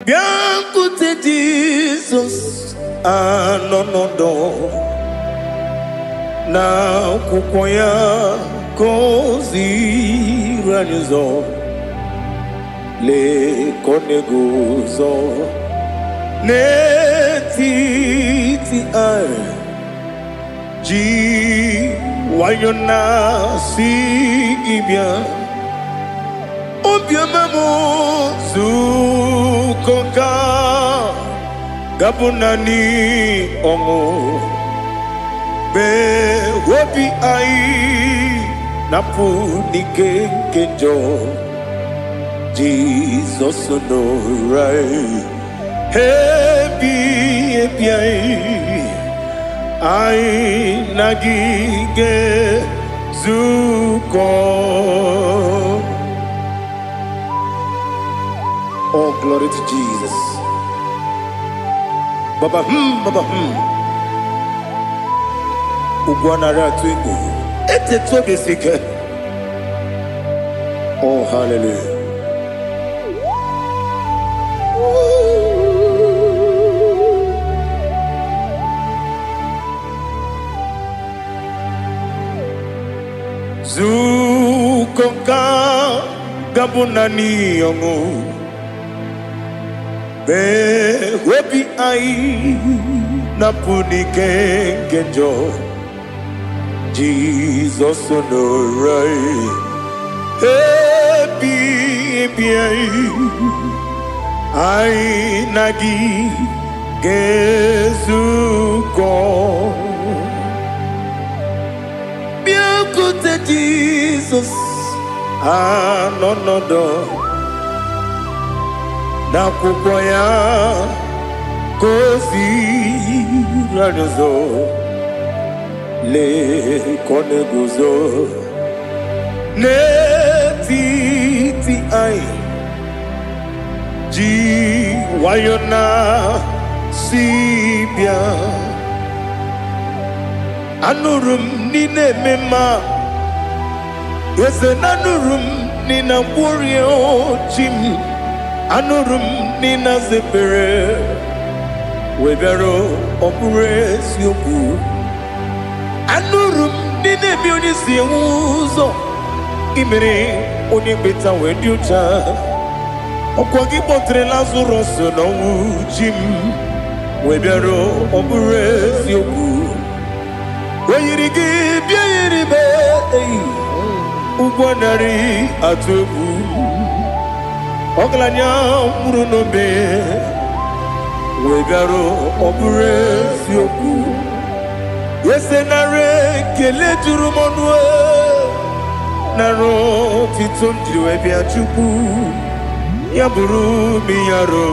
Bịakwute Jizọs, anọ n'ọdọ na akwụkwọ ya ka o ziri anyị ụzọ. Lee ka ọ na-eguzo n'etiti anyị, ji nwayọ na-asị gị bịa. Obiọma m, zukọ ka gabụ naanị ọṅụ mgbe obi anyị napụ n'ike nke njọ. Jizọs nọrọ anyị ebi ebi, anyị anyị na gị ga-ezukọ. Oh, glory to Jesus. Baba baba. Ugwu anaghị atụ egwu. Eteta obi si ike. Oh, hallelujah. Zukọ ka gabụ naanị ọṅụ mee obi anyị napụ n'ike nke njọ. Jizọs nọrọ anyị ebi ebi, anyị anyị na gị ga-ezukọ. Bịakwute Jizọs, anọ n'ọdọ n'akwụkwọ ya ka o ziri anyị ụzọ. Lee ka ọ na-eguzo n'etiti anyị, ji nwayọ na si bịa. Anụrụ m n'ị na-eme mma, eze na anụrụ m n'ị na-agwọrịa chi m. Anụrụ m n'ị na-aza ekpere wee bịara. Ọ bụrụ eziokwu, anụrụ m n'ị na-eme onye si enwe ụzọ imere onye mkpeta wee dị ụcha. Ọkwa gị kpọtere Lazarọs n'ọnwụ, chi m, wee bịara. Ọ bụrụ eziokwu, o yiri gị bịa yiri be eyi ụgwọ narị atụ egwu. Ọgaranya nwụrụ n'obe wee bịara. Ọ bụrụ eziokwu, ese nara ekele juru m ọnụ, nara otito m jiri wee bịa. Chukwu, ya bụrụ m yaro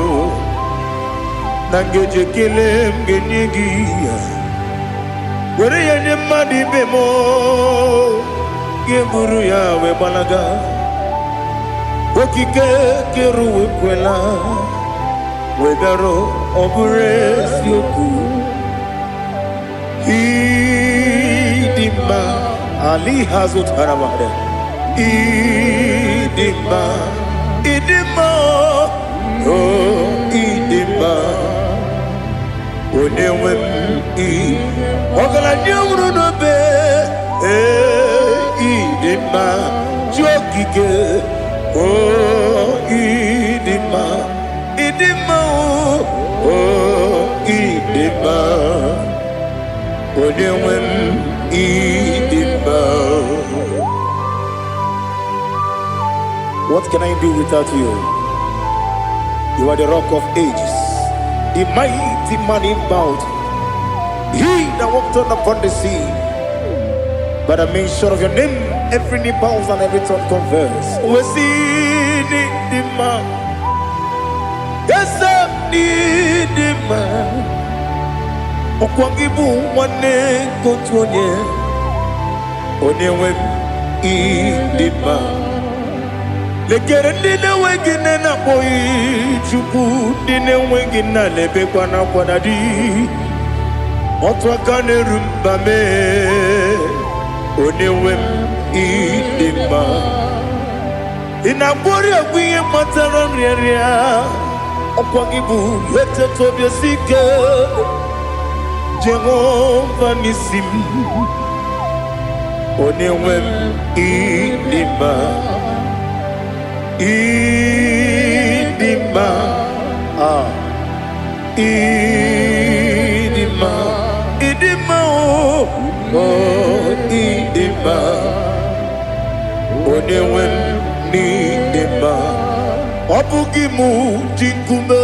na ngeji ekele m ga-enye gị ya, were ya nye mmadụ ibe m, ga-eburu ya wee gbalaga. Okike kere ụwa ekwela wee bịara. Ọ bụrụ eziokwu, ịdị mma ali ha zụtara mmadụ. Ịdị mma, ịdị mma, o ịdị mma, onye nwe m. Ị ọgaranya nwụrụ n'obe, ee, ịdị mma, chi okike, o ịdị mma, ịdị mma, o ịdị mma, onye nwe m, ịdị mma. What can I do without you? You are the Rock of Ages, the mighty man in battle, he that walked on upon the sea. By the mention of your name, every knee bows and every tongue confess. We see the man. Yes, the man. Ọkwa gị bụ nwanne nke otu onye, onye nwe m, ịdị mma. Lekere ndị na-enweghị nne na-akpọghị Chukwu, ndị na-enweghị nna na-ebekwa n'akwa na di otu aka na-eru mba mee. Onye nwe m, ịdị mma. Ị na-agwọrị ọgwụ ihe kpatara nrịanrịa. Ọkwa gị bụ eteta obi esi ike, Jehova n'isi m. Onye nwe m, ịdị mma, ịdị mma, ah, ịdị mma, ịdị mma, o oh, ịdị mma. Onye nwe m, n'ịdị mma. Ọ bụghị mụ ji nkume,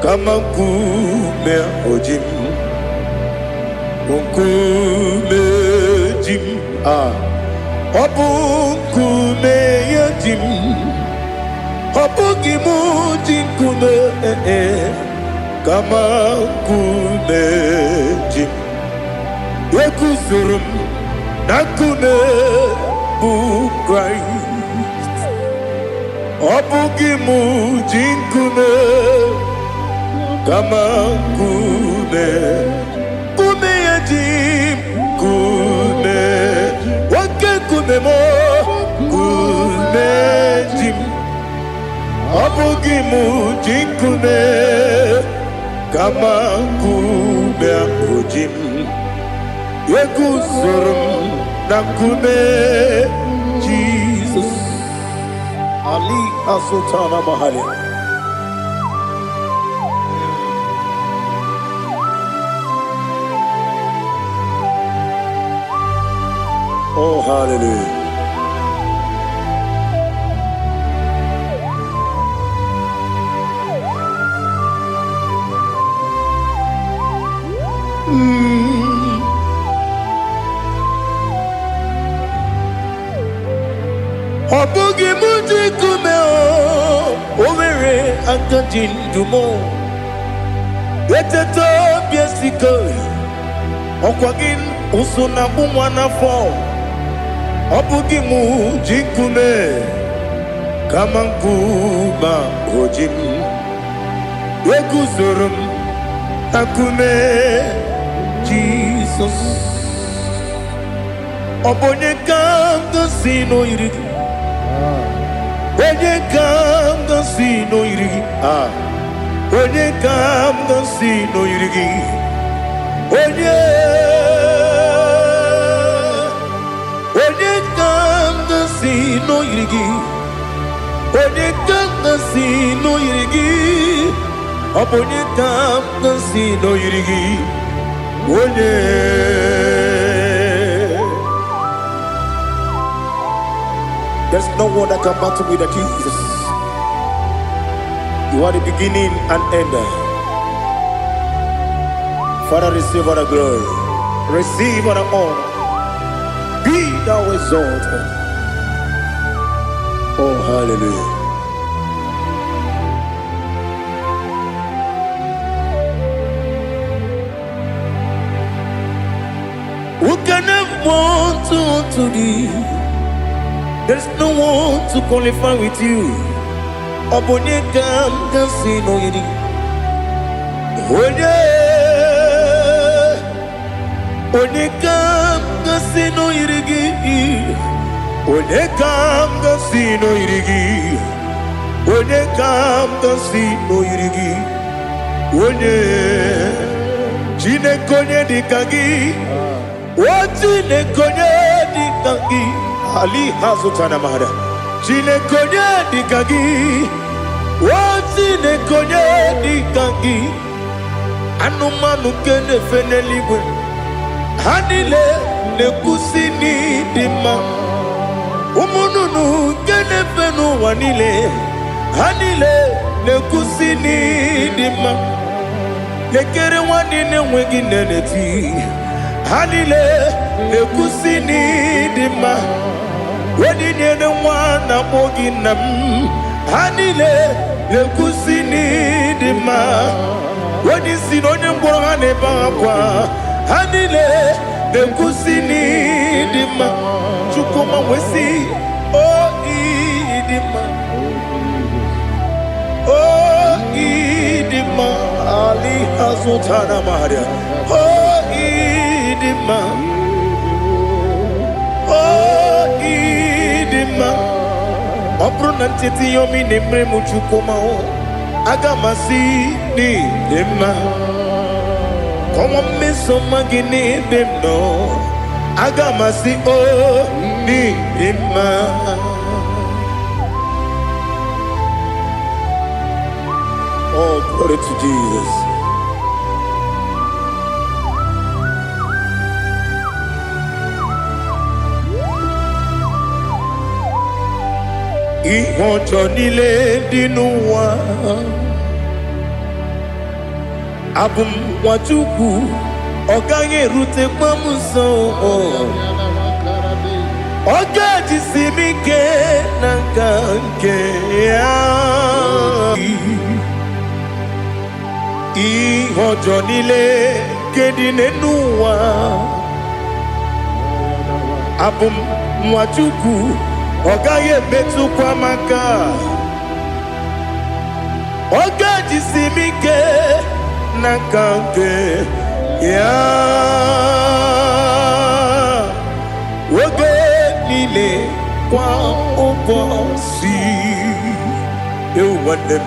kama nkume o ji m, nkume ji m, ah, ọ bụ nkume ya ji m. Ọ bụghị mụ ji nkume, eh, eh, kama nkume ji m. Eguzoro m na nkume bụ Kraịst. Ọ bụghị mụ ji nkume, kama nkume, nkume ya ji m. Nkume, oke nkume m, nkume ji m. Ọ bụghị mụ ji nkume, kama nkume ahụ ji m. Eguzoro m na nkume Jizọs. Ali Azụtana Mahali. Oh, hallelujah. Ọ bụghị mụ ji nkume, o nwere aka ji ndụ m. Eteta obi esike, ọkwa gị ụsụ na-akpụ nwa n'afọ. Ọ bụghị mụ ji nkume, kama nkume o ji m. Eguzoro m na nkume Jizọs. Ọ bụ onye ka m gosi n'oyiri gị? Onye ka m gosi n'oyiri gị? Ah, onye ka m gosi n'oyiri gị? Onye, onye ka m gosi n'oyiri gị? Onye ka m gosi n'oyiri gị? Ọ bụ onye ka m gosi n'oyiri gị? Onye. There's no one that can battle with the Jesus. You are the beginning and end. Father, receive all the glory. Receive all the honor. Be thou exalted. Oh, hallelujah. Who can have one to thee? There's no one to qualify with you. Ọ bụ onye ka m ga-asị n'oyiri? Onye, onye ka m ga-asị n'oyiri gị? Onye ka m ga-asị n'oyiri gị? Onye ka m ga-asị n'oyiri gị? Onye, Chineke, onye dị ka gị? O Chineke, onye dị ka gị? Ali hazụtara mara. Chineke, onye dị ka gị? O Chineke, onye dị ka gị? Anụmanụ nke na-efe n'eluigwe, ha niile na-ekwusi n'ịdị mma. Ụmụ nnụnụ nke na-efe n'ụwa niile, ha niile na-ekwusi n'ịdị mma. Lekere nwanne na-enweghị nne na-eti, ha niile na-ekwusi n'ịdị mma. Onye nyere nwa na-akpọ gị nna m, ha niile na-ekwusi n'ịdị mma. Onye isi na onye mkpọrọ, ha na-ebe akwa, ha niile na-ekwusi n'ịdị mma. Chukwuma wesi o ịdị mma, o ịdị mma. Ali azụtara maria. O ịdị mma, o ịdị mma. Ọ bụrụ na ncheta ihe omi na-emere m, Chukwuma, o Aga m asị n'ịdị mma. Kọwa mmeso ọma gị n'ebe m nọ. Aga m asị o n'ịdị mma. Oh, glory to Jesus. Ihe ọjọọ niile dị n'ụwa, abụ m nwa Chukwu, ọ gaghị erutekwa m nso. Ọ ga-ejisi m ike na nka nke ya. Ihe ọjọọ niile nke dị n'elu ụwa, abụ m nwa Chukwu, ọ gaghị emetụkwa m aka. Ọ ga-ejisi m ike na nka nke ya. Oge niile, kwa ụbọchị, ewu nwanne m,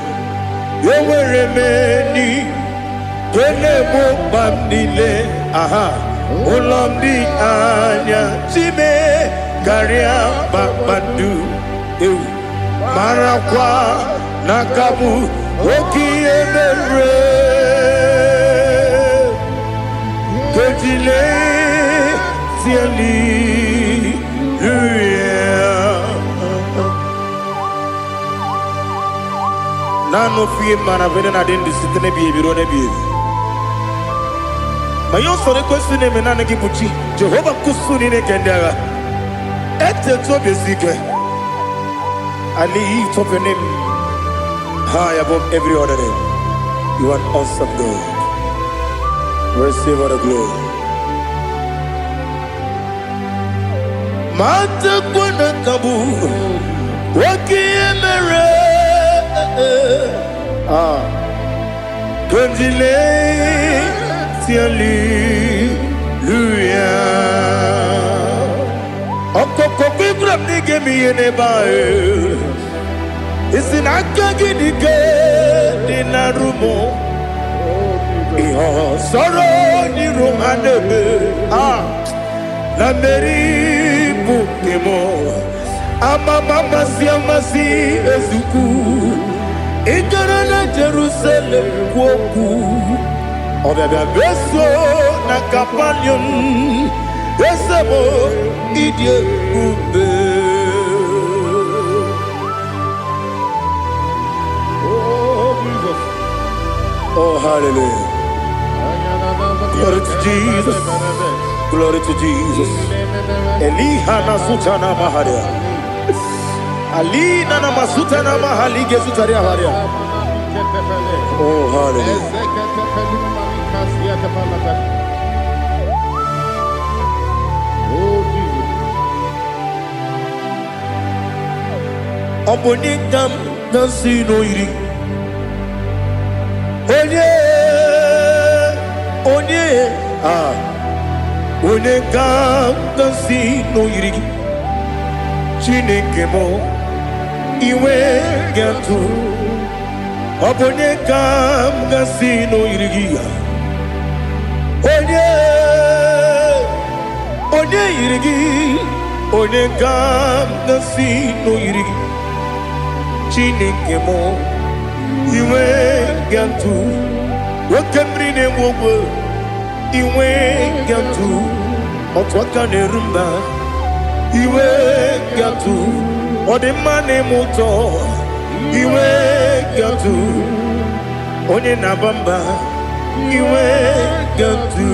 enwere m enyi nke na-egbo mkpa m niile. Aha ụlọ m dị anya chime karịa kpakpando. Ewu, marakwa na aka bụ oke ihe mere kejile hallelujah. Naanị ofu ihe mara bụ na adị ndụ site n'ebighị ebi ruo n'ebighị ebi. Ma ihe usoro ekwesị na-eme, naanị gị bụ chi Jehova nkusu niile nke ndị agha. Etetu obi esi ike. I lift up your name high above every other name. You are an awesome God. Receive all the glory. Matakwa na ka bụ oke ihe mere. Ah, kandile hallelujah. Ọkọkọ kwigwara m n'ige m ihe n'ebe ahụ. Isi na aka gị dị ike dị na rumo. Ihe ọsọrọ n'iru ha na-eme. Ah, na mmeri bụ nke m. Amama amasị amasị ezukwu. Ị gara na Jerusalem kwuo okwu. Ọbịabịa beso na Kapanium. Eze m, ịdị ebube. Oh, Jesus. Oh, hallelujah. Glory to Jesus. Glory to Jesus. Eliha na sutana maharia. Alina na masutana mahali gezutaria haria. Oh, hallelujah. Oh, Jesus. Ọ bụ onye ka m na-asị n'oyiri? Onye, onye, ah, onye ka m na-asị n'oyiri gị? Chineke m, iwe ga-atụ. Ọ bụ onye ka m ga-asị n'oyiri gị ya? Onye, onye yiri gị? Onye ka m ga-asị n'oyiri gị? Chineke m, iwe ga-atụ. Oke mmiri na-enwe ogwe, iwe ga-atụ. Otu aka na-eru mba, iwe ga-atụ. Ọ dị mma na-eme ụtọ, iwe ga-atụ. Onye na-aba mba, iwe ga-atụ.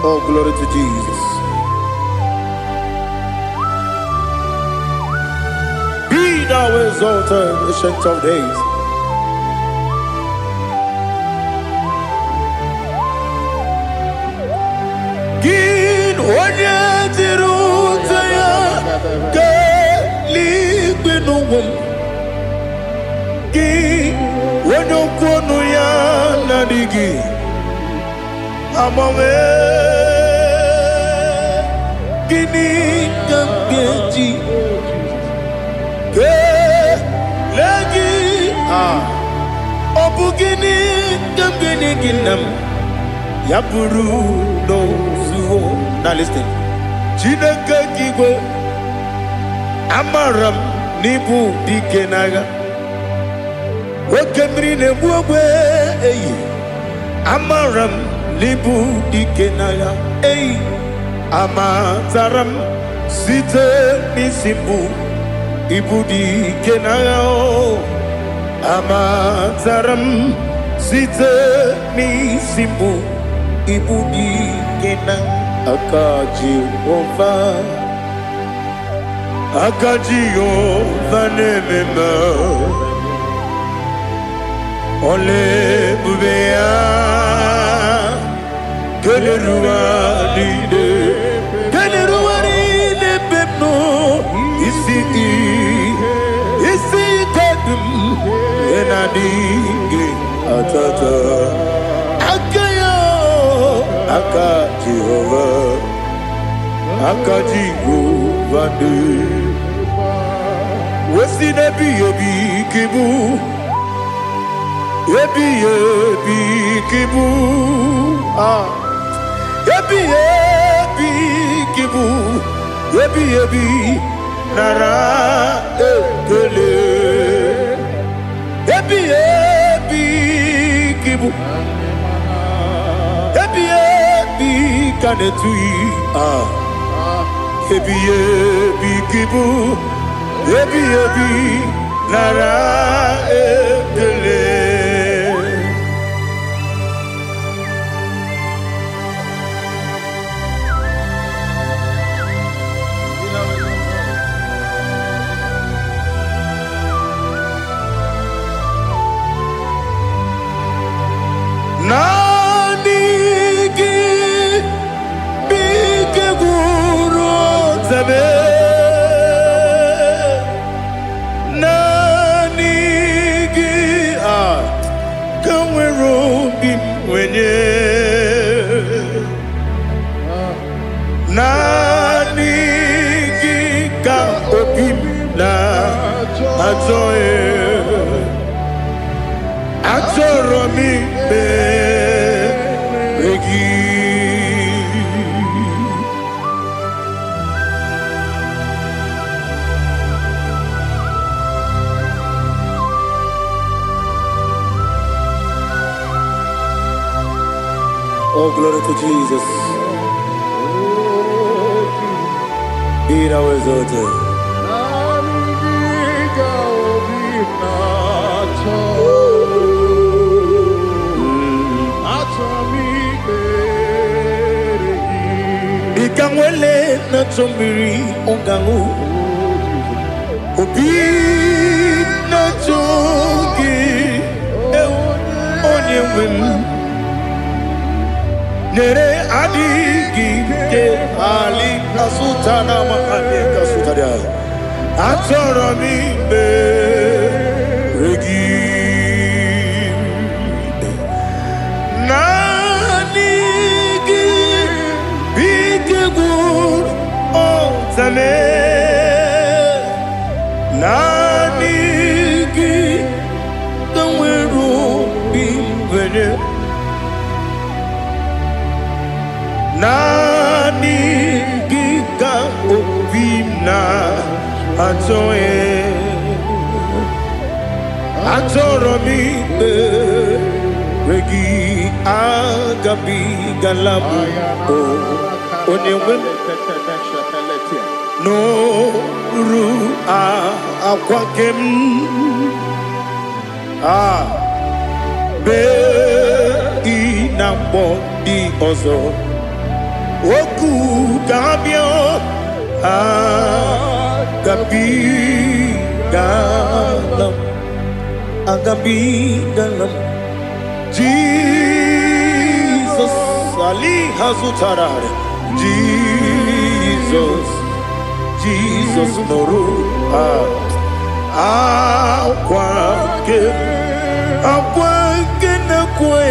Oh, glory to Jesus. Be thou exalted, Ancient of Days. Gị onye jiri ute ya kelee n'ụwa m, gị onye okwu ọnụ ya na-adịghị agbanwe, gịnị ka m ga-eji kelee gị? Ah. Ọ bụ gịnị ka m ga-enye gị, nna m, ya bụrụ n'ozuo? Now listen. Chineke nke igwe, amara m n'ịbụ dike n'agha, oke mmiri na-egbu ogbe eyi. Amara m n'ịbụ dike n'agha eyi. Amatara m site n'isi mbụ, ịbụ dike n'agha o. Amatara m site n'isi mbụ, ịbụ dike na aka Jehova, aka Jehova na-eme mma. Ọla ebube ya keleruwa niile, keleruwa niile ebe m nọ. Isi isi ike dị m na-adịghị atata aka ya, aka Jehova, aka Jehova dị wesi n'ebighị ebi ka ịbụ, ebighị ebi ka ịbụ, ah, ebighị ebi ka ịbụ, ebighị ebi, nara ekele. Ebighị ebi ka ịbụ, ebighị ebi ka na-etughị, ah, ebighị ebi ka ịbụ, ebighị ebi, nara ekele. Naanị gị bụ ike gwụrụ ọtabe. Naanị gị a ka nwere obi m nwenye. Naanị gị ka obi m na-achọ. Achọrọ m ikpere gị. Oh, glory to Jesus. Be thou exalted. Naanị gị ka obi m na-achọ. Achọrọ m ikpere gị. Dịka nwele na-achọ mmiri ọ ga-aṅụ, obi na-achọ gị, ewu, onye nwe m. Nyere adịghị ike ali asụta na makani kasụtara. Achọrọ m ikpere gị. Naanị gị bụ ike gwụrụ ọtame. Naanị gị ka nwere obi nwere. Naanị gị ka obi m na-achọ. Achọrọ m ikpere gị. Agabigala m o, onye nwe m, n'oru akwa nke m a bee ị na-akpọ ndị ọzọ okwu ka ha bịa. Agabigala m, agabigala m. Jizọs ali ha zụtara. Jizọs, Jizọs nụrụ akwa nke, akwa nke na-ekwe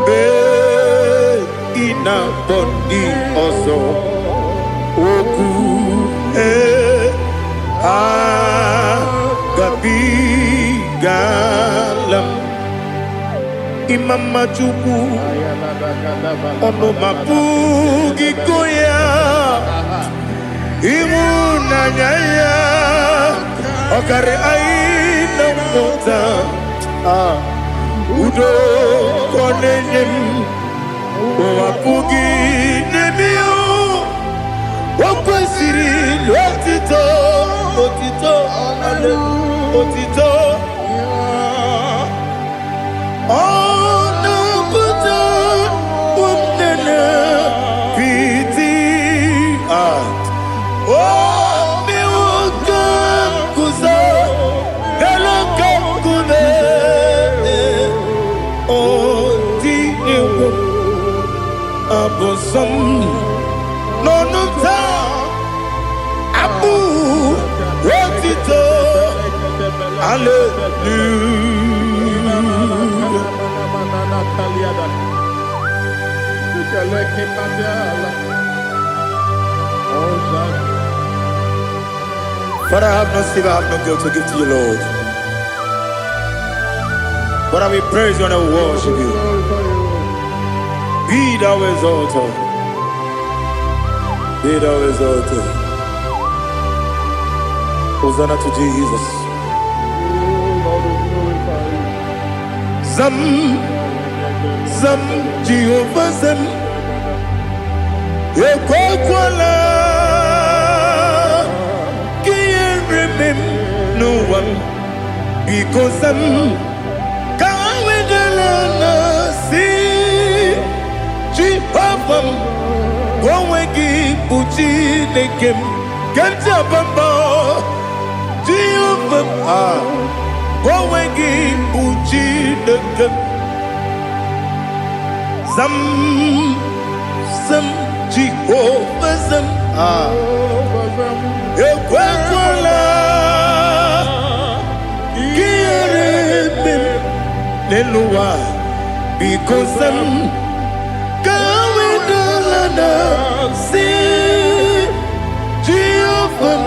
bee ị na-akpọ ndị ọzọ okwu ee. Agabigala m. Ịma mma Chukwu, ọnụ m apụghị ịkọ ya. Ịhụnanya ya ọ karị anyị na mmụta. Ah, udo ka ọ na-enye m, ụwa apụghị n'emi. O kwesịrị otito, otito, otito. Ọ na-apụta ụmụnne piti. Ah, o mewo ka m guzo elu ka nkume. Ọ dị egwu abụ nsọ m n'ọnụ m taa, abụ otito, hallelujah. Father, I have no silver, I have no gold to give to you, Lord. But I will praise you and I will worship you. Be thou exalted. Be thou exalted. Hosanna to Jesus. Lord, we glorify you. Zam, Zam, Jehovah Zam. Ekwekwala ka ihere mee m n'ụwa m. Biko zam, ka ha wedala na si Jehova m, ka onwe gị bụ Chineke m. Ke ntị abamba Jehova m, ah, ka onwe gị bụ Chineke m. Zam, zam, Jehova zam, ah, ekwekwala ka ihere mee m n'elu ụwa. Biko zam, ka ha wedala na si Jehova m,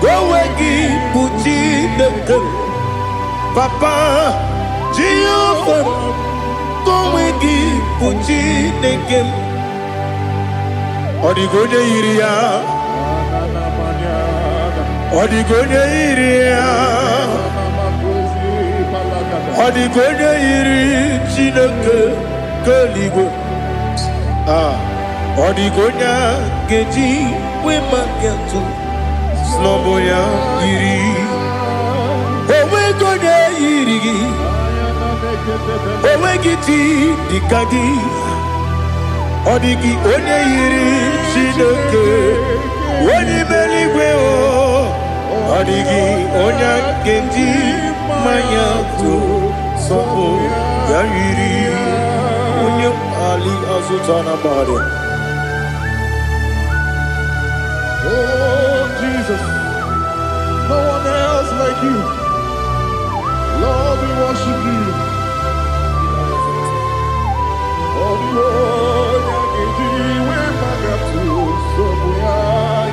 ka onwe gị bụ Chineke m. Papa, Jehova m, ka onwe gị bụ Chineke m. Ọ dịghị onye yiri ya, ọ dịghị onye yiri ya, ọ dịghị onye yiri Chineke nke eluigwe. Ah, ọ dịghị onye a ga-eji wee maka atụ snọbụ ya yiri. Onweghị onye yiri gị, onweghị chi dịka gị. Ọ dịghị onye yiri Chineke onye ime eluigwe o. Ọ dịghị onye a ga-eji mmanya tụ sọpụ ya yiri onye ali azụta na mmadụ. Oh, Jesus, no one else like you. Lord, we worship you. Oh, the one we magatu, so we are.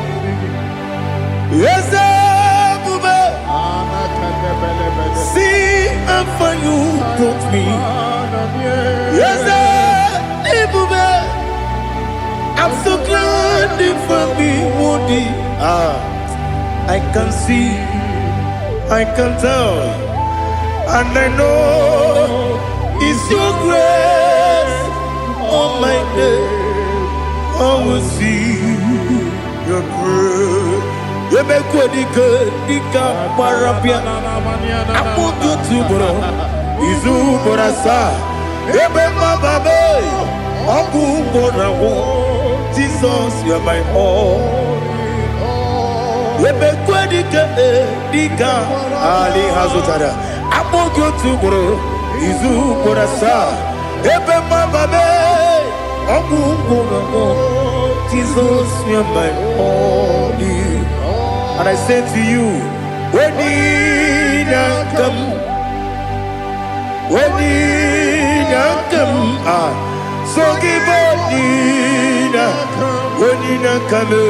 Eze ebube, see how far you brought me. Eze ebube, I'm so glad you found me worthy. Ah, I can see, I can tell, and I know it's your grace on my day. I will see your grace. Emekwe dike dike gbara bịa akpụkpọ otu ugboro, izu ugboro asaa, ebe mmababe ọgwụ ugboro agwụ. Jesus, you are my all. Emekwe dike dike ali ha zụtara akpọ gị otu ugboro, izu ugboro asaa, ebe mmababe ọgwụ ugboro agwụ. Jesus, you are my all. And I say to you, when come, when come, ah, so give Onina, Onina come,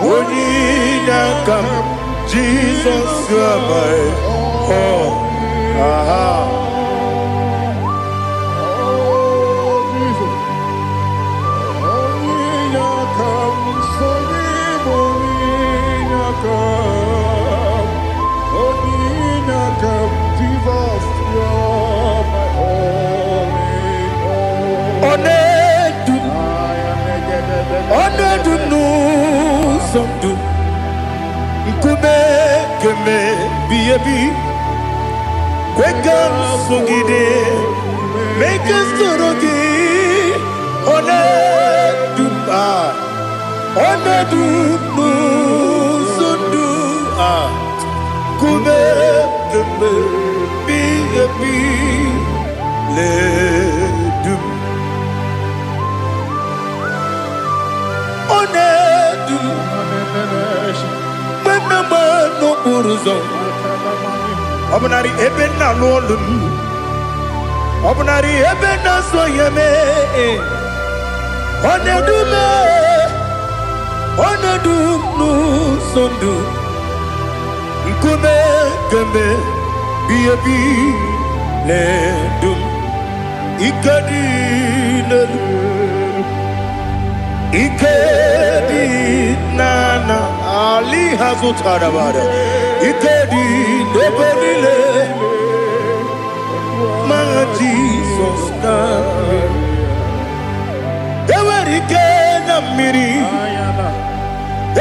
Onina come, Jesus, you are my all. Aha. ebi. Kwe ka m sogide, mee ka m soro gị. Ọ na-edu m, ọ na-edu m n'ụzọ ndụ a. Nkume kemgbe ebighị ebi na-edu m. Ọ na-edu m mgbe m na-agba n'okporo ụzọ. Ọ bụnarị ebe m na-alụ ọlụ m, ọ bụnarị ebe m na-asọ ya mee, ọ na-edu m, ọ na-edu m n'ụzọ ndụ. Nkume kemgbe ebighị ebi na-edu m. Ike dị n'elu, ike dị n'ala ali ha zụtara bara, ike dị n'ebe niile ma Jizọs ka enwere ike na mmiri,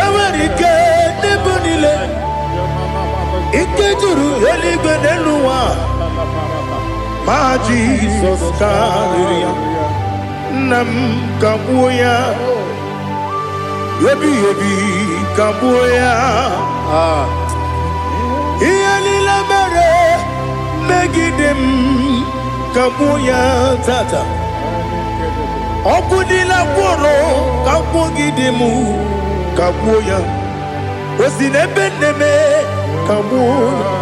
enwere ike n'ebe niile, ike juru eluigwe n'elu ụwa, ma Jizọs karịrị ya. Nna m, ka gbuo ya ebighị ebi, ka gbuo ya. Ah. Ihe niile mere megide m, ka gbuo ya tata. Ọkụ niile gwụrụ ka gwugide m, ka gbuo ya. O si n'ebe nne m, ka gbuo ya.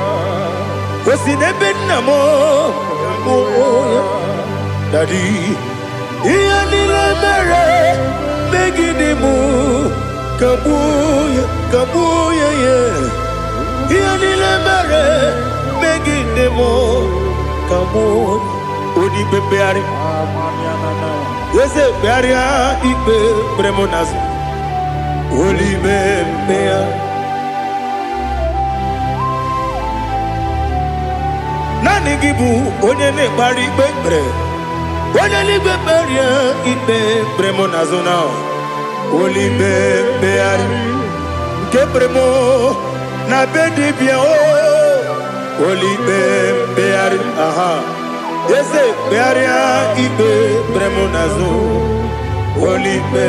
O si n'ebe nna m, ka gbuo ya. Daddy, ihe niile mere megide m, ka gbuo ya, ka gbuo ya ya. Ihe niile mere megide m, ka gbuo. Onye ikpe mkpegharị, eze, kpegharịa ikpe kpere m n'azụ. Olime mkpegharị. Naanị gị bụ onye na-ekpegharị ikpe kpere. Onye eluigwe, kperie ikpe kpere m n'azụ na olime mkpegharị nke kpere m na be dibịa o. Olime mkpegharị, aha, eze, kpegharịa ikpe kpere m n'azụ. Olime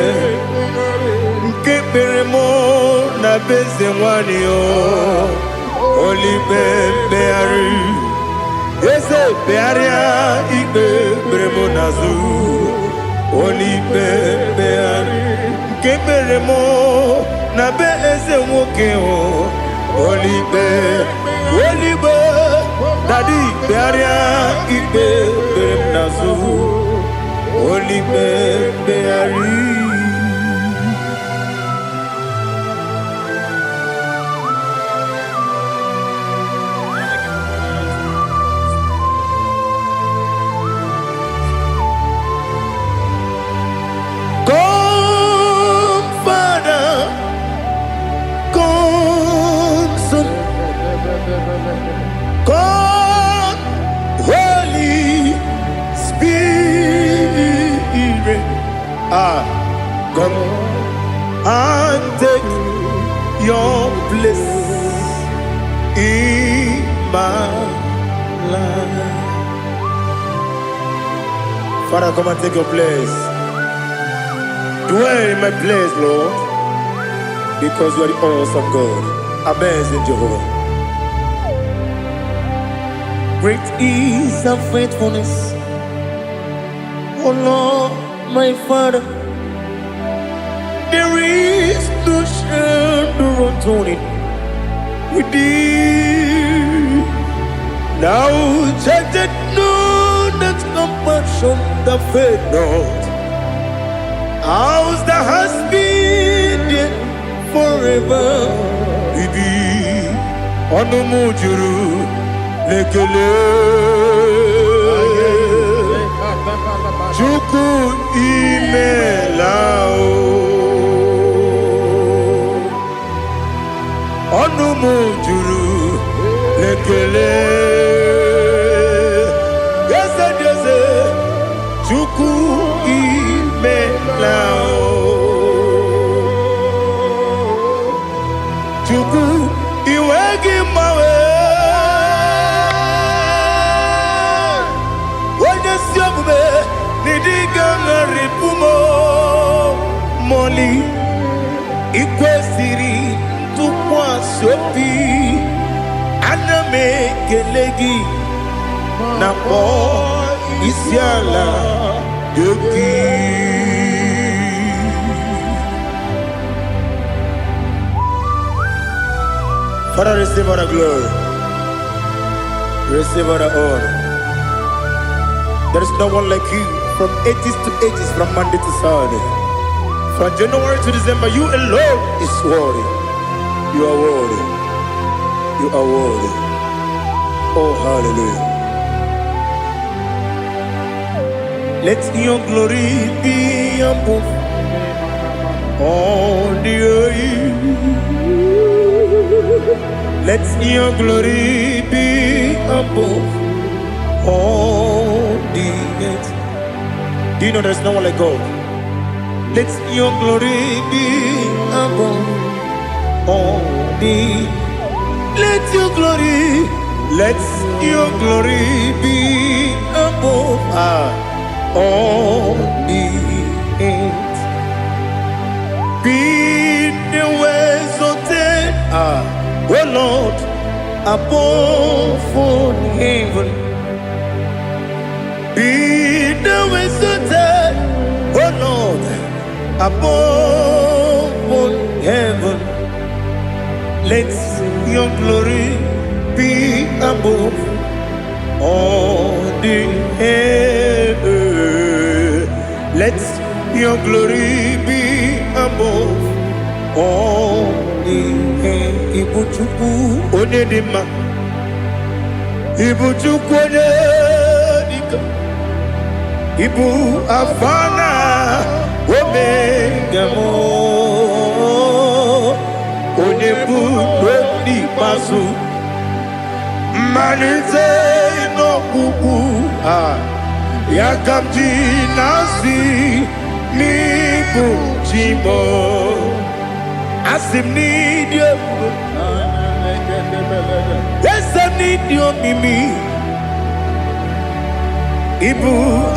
nke kpere m na be eze nwanyị o. Olime mkpegharị, eze, kpegharịa ikpe kpere m n'azụ. Olime mkpegharị nke kpere m na be eze nwoke o. Olime, olime, daddy, kpegharịa ikpe kpere m n'azụ. Olime mkpegharị. Come, Father, come, Son, come, Holy Spirit. Ah, come and take your place in my life. Father, come and take your place. Dwell in my place, Lord, because you are the awesome God, amazing Jehovah. Great is thy faithfulness, O Lord, my Father. There is no shadow of turning with thee. Thou changest not, thy compassions they fail not. As thou hast been there forever ibi. Ọnụ m juru n'ekele. Chukwu, imela o. Ọnụ m juru n'ekele. Eze dị eze, Chukwu, imela o. Chukwu, iwe gị mgbanwe. gị na-akpọ isi ala nye gị. Father, receive all the glory, receive all the honor. There is no one like you from ages to ages, from Monday to Saturday, from January to December. You alone is worthy. You are worthy. You are worthy. Oh, hallelujah. Let your glory be above all the earth. Let your glory be above all the earth. Do you know there's no one like God? Let your glory be above all the. Let your glory, let your glory be above all the earth. Be thou exalted, O Lord, above all heaven. Be thou exalted, O Lord, above all heaven. Let your glory be above all the earth. Let your glory be above all the earth. Ibu Chukwu onye dị mma. Ibu Chukwu onye dike. Ibu Alfa na Omega m. Onye bụ n'ikpeazụ. Mmalite n'ọgwụgwụ a. Ya ka m ji na-asị n'ịbụ chi m. Asị m n'ịdị ebube. Eze m, n'ịdị omimi. Ịbụ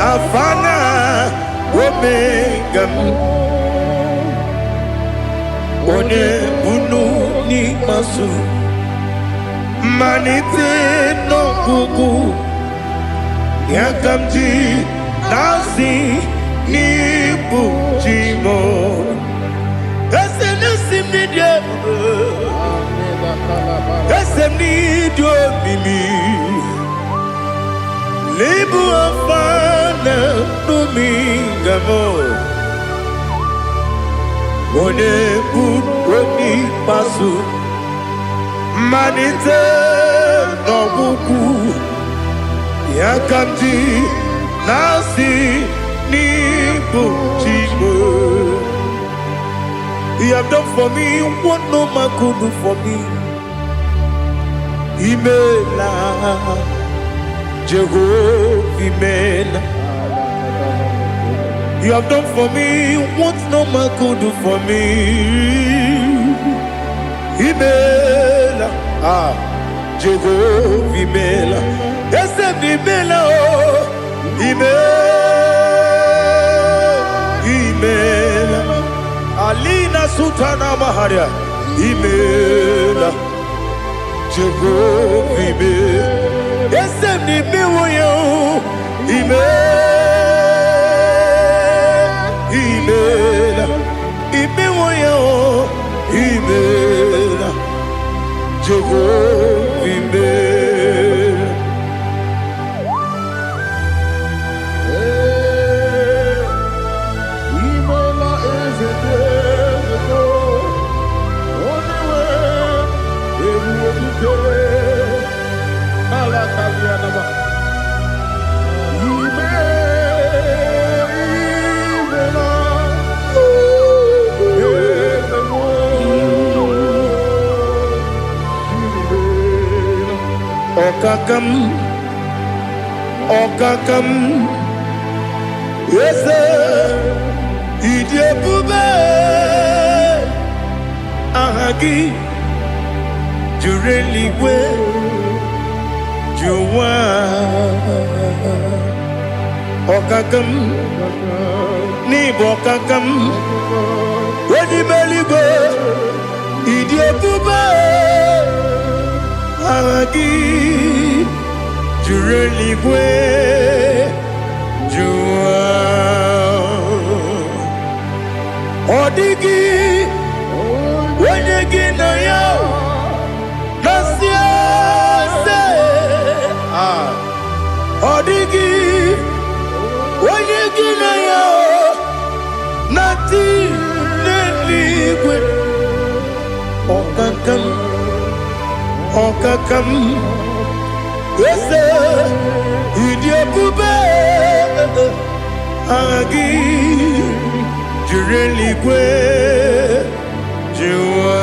Alfa na Omega m. Onye bunu n'ikpeazụ. Mmalite n'ọgwụgwụ. Ya ka m ji na-asị n'ịbụ chi m. Eze na-esi m n'ịdị ebube. Eze m, n'ịdị omimi. N'ịbụ Alfa na Omega m. Onye bụ onye ikpeazụ. Mmalite n'ọgwụgwụ. Ya ka m ji na-asị n'ịbụ chi m. You have done for me what no man could do for me. Imela, Jehovah, Imela. You have done for me what no man could do for me. Imela, ah, Jehovah, Imela. Eze m, Imela, oh, Imela, Imela. Alina Sutana Maharia, Imela, Jehovah, Imela. Eze m, n'imewo ya, oh, Imela, Imela, imewo ya, oh, Imela, Jehovah, Imela. Imela, eze dị eze, onye nwe ebube dike ala kalianaba. Ime imela, eze m, imela. Ọkaka m, ọkaka m, eze, ịdị ebube, aha gị juru eluigwe ju ụwa. Ọkaka m, n'ịbụ ọkaka m, onye ime eluigwe, ịdị ebube, aha gị. juru eluigwe jụọ. Ọ dịghị onye gị na ya na-asị eze. Ah, ọ dịghị onye gị na ya na-atị n'eluigwe. Ọkaka m, ọkaka m, eze, ịdị ebube, aha gị juru eluigwe jụwa.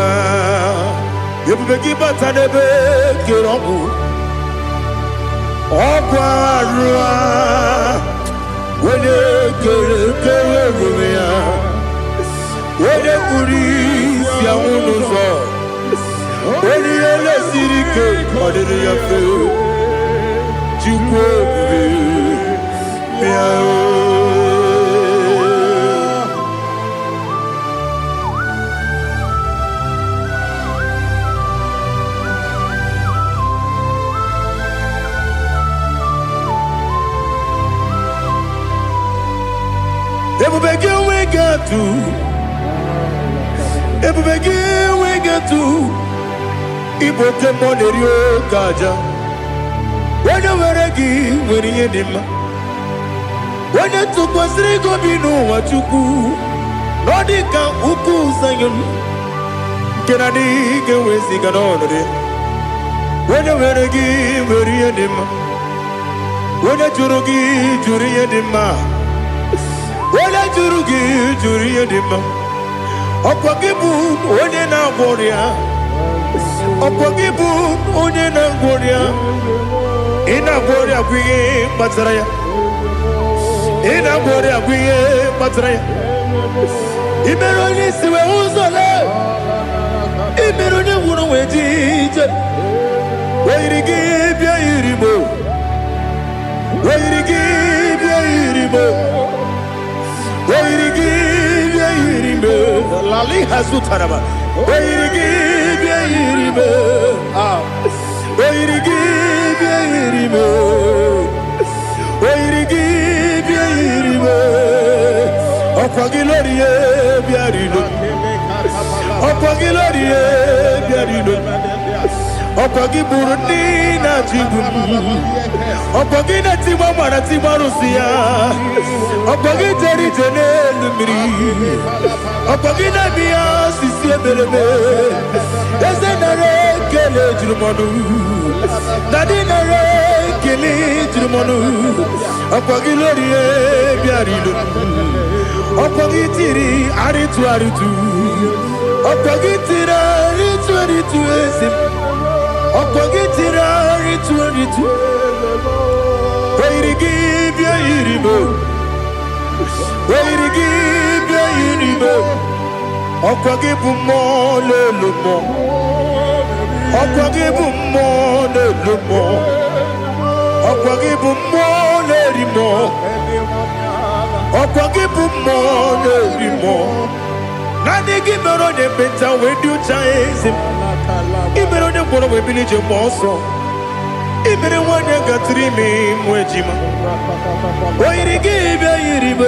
Ebube gị bata n'ebe kere ọgwụ, ọgwụ arụa, onye kere kere onwe ya, onye kpuru isi anwụ n'ụzọ, onye ihe lesiri ike ọ dịrị ya mfe. Chukwu ebube, bịa o. Ebube gị enweghị atụ, ebube gị enweghị atụ, ịbụ oke mmụọ na-eri oke aja. Onye nwere gị nwere ihe dị mma. Onye tụkwasịrị gị obi n'ụwa, Chukwu, na ọ dị ka ukwu Zayọn nke na-adịghị ga-eweziga n'ọnọdụ ya. Onye nwere gị nwere ihe dị mma. Onye jụrụ gị jụrụ ihe dị mma. Onye jụrụ gị jụrụ ihe dị mma. Ọkwa gị bụ onye na-agwọ ọrịa. Ọkwa gị bụ onye na-agwọ ọrịa. Ị na-agwọ ọrịa bụ ihe kpatara ya. Ị na-agwọ ọrịa bụ ihe kpatara ya. Ị mere onye isi wee ụzọ lee. Ị mere onye nwụrụ wee ji ije. O yiri gị bịa yiri mo. O yiri gị bịa yiri mo. O yiri gị bịa yiri mo. Lali hazutaraba. O yiri gị bịa yiri mo. Ah. O yiri gị bịa yiri mo. O yiri gị bịa yiri mo. Ọkwa gị lórí e bịa rilo. Ọkwa gị lórí e bịa rilo. Ọkwa gị gburu ndị na-achị igbu m. Ọkwa gị na-etigba mara tigba arụsị ya. Ọkwa gị jere ije n'elu mmiri. Ọkwa gị na-eme ya osisi emereme. Eze nara ekele juru m ọnụ. Dadi nara ekele juru m ọnụ. Ọkwa gị lórí e bịara ilo. Ọkwa gị tiri arịtụ arịtụ. Ọkwa gị tiri arịtụ arịtụ, eze m. Ọkwa gị tiri arịtụ arịtụ. O yiri gị bịa yiri m. O yiri gị bịa yiri m. Ọkwa gị bụ mmụọ n'elu mmụọ. Ọkwa gị bụ mmụọ n'elu mmụọ. Ọkwa gị bụ mmụọ na-eri mmụọ. Ọkwa gị bụ mmụọ na-eri mmụọ. Naanị gị mere onye mkpenta wee dị ụcha, eze m. Ị mere onye mkpọrọ wee bili ije mgbe ọsọ. Ị mere nwanyị gatụrụ ime mụ ejima. O yiri gị bịa yiri m.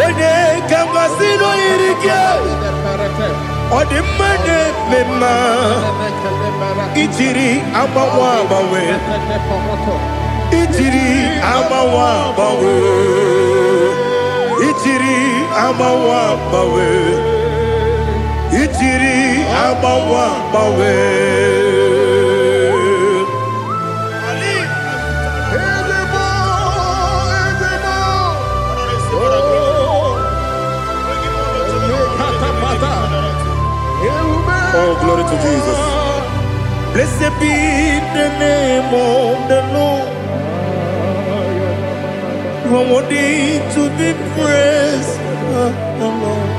Onye ka mmasị na o yiri gị. Ọ dị mma na-eme mma. Ijiri agbanwe agbanwe. Ijiri agbanwe agbanwe. Ijiri agbanwe agbanwe. Ijiri agbanwe agbanwe. Ali. Oh, glory to Jesus. Blessed be the name of the Lord. You are worthy to be praised, oh Lord.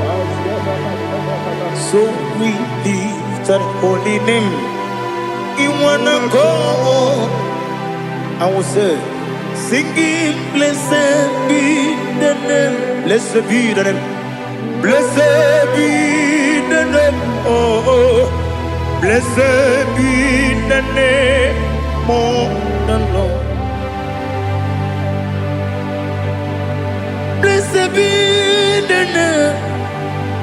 So we lift that holy name in one accord. I will say, singing, blessed be the name, blessed be the name, blessed be the name, oh, oh. Blessed be the name more than Lord. Blessed be the name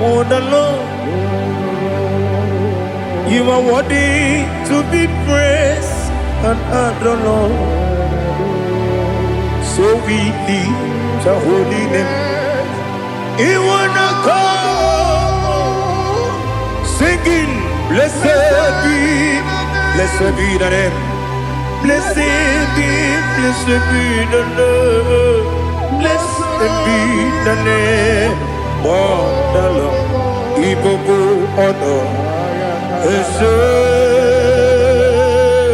of the Lord. You are worthy to be praised and adored, Lord. So we lift your holy name. In one accord, singing, blessed be the name. Blessed be the name. Blessed be the name of the Lord. Ìgbogbo ọ̀nà ẹ ṣé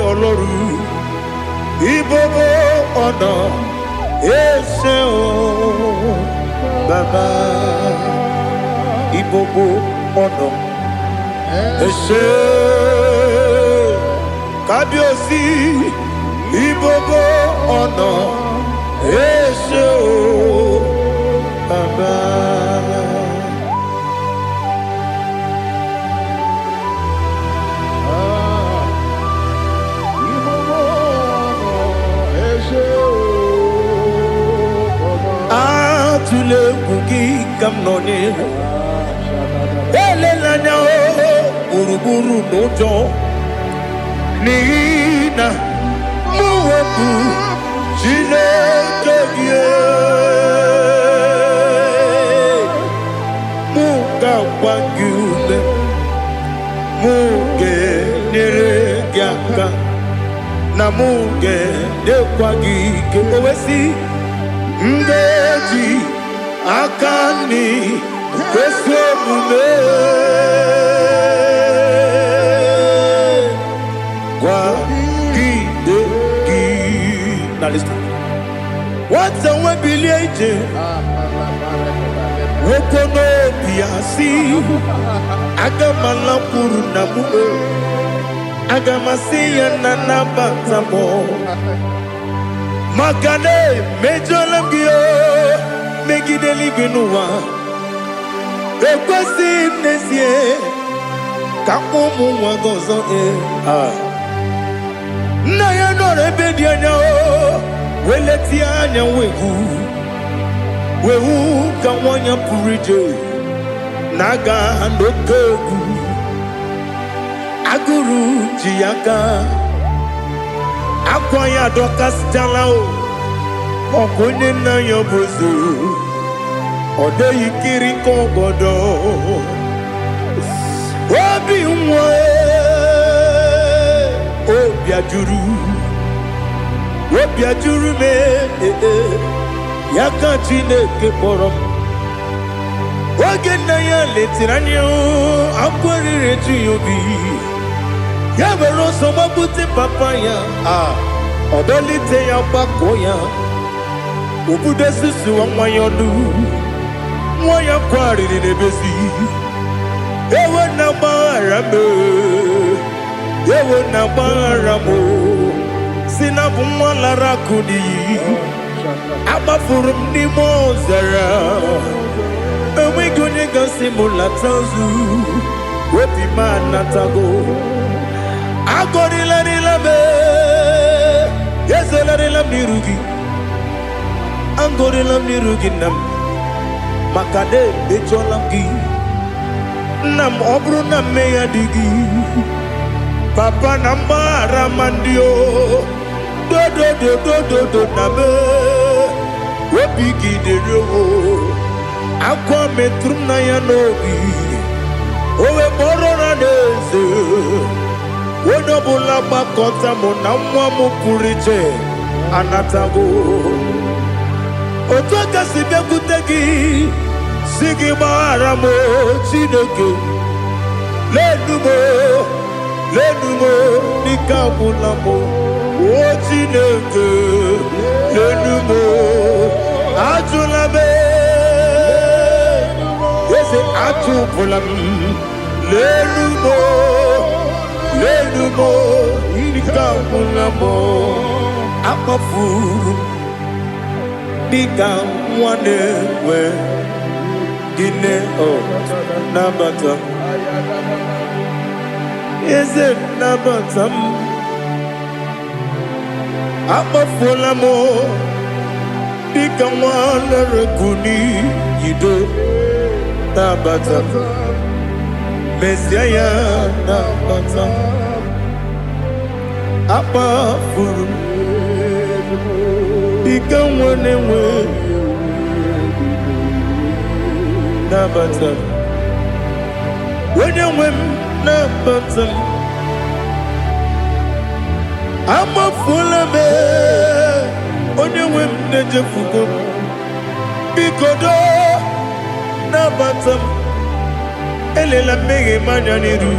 Ọlọ́run. Ìgbogbo ọ̀nà ẹ ṣé o Bàbá. Ìgbogbo ọ̀nà ẹ ṣé Kábíyèsí. Ìgbogbo ọ̀nà ẹ ṣé o Bàbá. Ah, ìgbogbo ọ̀nà ẹ ṣé o, Bàbá. Atụla egwu gị ka m nọ n'ihu. Elela anya o gburugburu n'ụjọ n'ihi na mụ bụ Chineke gị. Mụ ga-agba gị ume, mụ ga-enyere gị aka, na mụ ga-enyekwa gị ike. O wee sị, m ga-eji aka nri ezi omume kwagide gị. Na listen. Nwata nwe bilie ije nwoke n'obi ya si aga m alakwuru nna m o. Aga m asị ya na nabata m maka na emejọla m gị o megide eluigwe n'ụwa. Ekwesịghị m n'ezie ka m kpọọ ụmụ nwa gị ọzọ ee. Ah. Nna ya nọrọ ebe dị anya o wee letie anya wee hụ wee hụ ka nwa ya pụrụ ije na-aga n'oke egwu agụrụ ji ya aka akwa ya adọkasịchala o ọkụ onye nna ya bụ eze ọ dịghị kiri ka ọgọdọ obi nwa obi ajụrụ obi ajụrụ m ee, ya ka Chineke kpọrọ m. Oge nna ya letara anya akwa riri eju ya obi ya were ọsọ gbagbute papa ya a ọ dọlite ya gbakọ ya obudo susuwa nwa ya ọnụ nwa ya kwarịrị n'ebezi ewo na gbaghara m ewo na gbaghara m si na bụ nwa lara akụ n'iyi agbafuru m n'ime ọzara enweghị onye gasị m lata azụ obi m anatago agọrịlarịla m ezelarịla m n'iru gị agọrịla m n'iru gị nna m maka na emejọla m gị nna m ọ bụrụ na mmehie adịghị papa na mgbaghara ma ndị o dodododododo na m obi gị dịrị o akwa metụrụ m na ya n'obi o wee kpọrọ na n'eze onye ọbụla gbakọta mụ na nwa m pụrụ iche anatago otu aka si bịakwute gị si gị gbaghara m o, Chineke lenu m o, lenu m o, n'ike agwụla m o. O Chineke lenu m o, ajụla m eze achụpụla m lenu m o, lenu m o, ike agwụla m o. Akpọfuru m dịka nwa na-enwe gịnị o nabata m eze nabata m. Akpafuola m dịka nwa na-ereku n'iyido. Nabata m, mezie ya, nabata m. Akpafuru m dịka nwa na-enwe, nabata m. Onye nwe m, nabata m. Amafuola m, onye nwe m, na-ejefugo m. Biko doo, nabata m. Elela mmehie m anya n'iru.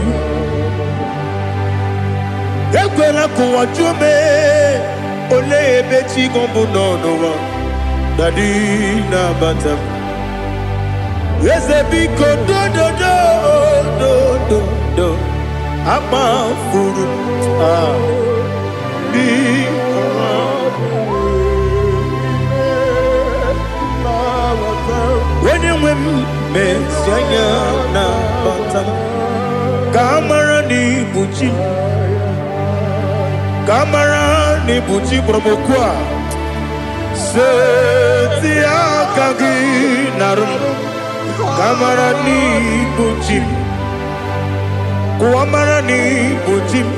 Ekwela ka ụwa jụọ m, olee ebe chi gị bụ nọ n'ụwa. Daddy, nabata m. Eze, biko, dododo dododo. Amafuru m, ah, biko. Onye nwe m, mezi anya, nabata m, ka a mara na ibu chi m, ka a mara na ibu chi kpọrọ m okwu a. Seti aka gị narụ m, ka a mara na ibu chi m, ka ụwa mara na ibu chi m,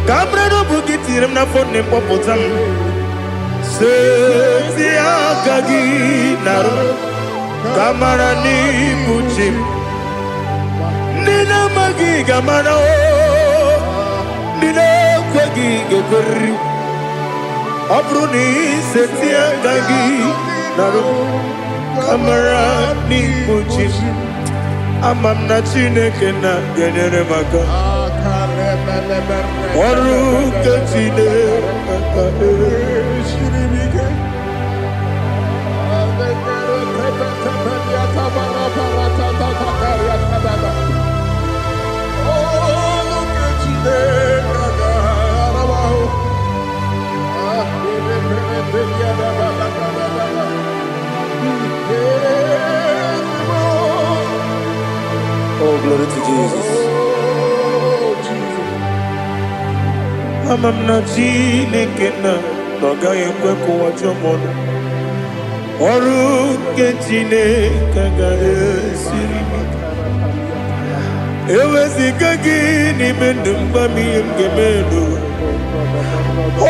ka a mara na ọ bụ gị tinyere m n'afọ nne m, kpọpụta m. Seti aka gị narụ m, ka a mara na ibu chi m. Ndị na-amaghị ga-amara o, ndị na-ekweghị ga-ekweriri. Ọ bụrụ na iseti aka gị narụ m, ka mara n'ibu chi m. Ama m na Chineke na ga-enyere m aka. Ọrụ nke Chineke aka. Oh, glory to Jesus. Ama m na Chineke na ọ gaghị ekwe ka ụwa jụọ m ọnụ. Ọrụ nke Chineke agaghị esiri m ike. Eweziga gị n'ime ndụ m, gwa m ihe m ga-eme n'ụwa.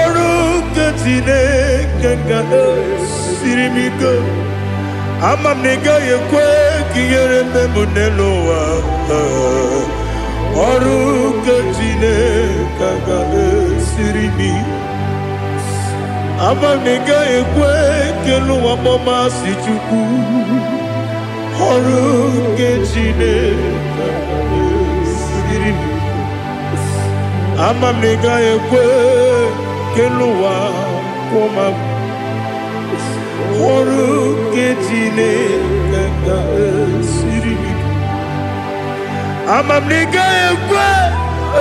Ọrụ nke Chineke ga-esiri m ike. Ama m na ị gaghị ekwe ka ihere mee m n'elu ụwa. Ọrụ nke Chineke ga-esiri m ike. Ama m na ị gaghị ekwe ka elu ụwa kpọmasị Chukwu. Ọrụ nke Chineke ga-esiri m ike. Ama m na ị gaghị ekwe ka elu ụwa kwụọ m agwụ. Ọrụ nke Chineke ga-esiri m ike. Ama m na ị gaghị ekwe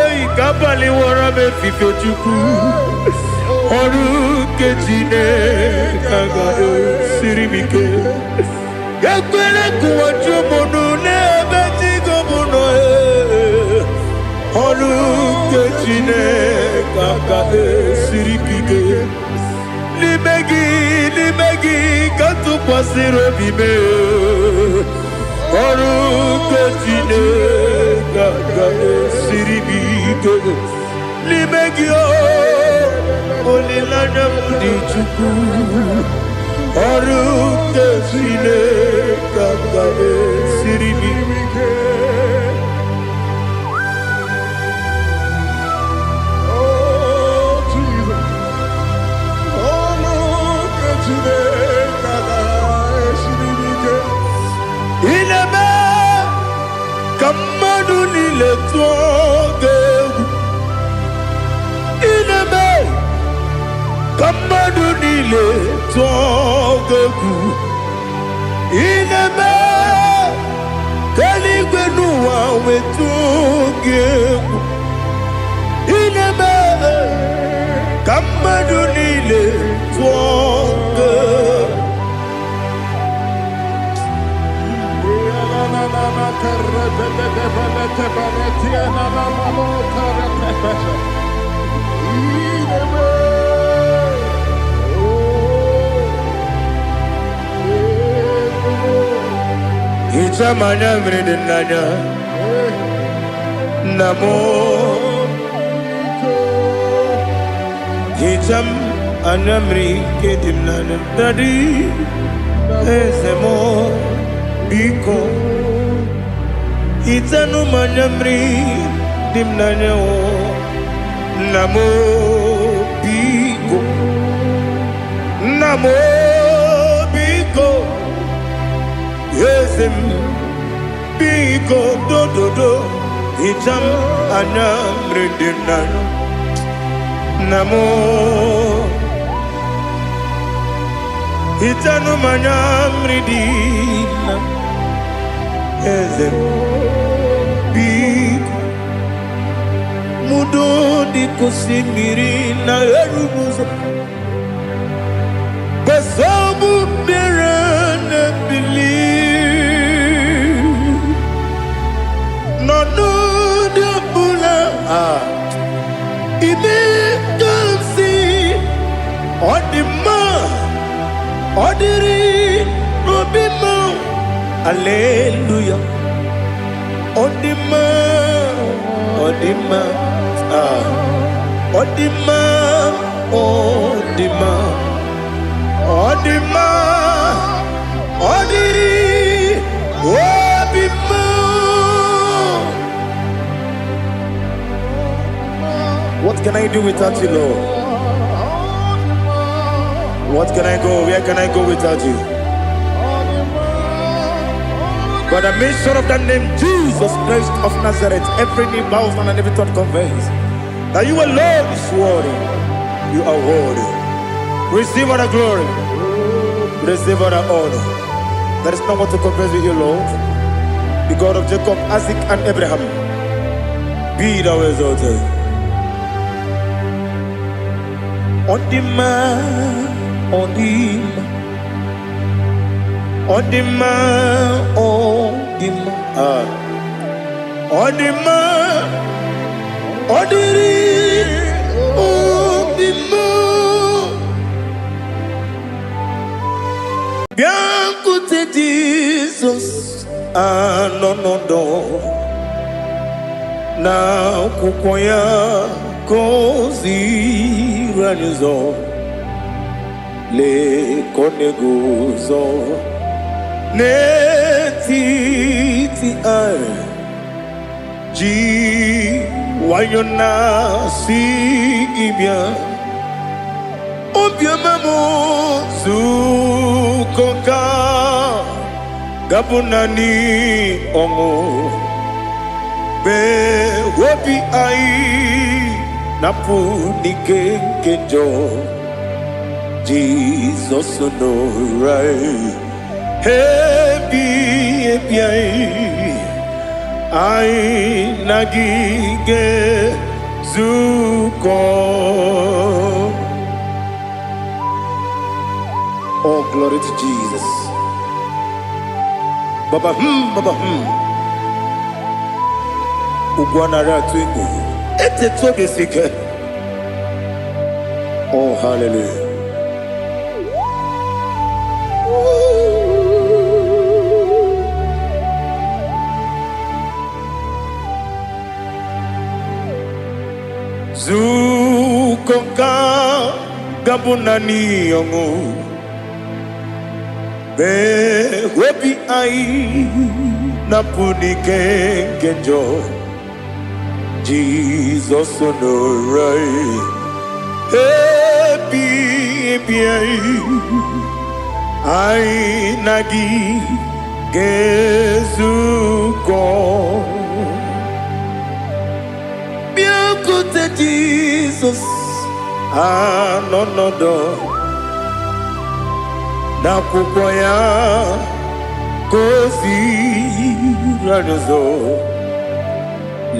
eyi ka abalị wọrọ m efife. Chukwu, ọrụ nke Chineke ga-esiri m ike. Ekwele ka ụwa jụọ m ọnụ n'ebe chi gị bụ nọ. Ọrụ nke Chineke ga-esiri m ike. N'ime gị, n'ime gị ka m tụkwasịrị obi m. Ọrụ nke Chineke ga-esiri m ike. N'ime gị o, olileanya m dị. Chukwu, ọrụ nke Chineke ga-esiri m ike. Oh, Jesus. Oh, look at Chineke ga-esiri m ike. Ị na-eme ka mmadụ niile tụọ gị egwu. Ị na-eme ka mmadụ niile tụọ gị egwu. Ị na-eme ka eluigwe n'ụwa wetụọ gị egwu. Ị na-eme ka mmadụ niile tụọ gị egwu. Hichaa m anya mmiri dị n'anya. Nna m, hichaa m anya mmiri nke dị m n'anya. Daddy, eze m, biko, hichanụ m anya mmiri dị m n'anya o. Nna m, biko. Nna m, biko. Eze m, biko, dododo, hichaa m anya mmiri dị m n'anya. Nna m, hichanụ m anya mmiri dị na eze m, biko. Mudo dị ka osimiri na-eru n'ụzọ, gbasọbụ mmiri na-ebili n'ọnọdụ ọbụla. Ah, ime ka m si ọ dị mma, ọ dịrị n'obi m. Aleluya, ọ dị mma, ọ dị mma. Ah, ọ dị mma, ọ dị mma, ọ dị mma, ọ dịrị obi m. What can I do without you, Lord? What can I go? Where can I go without you? By the mention of that name, Jesus Christ of Nazareth, every knee bows down and every tongue confess that you alone is worthy. You are worthy. Receive all the glory. Receive all the honor. There is no one to compare with you, Lord. The God of Jacob, Isaac, and Abraham. Be thou exalted. Ọ dị mma, ọ dị mma, ọ dị mma, ọ dị mma. Ah. Ọ dị mma, ọ dịrị obi m. Bịakwute Jizọs anọ n'ọdọ na akwụkwọ ya ka o ziri anyị ụzọ. Lee ka ọ na-eguzo n'etiti anyị, ji nwayọ na-asị gị bịa. Obiọma m, zukọ ka gabụ naanị ọṅụ mee obi anyị napụ n'ike nke njọ. Jizọs nọrọ anyị ebi ebi, anyị anyị na gị ga-ezukọ. Oh, glory to Jesus. Baba baba Ugwu anaghị atụ egwu. Etetu obi esi ike. Oh, hallelujah. Zukọ ka gabụ naanị ọṅụ mee obi anyị napụ n'ike nke njọ. Jizọs nọrọ anyị ebi ebi, anyị anyị na gị ga-ezukọ. Bịakwute Jizọs anọ n'ọdọ n'akwụkwọ ya ka o ziri anyị ụzọ.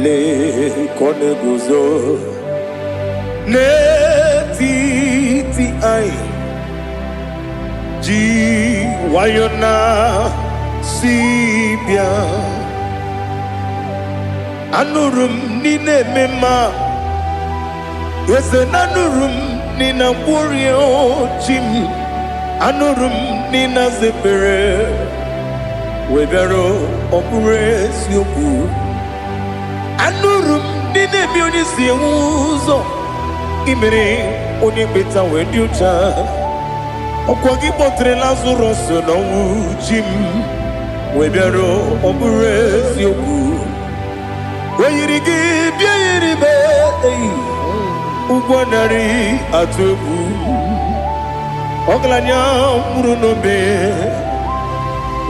Lee ka ọ na-eguzo n'etiti anyị, ji nwayọ na si bịa. Anụrụ m n'ị na-eme mma, eze na anụrụ m n'ị na-agwọrịa chi m, anụrụ m n'ị na-aza ekpere. Wee bịara, ọ bụrụ eziokwu. Anụrụ m ndị na-ebi onye si enwe ụzọ imere onye kpeta wee dị ụcha. Ọkwa gị kpọtere Lazarọs n'ọnwụ, chi m. Wee bịara, ọ bụrụ eziokwu. O yiri gị bịa yiri m eyi ụgwọ narị atụ egwu. Ọgaranya nwụrụ n'obe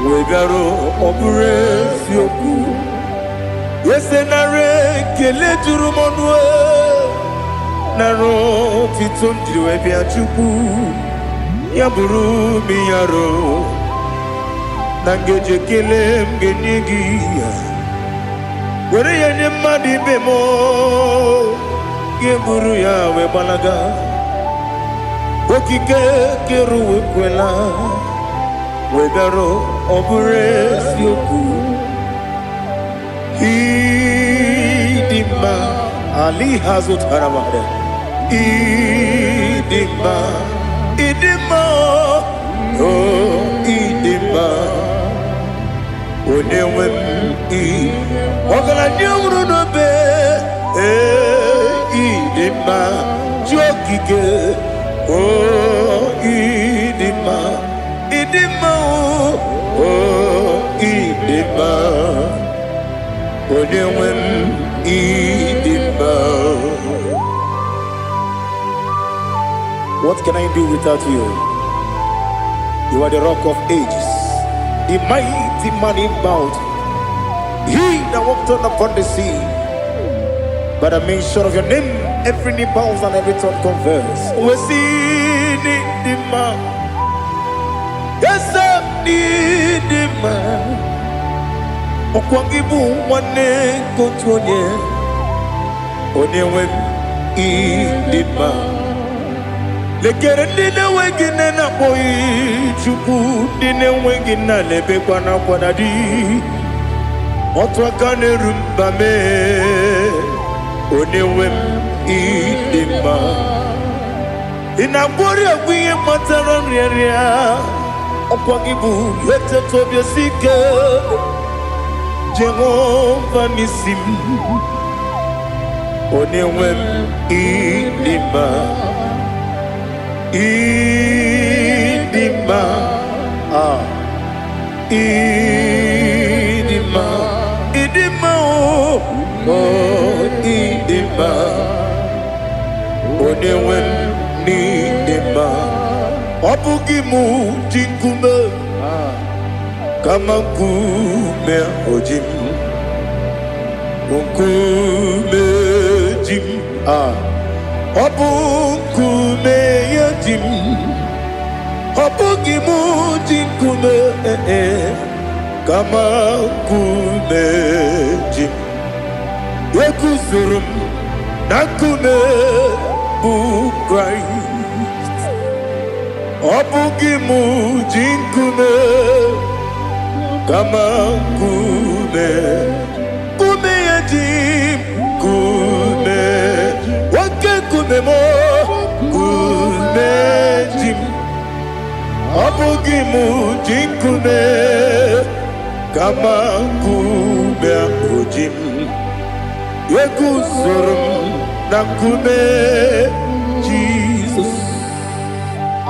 wee bịara, ọ bụrụ eziokwu. Ese nara ekele juru m ọnụ e, nara otito m jiri wee bịa. Chukwu, ya bụrụ m ya ro na ngeji ekele m ga-enye gị ya, were ya nye mmadụ ibe m, ga-eburu ya wee gbalaga. Okike kere uwe kwela wee bịara, ọ bụrụ eziokwu. Ịdị mma ali ha zụtara mmadụ. Ịdị mma, ịdị mma, o ịdị mma, onye nwe m. Ị ọgaranya nwụrụ n'obe, ee, ịdị mma, chi okike, o ịdị mma, ịdị mma, o ịdị mma, onye nwe m, ịdị mma. What can I do without you? You are the Rock of Ages, the mighty man in battle, he that walked on upon the sea. By the mention of your name, every knee bows and every tongue confess. We see the man. Yes, the man. Ọkwa gị bụ nwanne nke otu onye, onye nwe m, ịdị mma. Lekere ndị na-enweghị nne na-akpọghị Chukwu, ndị na-enweghị nna na-ebekwa n'akwa na di. Otu aka na-eru mba mee, onye nwe m, ịdị mma. Ị na-agwọrị ọgwụ ihe kpatara nrịanrịa. Ọkwa gị bụ eteta obi esi ike, Jehova n'isi m, onye nwe m, ịdị mma, ịdị mma, ah, ịdị mma, ịdị mma, o o ịdị mma, onye nwe m, n'ịdị mma. Ọ bụghị mụ ji nkume, kama nkume oji m, nkume ji m, ah, ọ bụ nkume ya ji m. Ọ bụghị mụ ji nkume, eh, eh, kama nkume ji m. Eguzoro m na nkume bụ Kraịst. Ọ bụghị mụ ji nkume, kama nkume, nkume ya ji m. Nkume, oke nkume m, nkume ji m. Ọ bụghị mụ ji nkume, kama nkume ahụ ji m. Eguzoro m na nkume Jizọs.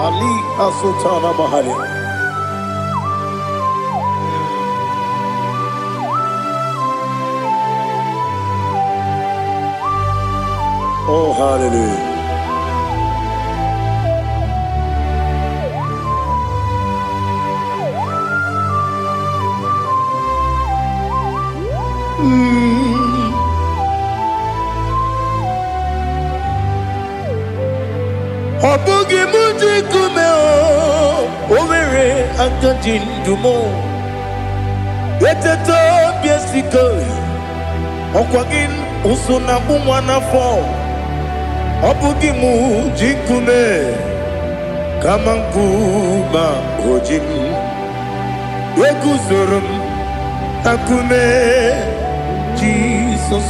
Ali Asultana Mahali. Oh, hallelujah. Ọ bụghị mụ ji nkume, o nwere aka ji ndụ m. Eteta obi esike, ọkwa gị ụsụ na akpụ nwa n'afọ. Ọ bụghị mụ ji nkume, kama nkume o ji m. Eguzoro m na nkume Jizọs.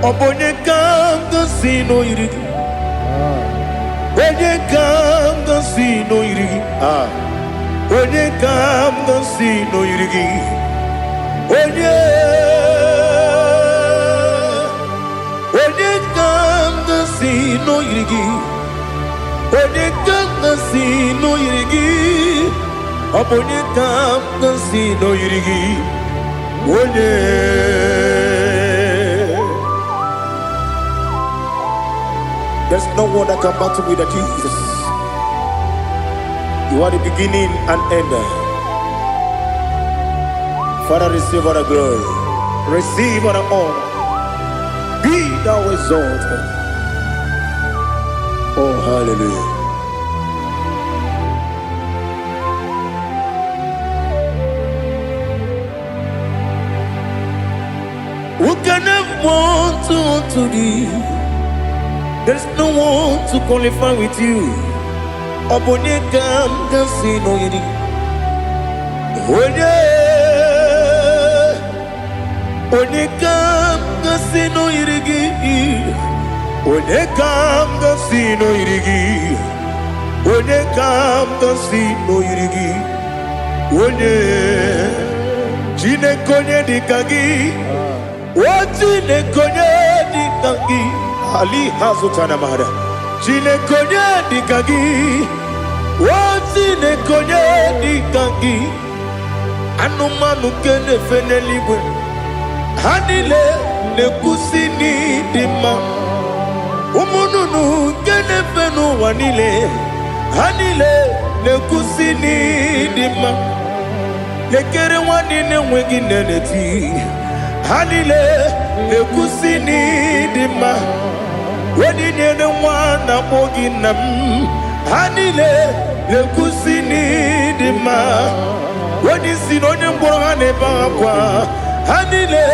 Ọ bụ onye ka m gosi n'oyiri gị? Onye ka m gosi n'oyiri gị? Ah. Onye ka m ga-asị na o yiri gị? Onye, onye ka m ga-asị na o yiri gị? Onye ka m ga-asị na o yiri gị? Ọ bụ onye ka m ga-asị na o yiri gị? Onye. There's no one that can battle with the Jesus. You are the beginning and end. Father, receive all the glory. Receive all the honor. Be thou exalted. Oh, hallelujah. Who can have one to thee? There's no one to qualify with you. Ọ bụ onye ka m ga-asị na o yiri? Onye, onye ka m ga-asị na o yiri gị? Onye ka m ga-asị na o yiri gị? Onye ka m ga-asị na o yiri gị? Onye, Chineke, onye dị ka gị? O Chineke, onye dị ka gị? Ali hazụtana mara. Chineke, onye dị ka gị? O Chineke, onye dị ka gị? Anụmanụ nke na-efe n'eluigwe, ha niile na-ekwusi n'ịdị mma. Ụmụ nnụnụ nke na-efe n'ụwa niile, ha niile na-ekwusi n'ịdị mma. Lekere nwa niile enweghị nne na-eti, ha niile na-ekwusi n'ịdị mma. Onye nyere nwa na-akpọ gị nna m, ha niile na-ekwusi n'ịdị mma. Onye isi na onye mkpọrọ, ha na-ebe akwa, ha niile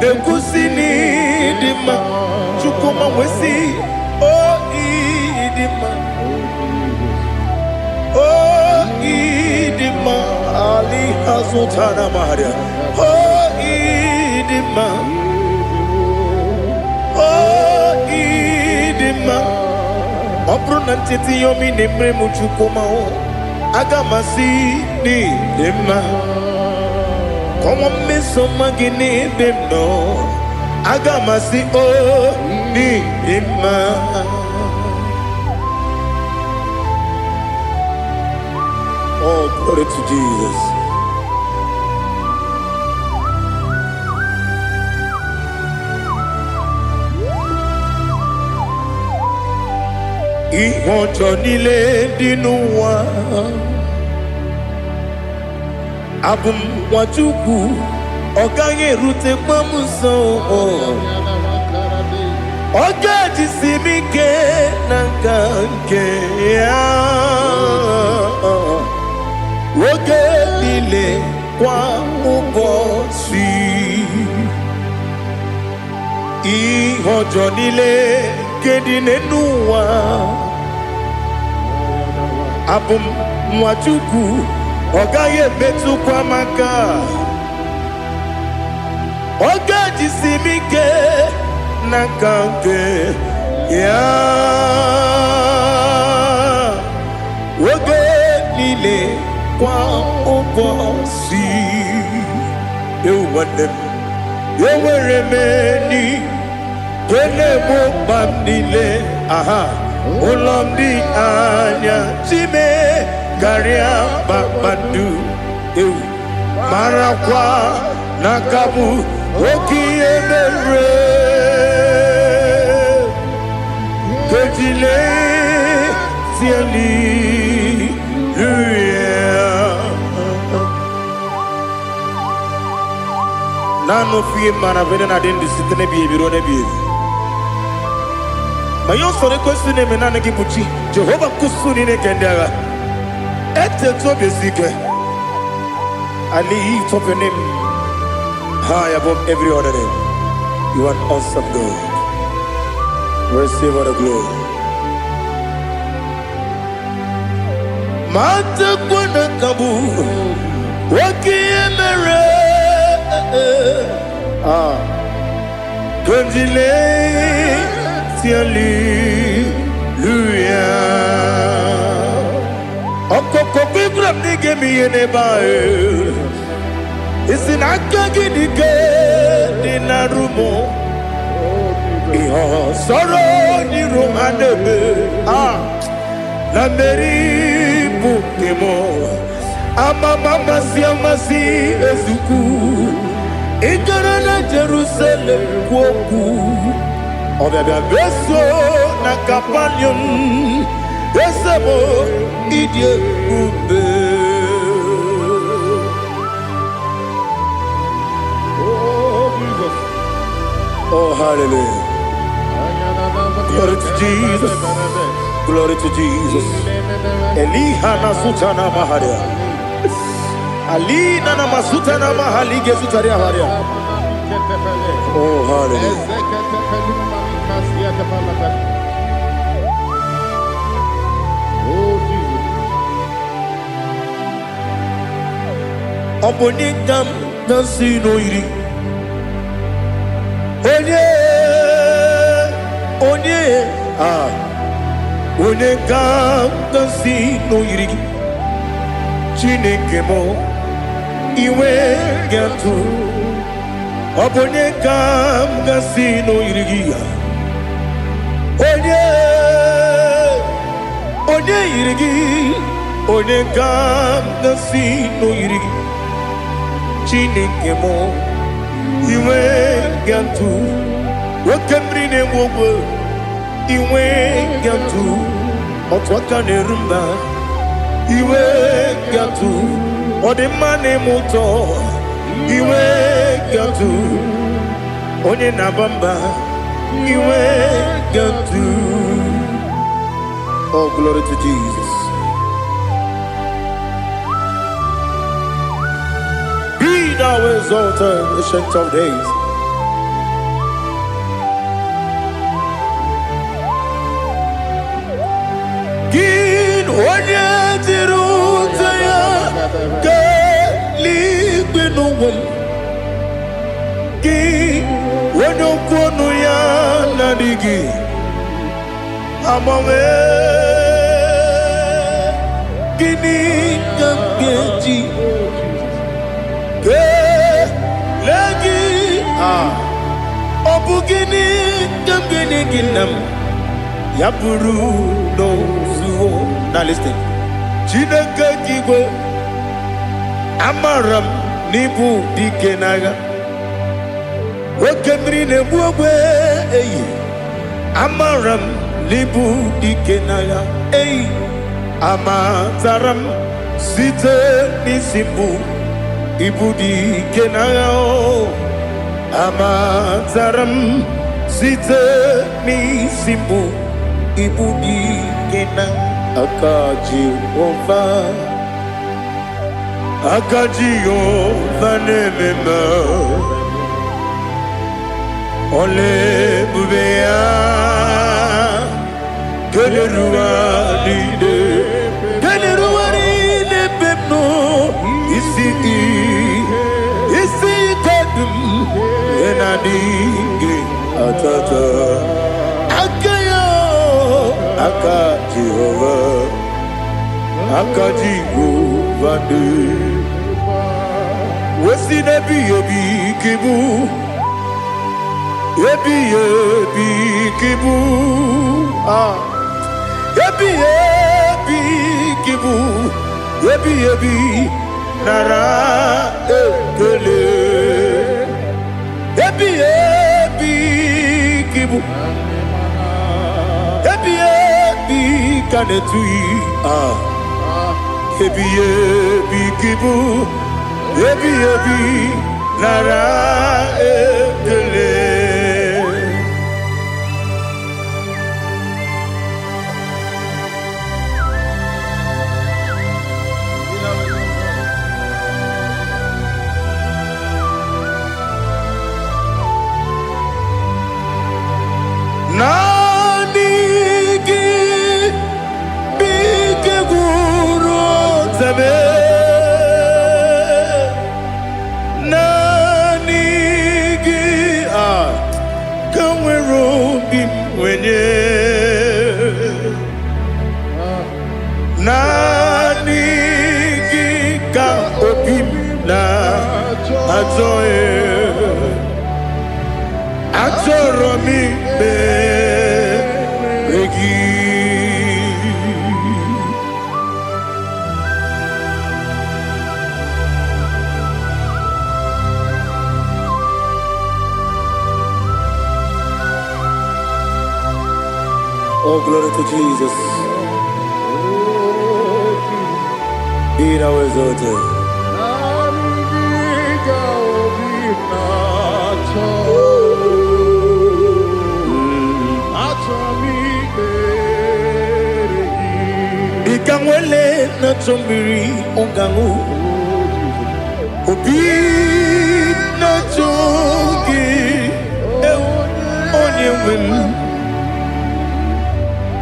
na-ekwusi n'ịdị mma. Chukwuma nwesị o ịdị mma, o ịdị mma. Ali azụtara maria. O ịdị mma, o ịdị mma. Ọ bụrụ na ncheta ihe ọma ị na-emere m, Chukwuma o, aga m asị n'ịdị mma. Kọwa mmeso ọma gị n'ebe m nọ, aga m asị o n'ịdị mma. Oh, glory to Jesus. Ihe ọjọọ niile dị n'ụwa, abụ m nwa Chukwu, ọ gaghị erutekwa m nso. Ọ ga-ejisi m ike na nka nke ya oge niile, kwa ụbọchị. Ihe ọjọọ niile nke dị n'elu ụwa, abụ m nwa Chukwu, ọ gaghị emetụkwa m aka. Ọ ga-ejisi m ike na nka nke ya oge niile, kwa ụbọchị. Ewu nwanne m, enwere m enyi nke na-egbo mkpa m niile. Aha ụlọ m dị anya chime karịa kpakpando. Ewu, marakwa na nka bụ oke ihe mere kejile hallelujah. Naanị ofu ihe mara bụ na-adị ndụ site n'ebighị ebi ruo n'ebighị ebi. Ma ihe usoro ekwesị na-eme, naanị gị bụ chi Jehova nkusu niile nke ndị agha. Etetu obi esi ike. I lift up your name high above every other name. You are an awesome God. Receive all the glory. Matakwa na ka bụ oke ihe mere. Ah, hallelujah. Ọkọkọ. Ịgwara m na ị ga-eme ihe n'ebe ahụ. Isi na aka gị dị ike dị na rumo. Oh, Jesus. Ihe ọsọrọ n'iru ha na-eme. Ah, na mmeri bụ nke m. Amama amasị amasị ezukwu. Ị gara na Jerusalem kwuo okwu. Ọbịabịa beso na Kapanium. Eze m, ịdị ebube. Oh, Jesus. Oh, hallelujah. Glory to Jesus. Glory to Jesus. Eliha na sutana maharia. Alina na masutana mahalige sutaria haria. Oh, hallelujah. Oh, Jesus. Ọ bụ onye ka m na-si n'oyiri. Onye, onye, ah, onye ka m na-si n'oyiri gị. Chineke m, iwe ga-atụ. Ọ bụ onye ka m ga-si n'oyiri gị ya. Onye, onye yiri gị, onye ka m ga-si n'oyiri gị. Chineke m, iwe ga-atụ. Oke mmiri na-egbu ogwe, iwe ga-atụ. Otu aka na-eru mba, iwe ga-atụ. Ọ dị mma na-eme ụtọ, iwe ga-atụ. Onye na-aba mba, iwe ga-atụ. Oh, glory to Jesus. Be thou exalted, Ancient of Days. Gị onye jiri ute ya keeluigwe n'ụwa m. Gị onye okwu ọnụ ya na-adịghị agbanwe. Gịnị ka m ga-eji kelee gị? Ah, ọ bụ gịnị ka m ga-enye gị, nna m, ya bụrụ n'ozuo? Now listen. Chineke gị igwe, amara m n'ịbụ dike n'agha. Oke mmiri na-egbu ogbe eyi, amara m n'ịbụ dike n'agha eyi. Amatara m site n'isi mbụ, ịbụ dike n'agha o. Amatara m site n'isi mbụ, ịbụ dike na aka Jehova. Aka Jehova na-eme mma. Ọla ebube ya keneruwa niile, keneruwa niile ebe m nọ. Isi ike dum ihe na-adịghị atata aka ya. Aka Jehova, aka Jehova dị wesi n'ebighị ebi ka ịbụ, ebighị ebi ka ịbụ. Ah, ebighị ebi ka ịbụ, ebighị ebi, nara ekele. Ebighị ebi ka ịbụ, ebighị ebi ka na-etughị. Ah, ebighị ebi ka ịbụ, ebighị ebi, nara ekele. Naanị gị bụ ike gwụrụ ọtame. Naanị gị a ka nwere obi m nwenye. Naanị na-achọ achọrọ m ikpere gị. Oh, glory to Jesus. Be thou exalted. Naanị gị ka obi na-achọ. Achọ m ikpere gị. Dịka nwele na-achọ mmiri ọ ga-aṅụ, obi na-achọ gị, ewu, onye nwe m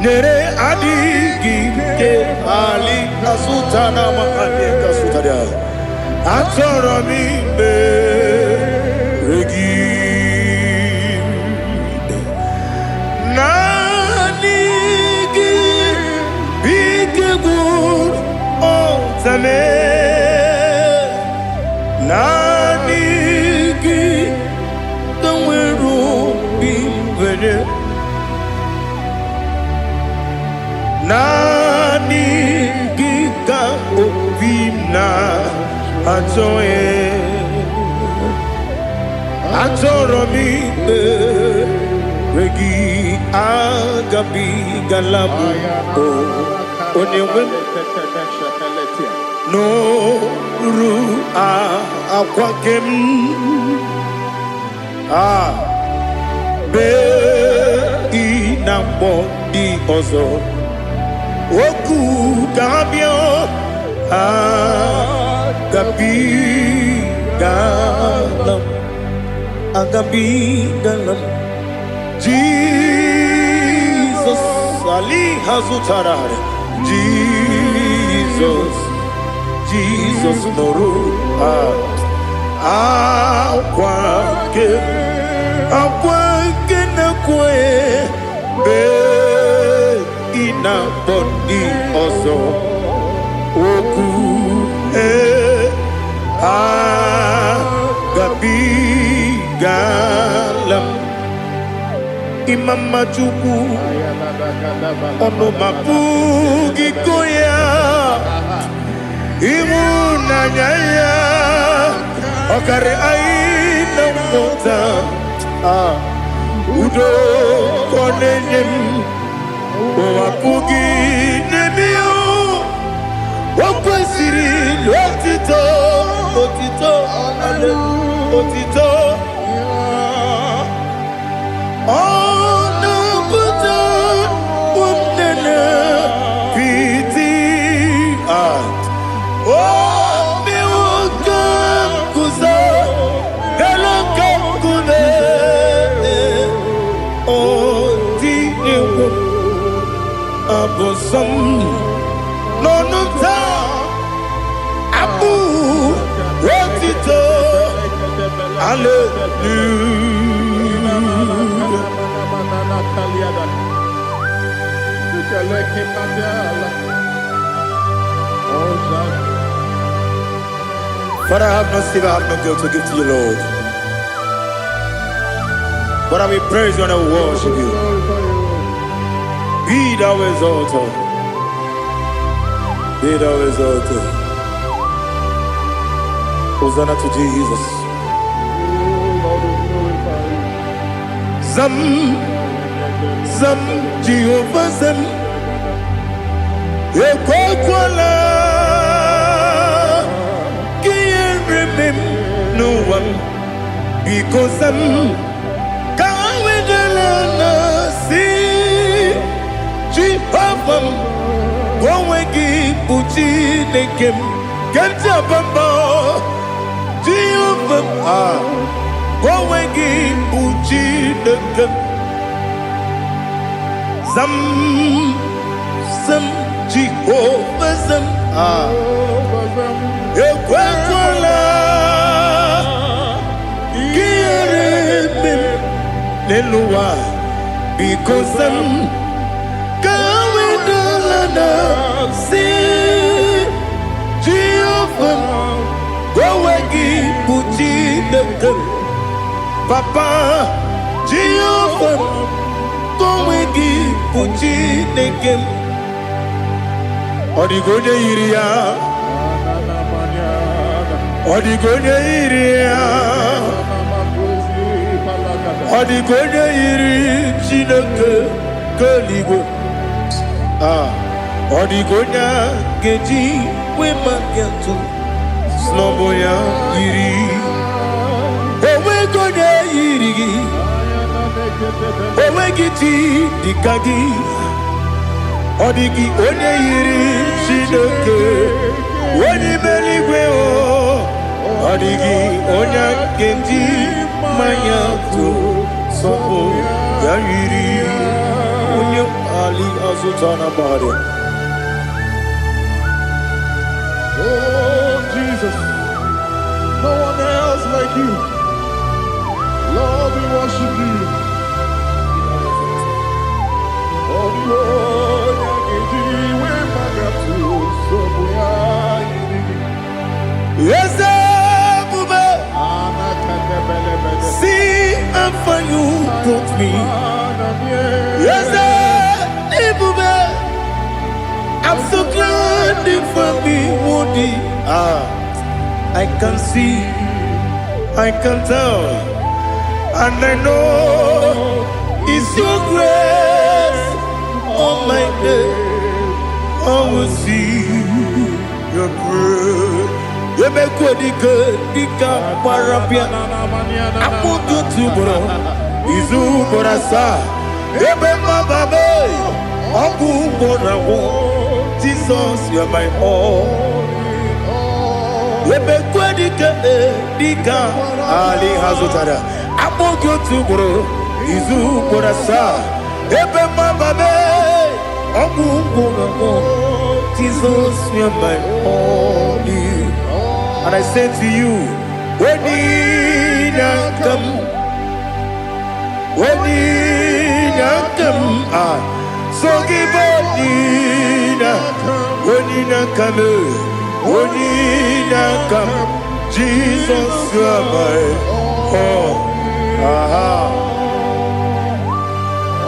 nyere adịghị ike ali kasụta na mahadị kasụtara. Achọrọ m ikpere gị. Naanị gị bụ ike gwụrụ ọtame. Naanị gị ka nwere obi nwere. Naanị gị ka obi m na-achọ. Achọrọ m ikpere gị. Agabigala m o onye nwe m n'oru akwa nke m a bee ị na mgbọ ndị ọzọ okwu ga-abịa. Agabigala m, agabigala m. Jizọs ali ha zụtara. Jizọs, Jizọs nụrụ akwa nke akwa nke na-ekwe bee ị na-akpọ ndị ọzọ okwu e agabigala m. Ịma mma Chukwu, ọnụ ma pụghị go ya. Ịhụnanya ya ọkarị anyị na mmụta. Ah, udo ka ọ na-enye m, ụwa pụghị n'ebe o kwesịrị otito, otito, otito. Ọ na-apụta ụmụnne piti. Ah, o mewo ka m guzo elu ka nkume. O tinyewo abụ nsọ m n'ọnụ m taa, abụ otito, hallelujah. Father, I have no silver, I have no gold to give to you, Lord. But I will praise you and I will worship you. Be thou exalted. Be thou exalted. Hosanna to Jesus. Zam, Zam, Jehovah Zam. Ekwekwala ka ihere mee m n'ụwa m. Biko zam, ka wedela na si Jehova m, ka onwe gị bụ Chineke m nke m ji aba mba. Jehova m, ah, ka onwe gị bụ Chineke m. Zam, zam, Jehova zam, ah, ekwekwala ka ihere mee m n'elu ụwa. Biko zam, ka wedala na si Jehova m, ka onwe gị bụ Chineke. Papa, Jehova m, onwe gị bụ Chineke m. Ọ dịghị onye yiri ya. Ọ dịghị onye yiri ya. Ọ dịghị onye yiri Chineke nke eluigwe. Ah, ọ dịghị onye a ga-eji wee maka atụ sị ya yiri. Onweghị onye yiri gị. Onweghị chi dịka gị. Ọ dịghị onye yiri Chineke onye ime eluigwe o. Ọ dịghị onye a ga-eji mmanya tụ sọpụ ya yiri onye ali azụta na mmadụ. Oh, Jesus. No one else like you. Lord, we worship you. Oh, the onye ga-eji wee maka tụ ya yiri gị. Eze ebube, see how far you brought me. Eze ebube, I'm so glad you found me worthy. Ah, I can see, I can tell, and I know it's your grace on my day. I will see your grace. Emekwe dike dike gbara bịa akpụkpọ otu ugboro izu ugboro asaa ebe mmaba ọgwụ ugboro agwụ. Jesus, you are my all. Emekwe dike dike ali ha zụtara akpọ gị otu ugboro izu ugboro asaa ebe mmaba ọgwụ ugboro agwụ. Jesus, you are my all. And I say to you, Onyinakam, Onyinakam, ah, so give Onyina, Onyinakam, Onyinakam, Jesus, you are my all. Aha.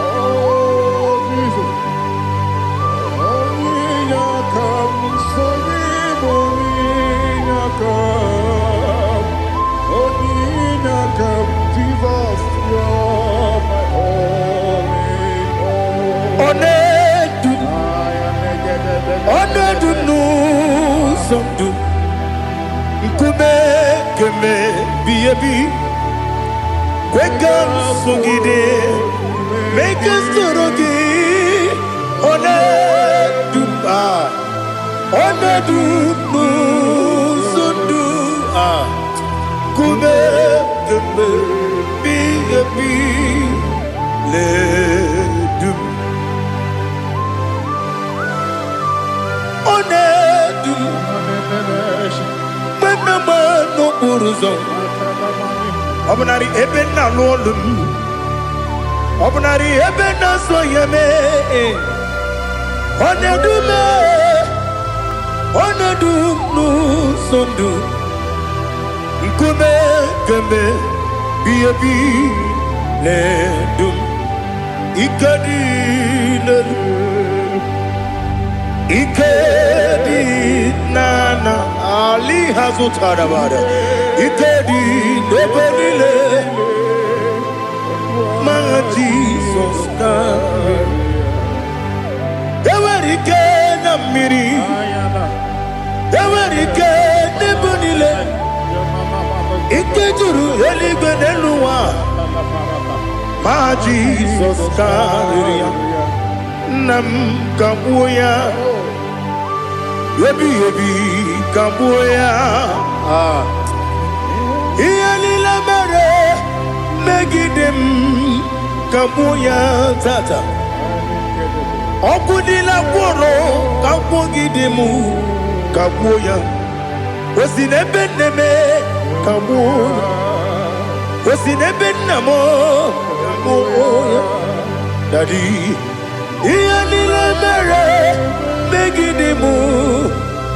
Oh, Jesus. Onyinakam, Solim, Onyinakam. Onyinakam, Jesus, you're my all in all. Onedu, Onedu n'ụzọ ndụ, nkume keme bi ebi, kwe ka m sogide, mee ka m soro gị. Onedu, ah, Onedu n'ụzọ ndụ, ah, nkume keme bi ebi, ledu m. Onedu m mgbe nna m n'okporo ụzọ, ọ bụnarị ebe nna alụ ọlụ m, ọ bụnarị ebe na-azụ ya mee, ọ na-edu m, ọ na-edu m n'ụzọ ndụ, nkume keme bi ebi na-edu m. Ike dị n'elu, ike dị n'ana ali ha zụtara bara, ike dị n'ebe niile ma Jizọs karịrị. Enwere ike na mmiri, enwere ike n'ebe niile, ike juru eluigwe n'elu ụwa ma Jizọs karịrị ya. Nna m, ka gbuo ya ebighị ebi, ka gbuo ya. Ah. Ihe niile mere megide m, ka gbuo ya tata. Ọkụ niile gwụrụ ka gwugide m, ka gbuo ya. O si n'ebe nne m, ka gbuo ya. O si n'ebe nna m, ka gbuo ya. Daddy, ihe niile mere megide m,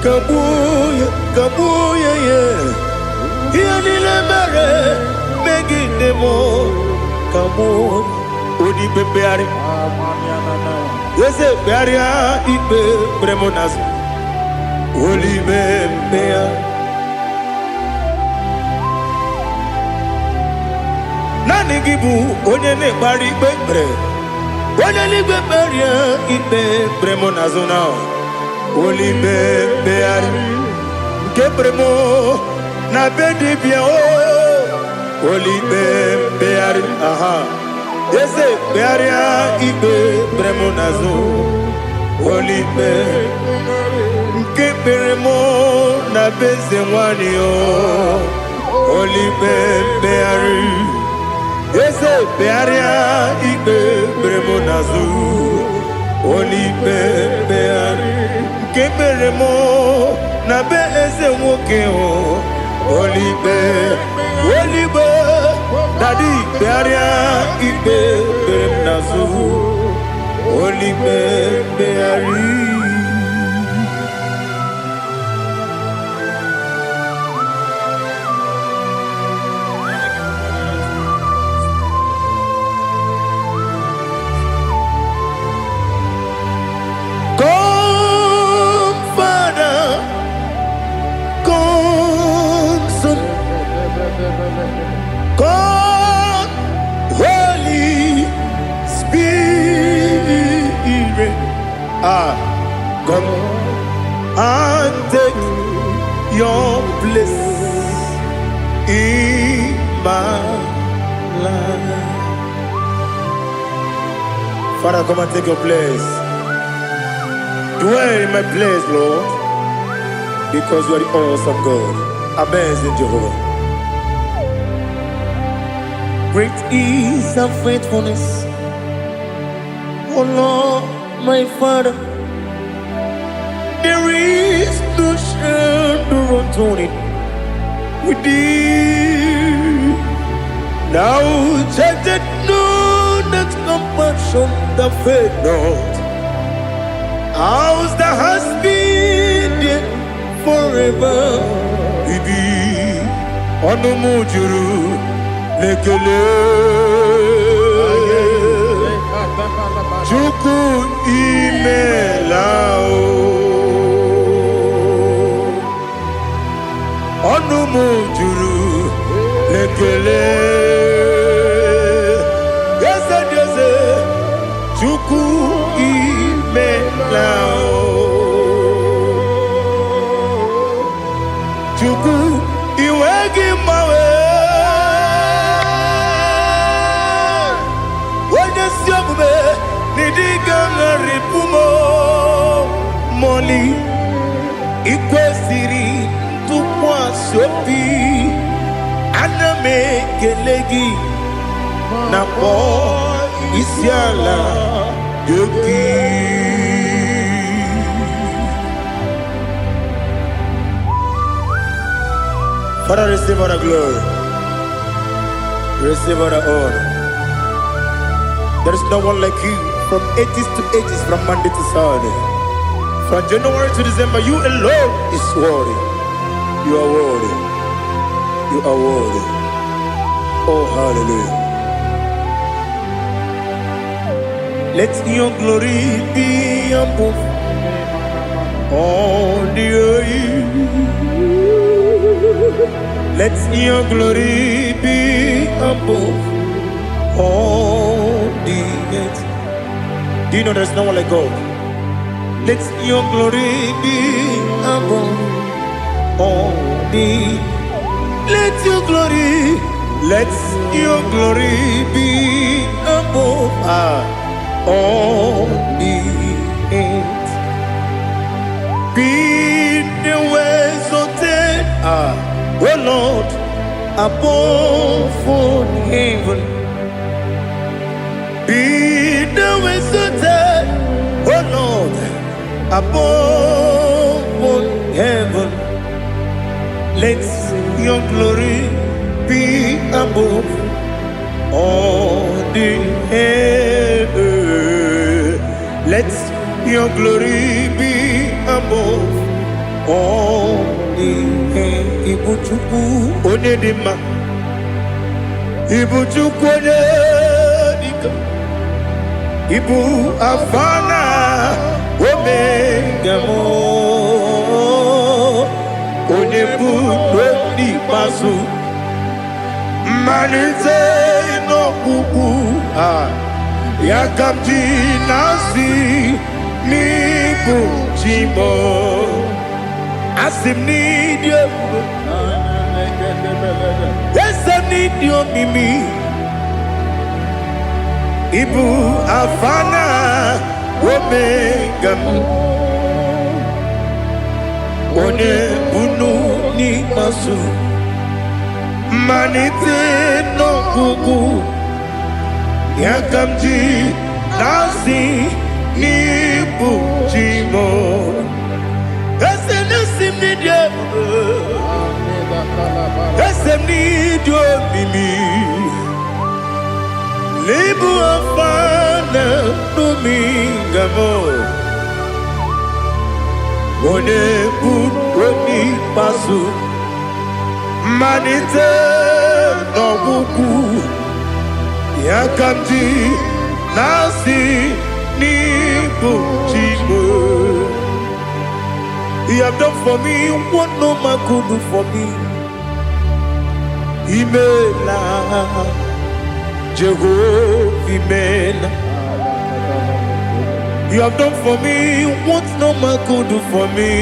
ka gbuo ya, ka gbuo ya. Ya ihe niile mere megide nne m ka mụ onye ikpe mkpegharị. Eze kpegharịa ikpe kpere m n'azụ. Olibe mkpegharị. Naanị gị bụ onye na-ekpegharị ikpe kpere. Onye eluigwe kpegharịa ikpe kpere m n'azụ na olibe mkpegharị. Nke kpere m na be dibịa o olibe mkpegharị aha. Eze kpegharịa ikpe kpere m n'azụ olibe nke kpere m na be eze nwanyị o olibe mkpegharị. Eze kpegharịa ikpe kpere m n'azụ olibe mkpegharị. Nke kpere m na be eze nwoke o olibe olibe daddy kpegharịa ikpe kpere m n'azụ olibe mkpegharị. Come, Father, come, Son, come, Holy Spirit. Ah, come and take your place in my life. Father, come and take your place. Dwell in my place, Lord, because you are the awesome God, amazing Jehovah. Great is thy faithfulness, O Lord, my Father. There is no shadow of turning with thee. Thou changest not thy compassions, they fail not. As thou hast been there forever. Ibi ọnụ m juru n'ekele. Chukwu imela o. Ọnụ m juru n'ekele. Eze dị eze, Chukwu imela o. Chukwu iwe gị mgbanwe. Onye ezi omume n'ịdị ga-agharịpụ m mọli. Ị kwesịrị ntụkwasị obi. Ana m ekele gị na kpọọ isi ala nye gị. Father, receive all the glory. Receive all the honor. There is no one like you from ages to ages, from Monday to Sunday. From January to December, you alone is worthy. You are worthy. You are worthy. Oh, hallelujah. Let your glory be above all the earth. Let your glory be above all the earth. Do you know there's no one like God? Let your glory be above all the. Let your glory be above all the earth. Be thou exalted, O Lord, above all heaven. Be thou exalted, O Lord, above all heaven. Let your glory be above all the earth. Let your glory be above all the earth. Ibu Chukwu onye dị mma. Ịbụ Chukwu onye dike. Ịbụ Alfa na Omega m. Onye bụ n'ikpeazụ. Mmalite n'ọgwụgwụ a. Ya ka m ji na-asị n'ịbụ chi m. Asị m n'ịdị ebube. Eze m n'ịdị omimi. Ịbụ Alfa na Omega m. Onye bunu n'ikpeazụ. Mmalite n'ọgwụgwụ. Ya ka m ji na-asị n'ịbụ chi m. Eze na-esi m n'ịdị ebube. Eze m n'ịdị omimi. N'ịbụ Alfa na Omega m. Onye bụ onye ikpeazụ. Mmalite n'ọgwụgwụ. Ya ka m ji na-asị n'ịbụ chi m. You have done for me what no man could do for me. Imela, Jehovah Imela. You have done for me what no man could do for me.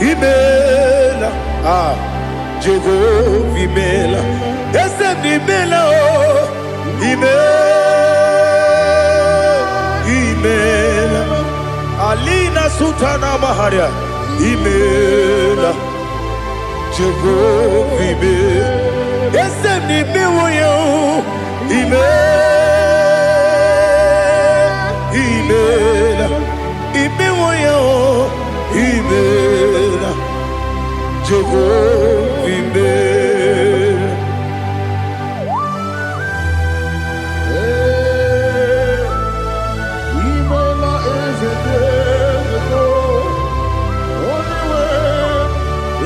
Imela, ah, Jehovah Imela. Eze m Imela, oh, Imela, Imela. Alina Sultana Maharia, Imela, Jehovah Imela. Eze m imewo ya, oh, Imela, Imela, imewo ya, oh, Imela, Jehovah Imela. Ee, imela eze dị eze, onye nwe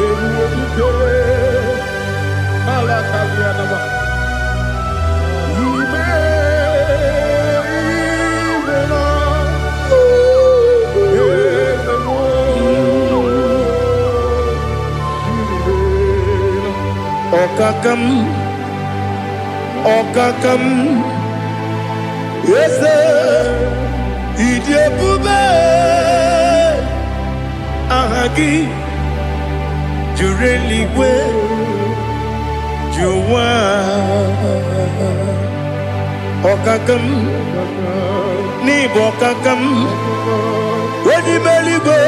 ebube dike ala kabianama. Ime imela eze m, imela. Ọkaka m, ọkaka m, eze, ịdị ebube, aha gị juru eluigwe ju ụwa. Ọkaka m, n'ịbụ ọkaka m, onye ime eluigwe,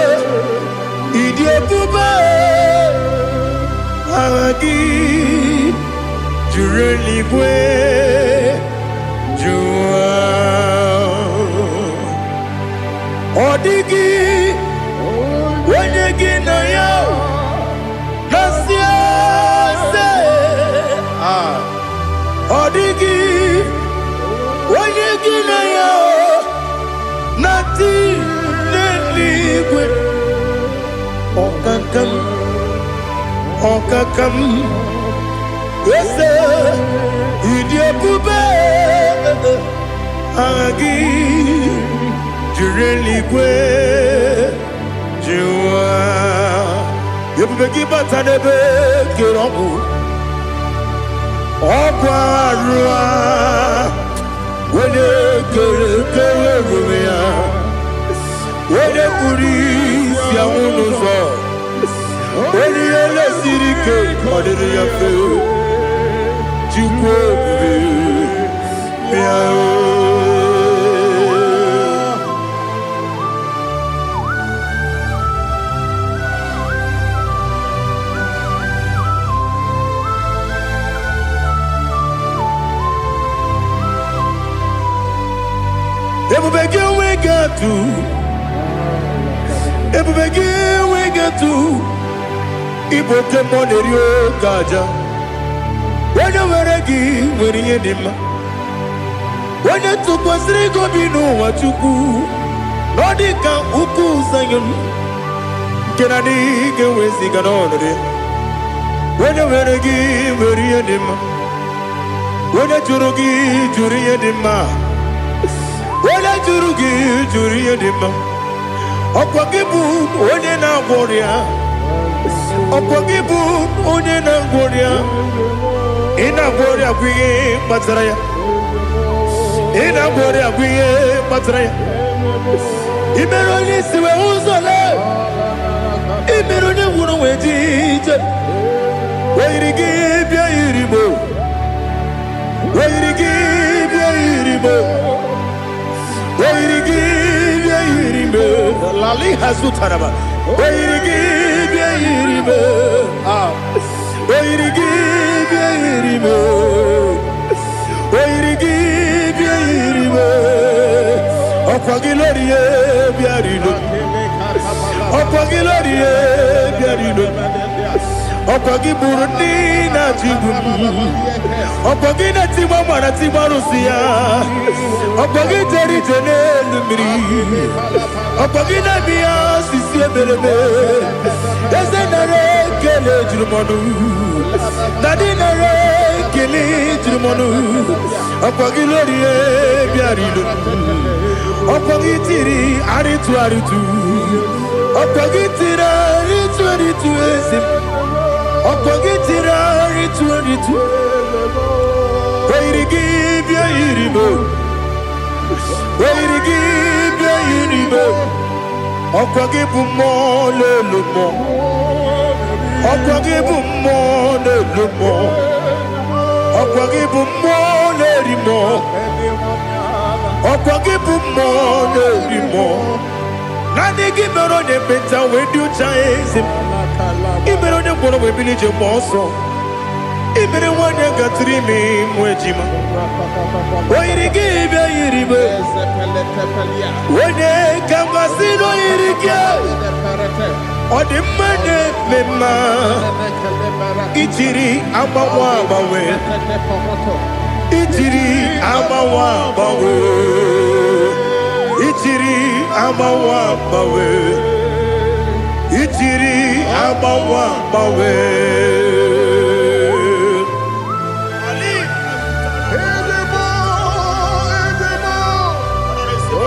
ịdị ebube, aha gị juru eluigwe ju ụwa. Ọ dịghị onye gị na ya na-asị eze. Ah, ọ dịghị onye gị na ya na-atị n'eluigwe. Ọkaka m, ọkaka m, eze, ịdị ebube, aha gị juru eluigwe ju ụwa. Ebube gị bata n'ebe kere ọgwụ ọgwụ arụ a, onye kere kere ebube ya, onye kpuru isi anwụ n'ụzọ, onye ihe lesiri ike ọ dịrị ya mfe. Chukwu ebube, bịa o. Ebube gị enweghị atụ, ebube gị enweghị atụ. Ịbụ oke mmụọ na-eri oke aja. Onye nwere gị nwere ihe dị mma. Onye tụkwasịrị gị obi n'ụwa, Chukwu, na ọ dị ka ukwu Zayọn nke na adịghị ga-eweziga n'ọnọdụ ya. Onye nwere gị nwere ihe dị mma. Onye jụrụ gị jụrụ ihe dị mma. Onye jụrụ gị jụrụ ihe dị mma. Ọkwa gị bụ onye na-agwọ ọrịa. Ọkwa gị bụ onye na-agwọ ọrịa. Ị na-agwọ ọrịa bụ ihe kpatara ya. Ị na-agwọ ọrịa bụ ihe kpatara ya. Ị mere onye isi wee ụzọ lee. Ị mere onye ngwụrọ wee ji ije. O yiri gị bịa yiri mo. O yiri gị bịa yiri mo. O yiri gị bịa yiri mo. Lali hazutaraba. O yiri gị bịa yiri mo. Ah. O yiri gị bịa yiri mo. O yiri gị bịa yiri mo. Ọkwa gị lórí e bịa rilo. Ọkwa gị lórí e bịa rilo. Ọkwa gị gburu ndị na-achịgbu m. Ọkwa gị na-etigbu mara tigbu arụsị ya. Ọkwa gị jere ije n'elu mmiri. Ọkwa gị na-eme ya osisi emereme. Eze, nara ekele juru m ọnụ. Daddy, nara ekele juru m ọnụ. Ọkwa gị lórí e bịara ilo. Ọkwa gị tiri arịtụ arịtụ. Ọkwa gị tiri arịtụ arịtụ, eze m. Ọkwa gị tiri arịtụ arịtụ. O yiri gị bịa yiri m. O yiri gị bịa yiri m. Ọkwa gị bụ mmụọ n'elu mmụọ. Ọkwa gị bụ mmụọ n'elu mmụọ. Ọkwa gị bụ mmụọ na-eri mmụọ. Ọkwa gị bụ mmụọ na-eri mmụọ. Naanị gị mere onye ekpenta wee dị ụcha, eze m. Ị mere onye ngwọrọ wee bili ije gba ọsọ. Ị mere nwanyị gatụrụ ime mụ ejima. O yiri gị bịa yiri m. Onye ka m gasị na o yiri gị? Ọ dị mma na-eme mma. Ijiri agbanwe agbanwe. Ijiri agbanwe agbanwe. Ijiri agbanwe agbanwe. Ijiri agbanwe agbanwe. Ali. Ezemo, Ezemo. Oh,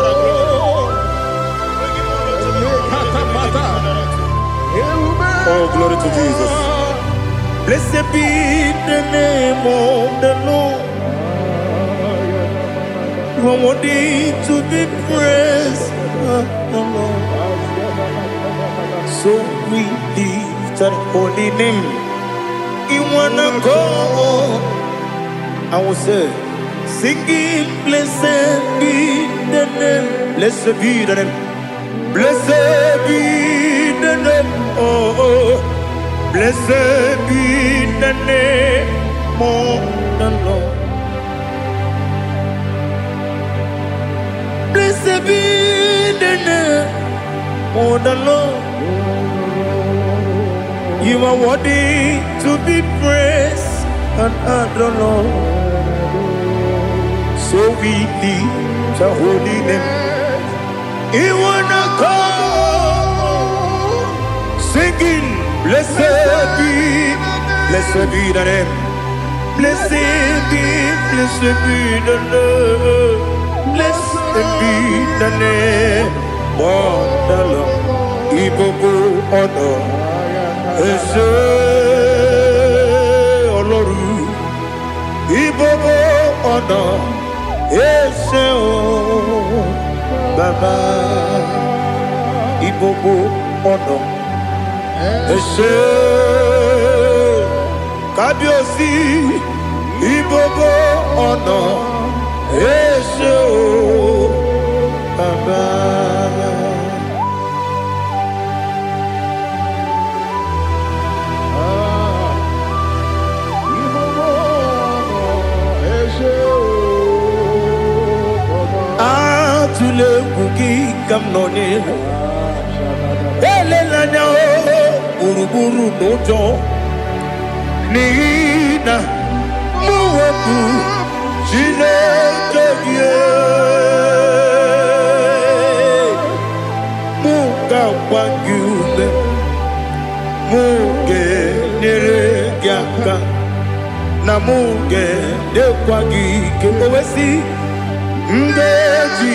Lekatapata. Ewume. Oh, glory to Jesus. Blessed be the name of the Lord. You are worthy to be praised, the Lord. So we lift that holy name. In one accord, I will say, singing, blessed be the name. Blessed be the name. Blessed be the name. Oh. Blessed be the name of the Lord. Blessed be the name of the Lord. You are worthy to be praised and adored, Lord. So we lift the holy name. You wanna come singing, blessed be the name. Blessed be the name. Blessed be the name of the Lord. Ìgbogbo ọ̀nà ẹ ṣé Ọlọ́run. Ìgbogbo ọ̀nà ẹ ṣé o Bàbá. Ìgbogbo ọ̀nà ẹ ṣé Kábíyèsí. Ìgbogbo ọ̀nà ẹ ṣé o Bàbá. Ah, ìgbogbo ọ̀nà ẹ ṣé o Bàbá. Atụla egwu, gị ka m nọ n'ihu. Elela anya o gburugburu n'ụjọ, n'ihi na mụ bụ Chineke gị. Mụ ga-agba gị ume, mụ ga Ga-enyere gị aka na mụ ga-enyekwa gị ike. O wee sị, m ga-eji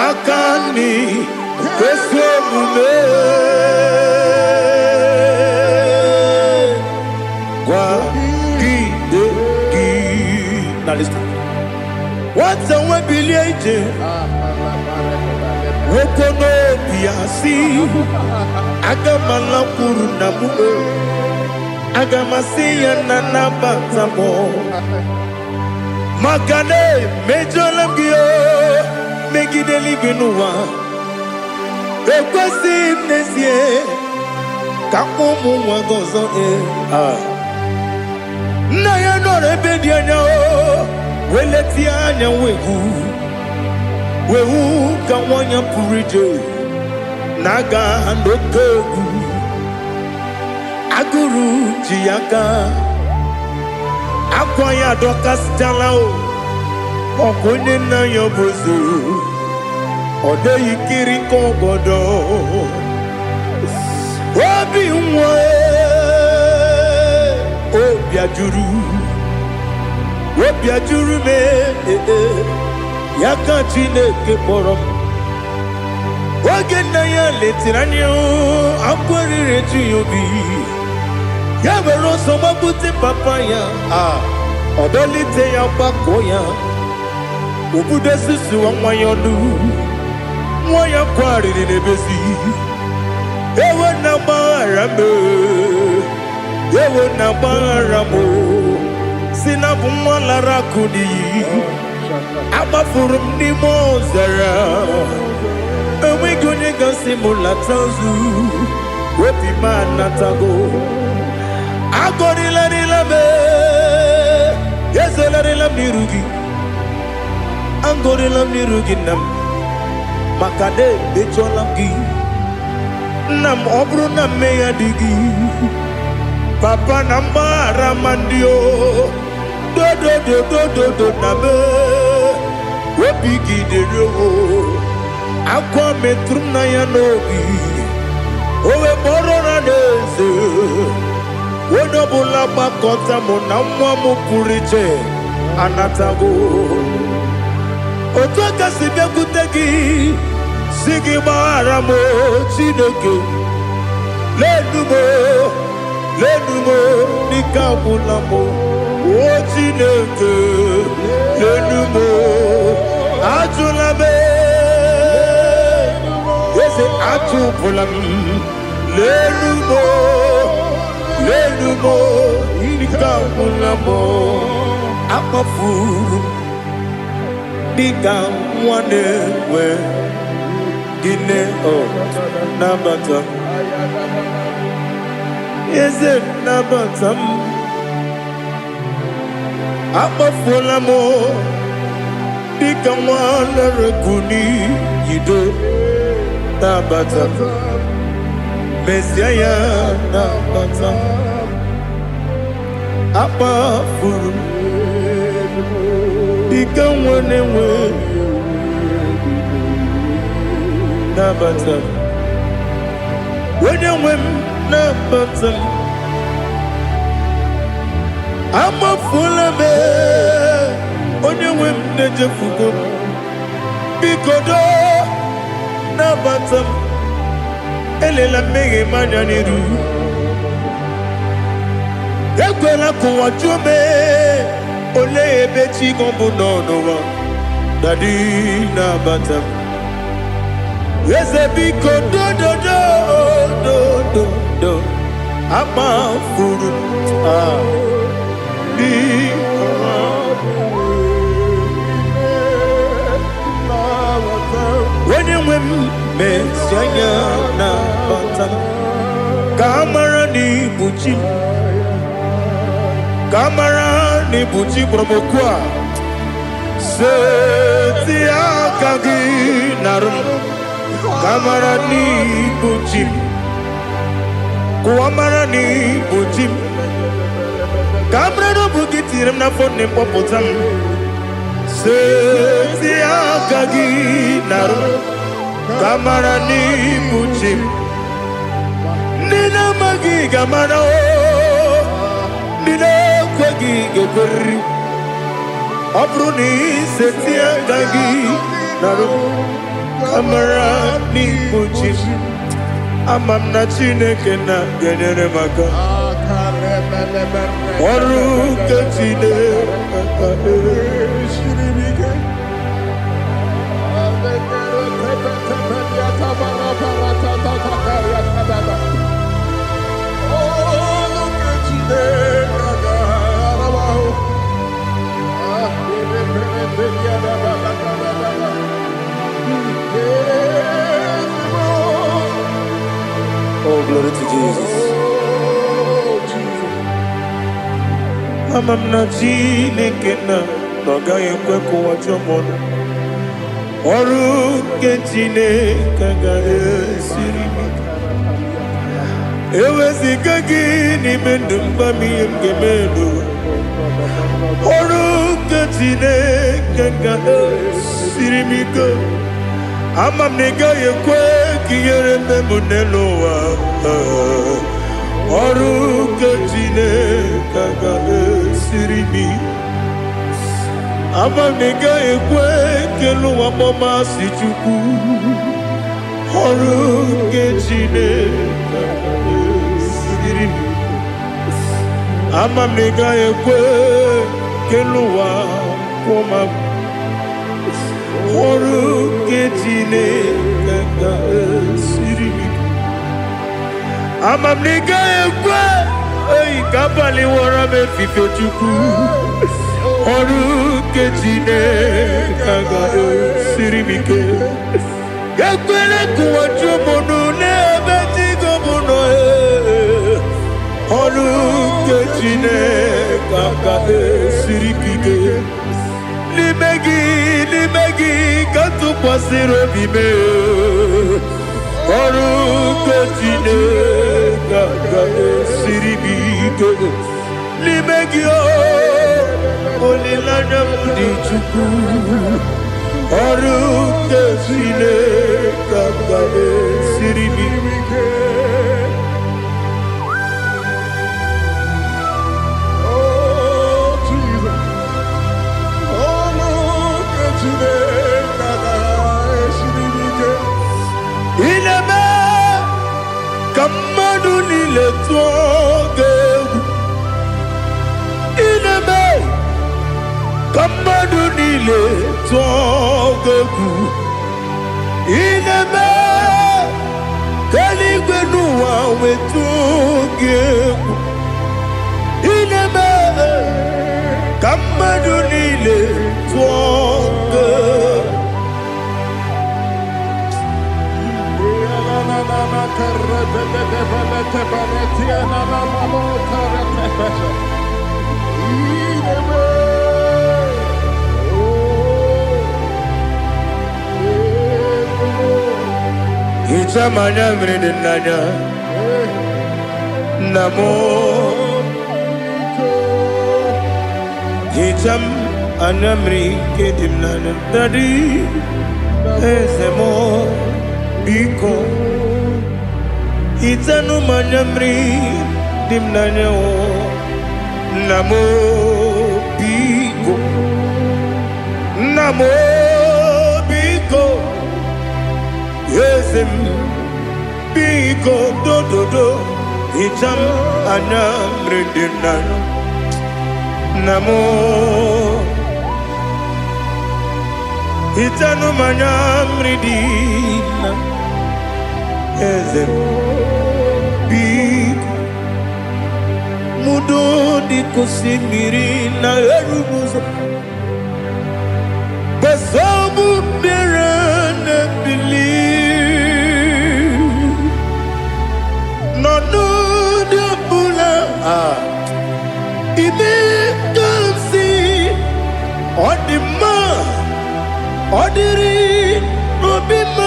aka nri ezi omume kwagide gị. Na listen. Nwata nwe bilie ije, nwoke n'obi ya si, aga m alakwuru nna m o, aga m asị ya na nabata m, maka na emejọla m gị o, megide eluigwe n'ụwa. Ekwesịghị m n'ezie ka mkpọ ụmụ nwa gị ọzọ. Ee, ah. Nna ya nọrọ ebe dị anya o, wee letie anya, wee hụ, wee hụ ka nwa ya pụrụ ije na-aga n'oke egwu. Agụrụ ji ya aka, akwa ya adọkasịchala o. Ọkwa onye nna ya bụ eze, ọ dịghị kiri ka ọgọdọ obi nwa. Obi ajụrụ, obi ajụrụ m. Ee, ya ka Chineke kpọrọ m. Oge nna ya letere anya, akwa riri eju ya obi. Ya were ọsọ gbapute papa ya, a ọ dọlite ya, gbakọọ ya, obudo susuwa nwa ya ọnụ. Nwa ya kwarịrị n'ebezi, ewe na gbaghara m, ewe na gbaghara m, si na bụ nwa lara akụ n'iyi, agbafuru m n'ime ọzara, enweghị onye gasị m lata ozu. Obi m anatago. Agọrịlarịla m, ezelarịla m n'iru gị, agọrịla m n'iru gị, nna m, maka na emejọla m gị, nna m. Ọ bụrụ na mmehie dị gị, papa, na mgbaghara ma ndị o dodododododo na me obi gị dịrị o. Akwa metụrụ m na ya n'obi, o wee kpọrọ na n'eze, onye ọbụla gbakọta mụ na nwa m pụrụ iche anatago. Otu aka si bịakwute gị, si gị gbaghara m o, Chineke. Lenu m o, lenu m o, n'ike agwụla m o. O Chineke, lenu m o, ajụla m, eze, achụpụla m. Lenu m o, lenu m o, ike agwụla m o. Akpọfuru m dịka nwa na-enwe gịnị o. Nabata, eze, nabata m. Akpọfuola m dịka nwa lere n'iyido. Nabata, mezie ya, nabata. Akpafuru m dịka nwa na-enwe, nabata. Onye nwe m, nabata m. Amafuola m, onye nwe m, na-ejefugo m. Biko doo, nabata m. Elela mmehie m anya n'iru. Ekwela ka ụwa jụọ m, olee ebe chi gị bụ nọ n'ụwa. Daddy, nabata m. Eze, biko, dododo dododo. Akpafuru m, ah, biko. Onye nwe m, mesi anya, nabata m, ka a mara na ibu chi m, ka a mara na ibu chi kpọrọ m okwu a. Seti aka gị narụ m, ka a mara na ibu chi m, kụwa mara na ibu chi m, ka a mara na ọ bụ gị tinyere m n'afọ nne, mkpọpụta m. Seti aka gị narụ m, ka a mara na ibu chi m. Ndị na-amaghị ga-amara o. Ndị na-ekweghị ga-ekweriri. Ọ bụrụ na iseti aka gị narụ amara n'ikpuchi m, ama m na Chineke na ga-enyere m aka. Ọrụ nke Chineke. Oh, glory to Jesus. Ama m na Chineke na ọ gaghị ekwe ka ụwa jụọ m ọnụ. Ọrụ nke Chineke agaghị esiri m ike. Eweziga gị n'ime ndụ m, gwa m ihe m ga-eme n'ụwa. Ọrụ nke Chineke ga-esiri m ike. Ama m na ị gaghị ekwe ka ihere mee m n'elu ụwa. Ọrụ nke Chineke ga-esiri m ike. Ama m na ị gaghị ekwe ka elu ụwa kpọọ m asị, Chukwu. Ọrụ nke Chineke ga-esiri m ike. Ama m na ị gaghị ekwe ka elu ụwa kwụọ m agwụ. Ọrụ nke Chineke ga-esiri m ike. Ama m na ị gaghị ekwe oyi ka abalị wọrọ m efife, Chukwu. Ọrụ nke Chineke ga-esiri m ike. Ekwela ka ụwa jụọ m ọnụ n'ebe chi m nọ. Ee. Ọrụ nke Chineke ga-esiri m ike. N'ime gị, n'ime gị ka m tụkwasịrị obi m. Ọrụ nke Chineke ga-esiri m ike. N'ime gị o, olileanya m dị, Chukwu. Ọrụ nke Chineke ga-esiri m ike. Oh, Jesus. Oh, look at Chineke ga-esiri m ike. Ị na-eme ka mmadụ niile tụọ gị egwu. Ị na-eme ka mmadụ niile tụọ gị egwu. Ị na-eme ka eluigwe n'ụwa wee tụọ gị egwu. Ị na-eme ka mmadụ niile tụọ gị egwu. Hichaa m anya mmiri dị n'anya, nna m. Hichaa m anya mmiri nke dị m n'anya, Daddy, eze m, biko hichanụ m anya mmiri dị m n'anya o, nna m, biko, nna m, biko, eze m, biko, dododo, hichaa m anya mmiri dị m n'anya, nna m. Hichanụ m anya mmiri dị na eze m, biko. Mudo dị ka osimiri na-eru n'ụzọ gbasọbụ mmiri na-ebili n'ọnọdụ ọbụla. Ah, ime ka m si ọ dị mma, ọ dịrị n'obi m.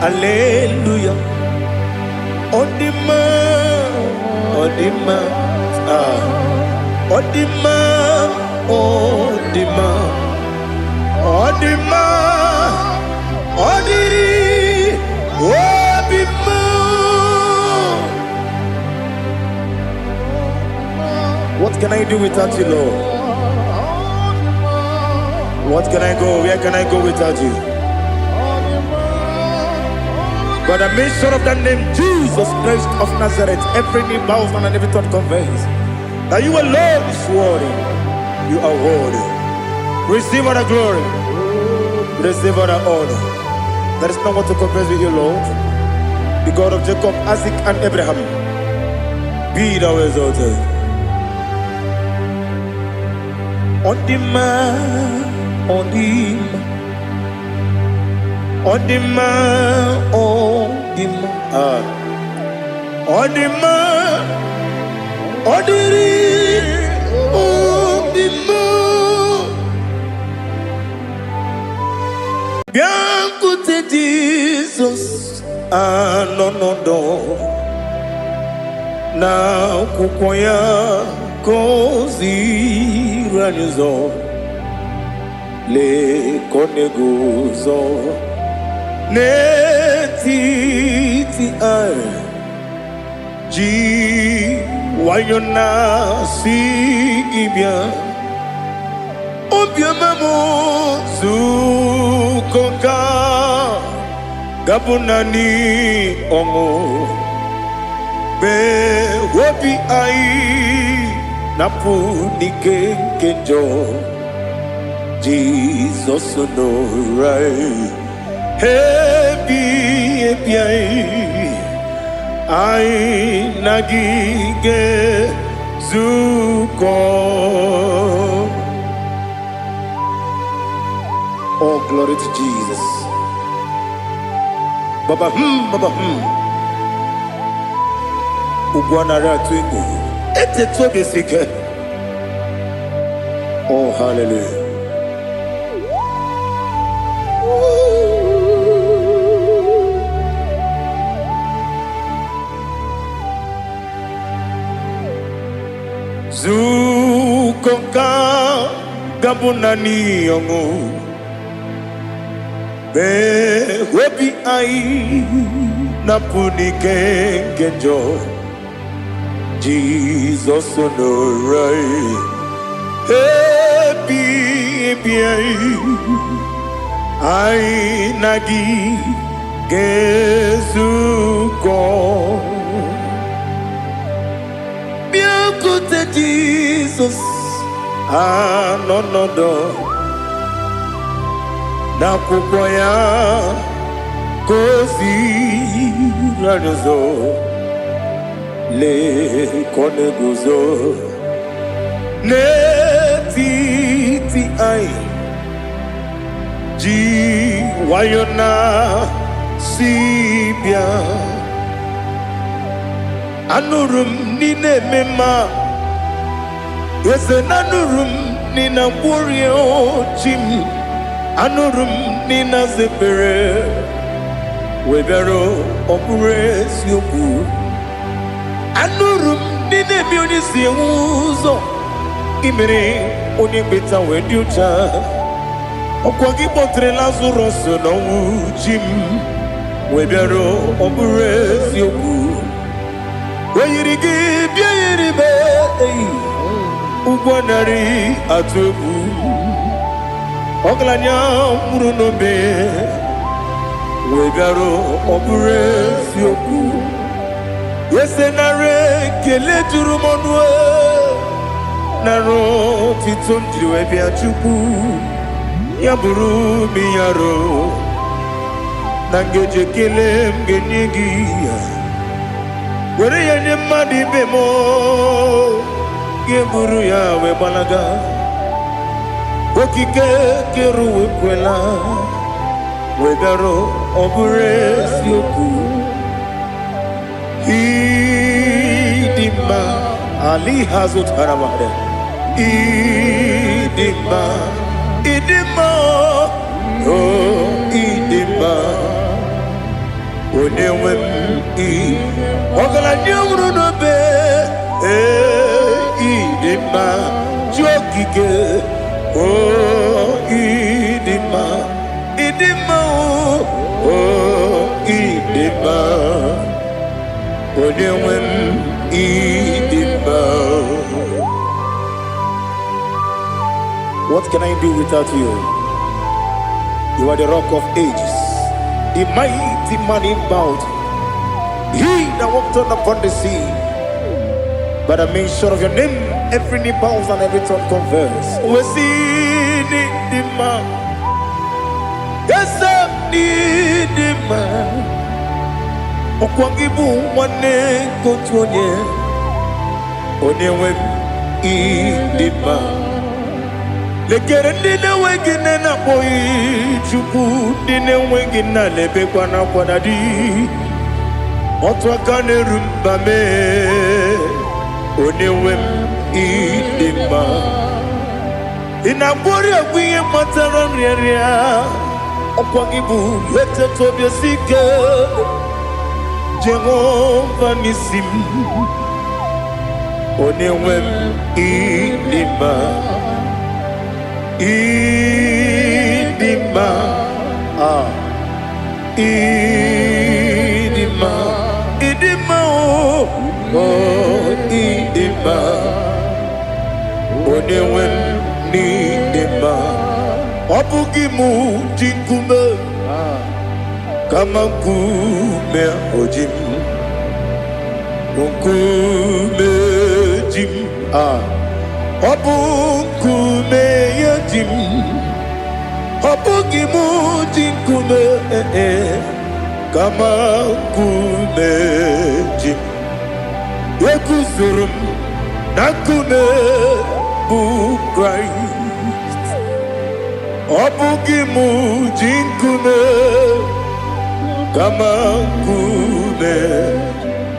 Aleluya, ọ dị mma, ọ dị mma. Ah, ọ dị mma, ọ dị mma, ọ dị mma, ọ dịrị obi m. can I do without you, Lord? What can I go? Where can I go without you? By the mention of that name, Jesus Christ of Nazareth, every knee bows down and every tongue confess that you alone is worthy. You are worthy. Receive all the glory. Receive all the honor. There is no one to compare with you, Lord. The God of Jacob, Isaac, and Abraham. Be thou exalted. On the man, on the on the man, on the man, on the man, on the on the man. Bịakwute Jizọs anọ n'ọdọ na akwụkwọ ya ka o ziri anyị ụzọ lee ka ọ na-eguzo n'etiti anyị ji nwayọ na-asị gị bịa obiọma m zukọ ka gabụ naanị ọṅụ mee obi anyị napụ n'ike nke njọ Jizọs nọrọ anyị ebi ebi anyị anyị na gị ga-ezukọ. Oh, glory to Jesus. Baba baba Ugwu anaghị atụ egwu. Etetu obi si ike. Oh, hallelujah. Zukọ ka gabụ naanị ọṅụ. Mee obi anyị napụ n'ike nke njọ. Jizọs nọrọ anyị. Ebi ebi anyị. Anyị na gị ga-ezukọ. Bịakwute Jizọs anọ n'ọdọ n'akwụkwọ ya ka o ziri anyị ụzọ lee ka ọ na-eguzo n'etiti anyị ji nwayọ na si bịa anụrụ m n'ị na-eme mma eze na anụrụ m n'ị na-agwọrịa chi m anụrụ m n'ị na-aza ekpere wee bịara ọ bụrụ eziokwu anụrụ m ndị na-eme onye si enwe ụzọ imere onye mkpeta wee dị ụcha ọkwa gị kpọtere Lazarọs n'ọnwụ chi m wee bịara ọ bụrụ eziokwu o yiri gị bịa yiri be eyi ụgwọ narị atụ egwu ọgaranya nwụrụ n'obe wee bịara ọ bụrụ eziokwu ese nara ekele juru m ọnụ nara otito m jiri wee bịa Chukwu ya bụrụ m yaro na ngeji ekele m ga-enye gị ya were ya nye mmadụ ibe m ga-eburu ya wee gbalaga okike kere ụwa ekwela wee bịara ọ bụrụ eziokwu ịdị mma ali ha zụtara mmadụ ịdị mma ịdị mma o ịdị mma onye nwe m ị ọgaranya nwụrụ n'obe ee ịdị mma chi okike o ịdị mma ịdị mma o ịdị mma onye nwe m ịdị mma. What can I do without you? You are the Rock of Ages, the mighty man in battle. He that walked on upon the sea. By the mention of your name, every knee bows and every tongue confess. Wesi dị mma, eze m dị mma, ọkwa gị bụ nwanne nke otu onye, onye nwe m ịdị mma. Lekere ndị na-enweghị nne na-akpọghị Chukwu, ndị na-enweghị nna na-ebekwa n'akwa na di. Otu aka na-eru mba mee, onye nwe m ịdị mma. Ị na-agwọrị agwụ ihe kpatara nrịanrịa, ọkwa gị bụ eteta obi esi ike, Jehova n'isi m, onye nwe m ịdị mma, ịdị mma, ah, ịdị mma, ịdị mma, o oh, ịdị mma, onye nwe m n'ịdị mma. Ọ bụghị mụ ji nkume, kama nkume o ji m, nkume ji m, ah, ọ bụ nkume ya ji m. Ọ bụghị mụ ji nkume, eh, eh, kama nkume ji m. Eguzoro m na nkume bụ Kraịst. Ọ bụghị mụ ji nkume, kama nkume,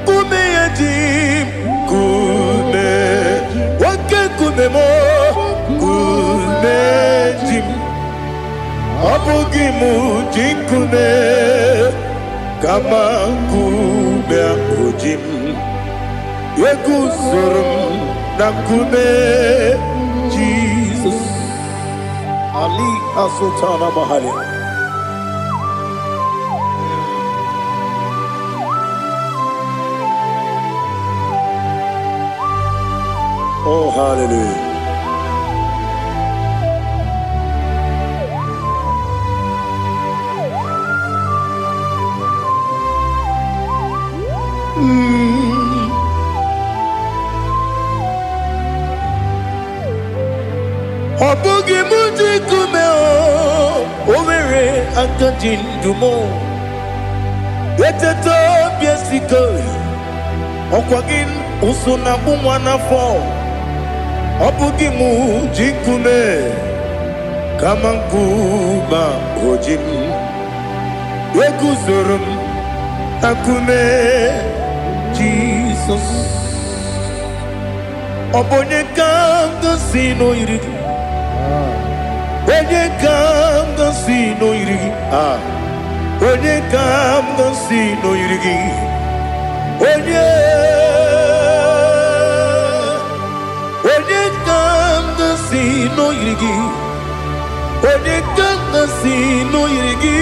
nkume ya ji m, nkume, oke nkume m, nkume ji m. Ọ bụghị mụ ji nkume, kama nkume ahụ ji m. Eguzoro m na nkume Jizọs. Ali Asultana Mahali. Oh, hallelujah. Ọ bụghị mụ ji nkume, o nwere aka ji ndụ m. Eteta obi esiko, ọkwa gị ụsụ na-akpụ nwa n'afọ. Ọ bụghị mụ ji nkume, kama nkume o ji m. Eguzoro m na nkume Jizọs. Ọ bụ onye ka m gosi n'oyiri gị? Onye ka m gosi n'oyiri gị? Ah, onye ka m gosi n'oyiri gị? Onye, onye ka m gosi n'oyiri gị? Onye ka m gosi n'oyiri gị?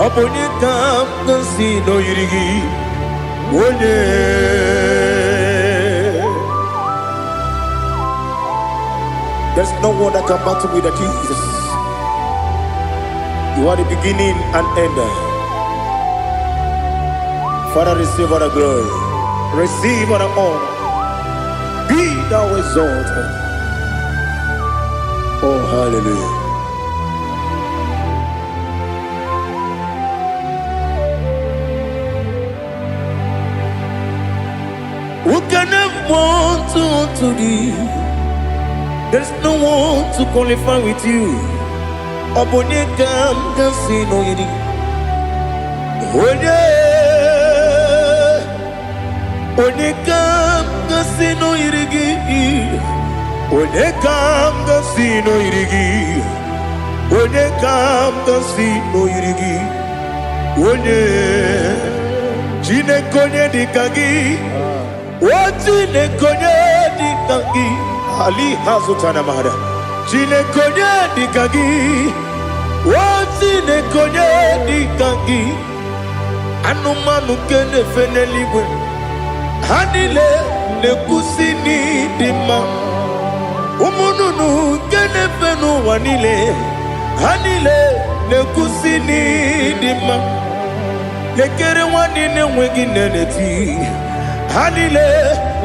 Ọ bụ onye ka m gosi n'oyiri gị? Onye. There's no one that can battle with the Jesus. You are the beginning and end. Father, receive all the glory. Receive all the honor. Be thou exalted. Oh, hallelujah. Who can have one to thee? There's no one to qualify with you. Ọ bụ onye ka m ga-asị n'oyiri? Onye, onye ka m ga-asị n'oyiri gị? Onye ka m ga-asị n'oyiri gị? Onye ka m ga-asị n'oyiri gị? Onye, Chineke, onye dị ka gị? O Chineke, onye dị ka gị? Ali hazụtara mara. Chineke, onye dị ka gị? O Chineke, onye dị ka gị? Anụmanụ nke na-efe n'eluigwe, ha niile na-ekwusi n'ịdị mma. Ụmụ nnụnụ nke na-efe n'ụwa niile, ha niile na-ekwusi n'ịdị mma. Lekere nwanne na-enweghị nne na-eti, ha niile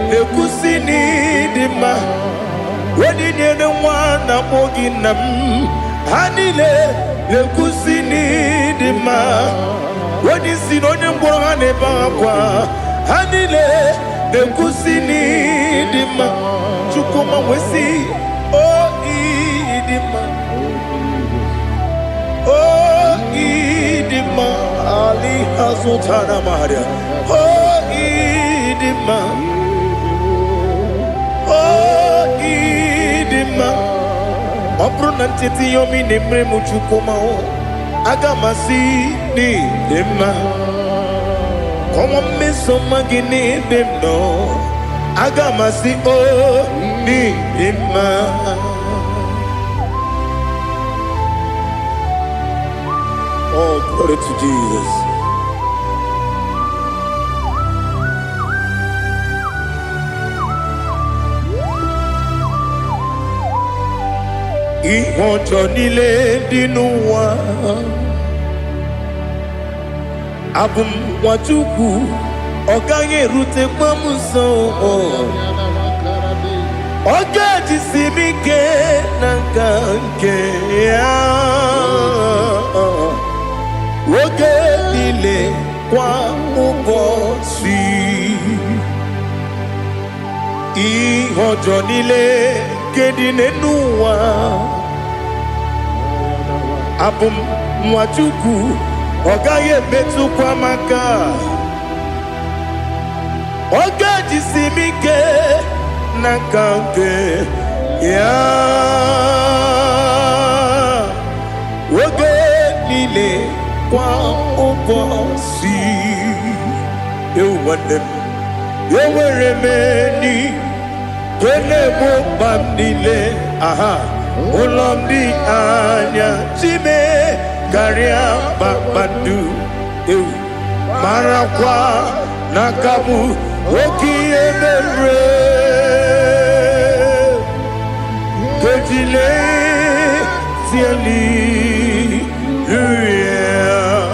na-ekwusi n'ịdị mma. Onye nyere nwa na-akpọ gị nna m, ha niile na-ekwusi n'ịdị mma. Onye isi na onye mkpọrọ ha na-ebe akwa, ha niile na-ekwusi n'ịdị mma. Chukwuma nwesị o ịdị mma, o ịdị mma. Ali azụtara maharia, o ịdị mma, o ịdị mma. Ọ bụrụ na ncheta ihe omi na-emere m, Chukwuma, aga m asị n'ịdị mma. Kọnwa mmeso ọma gị n'ebe m nọ, aga m asị o n'ịdị mma. Oh, glory to Jesus. Ihe ọjọọ niile dị n'ụwa, abụ m Nwachukwu, ọ gaghị erutekwa m nso. Ọ ga-ejisi m ike na nka nke ya oge niile, kwa ụbọchị. Ihe ọjọọ niile nke dị n'elu ụwa, abụ m Nwachukwu, ọ gaghị emetụkwa m aka. Ọ ga-ejisi m ike n'aka nke ya oge niile, kwa ụbọchị. Ewu nwanne m, enwere m enyi nke na-egbo mkpa m niile. Aha ụlọ m dị anya chime karịa kpakpando. Ewu, marakwa n'aka m oke ihe mere kejile hallelujah.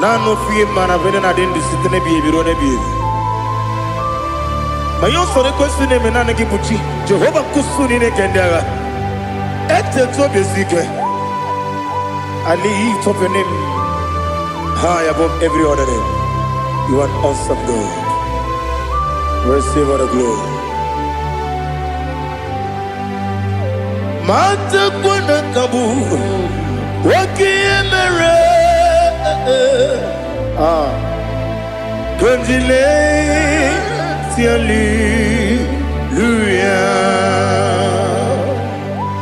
Naanị ofu ihe mara bụ na adị ndụ site n'ebighị ebi ruo n'ebighị ebi. Ma ihe usoro ekwesị na-eme, naanị gị bụ chi Jehova nkusu niile nke ndị agha. Etetu obi esi ike. I lift up your name high above every other name. You are an awesome God. Receive all the glory. Matakwa na kabu oke ihe mere. Ah, Kandile hallelujah.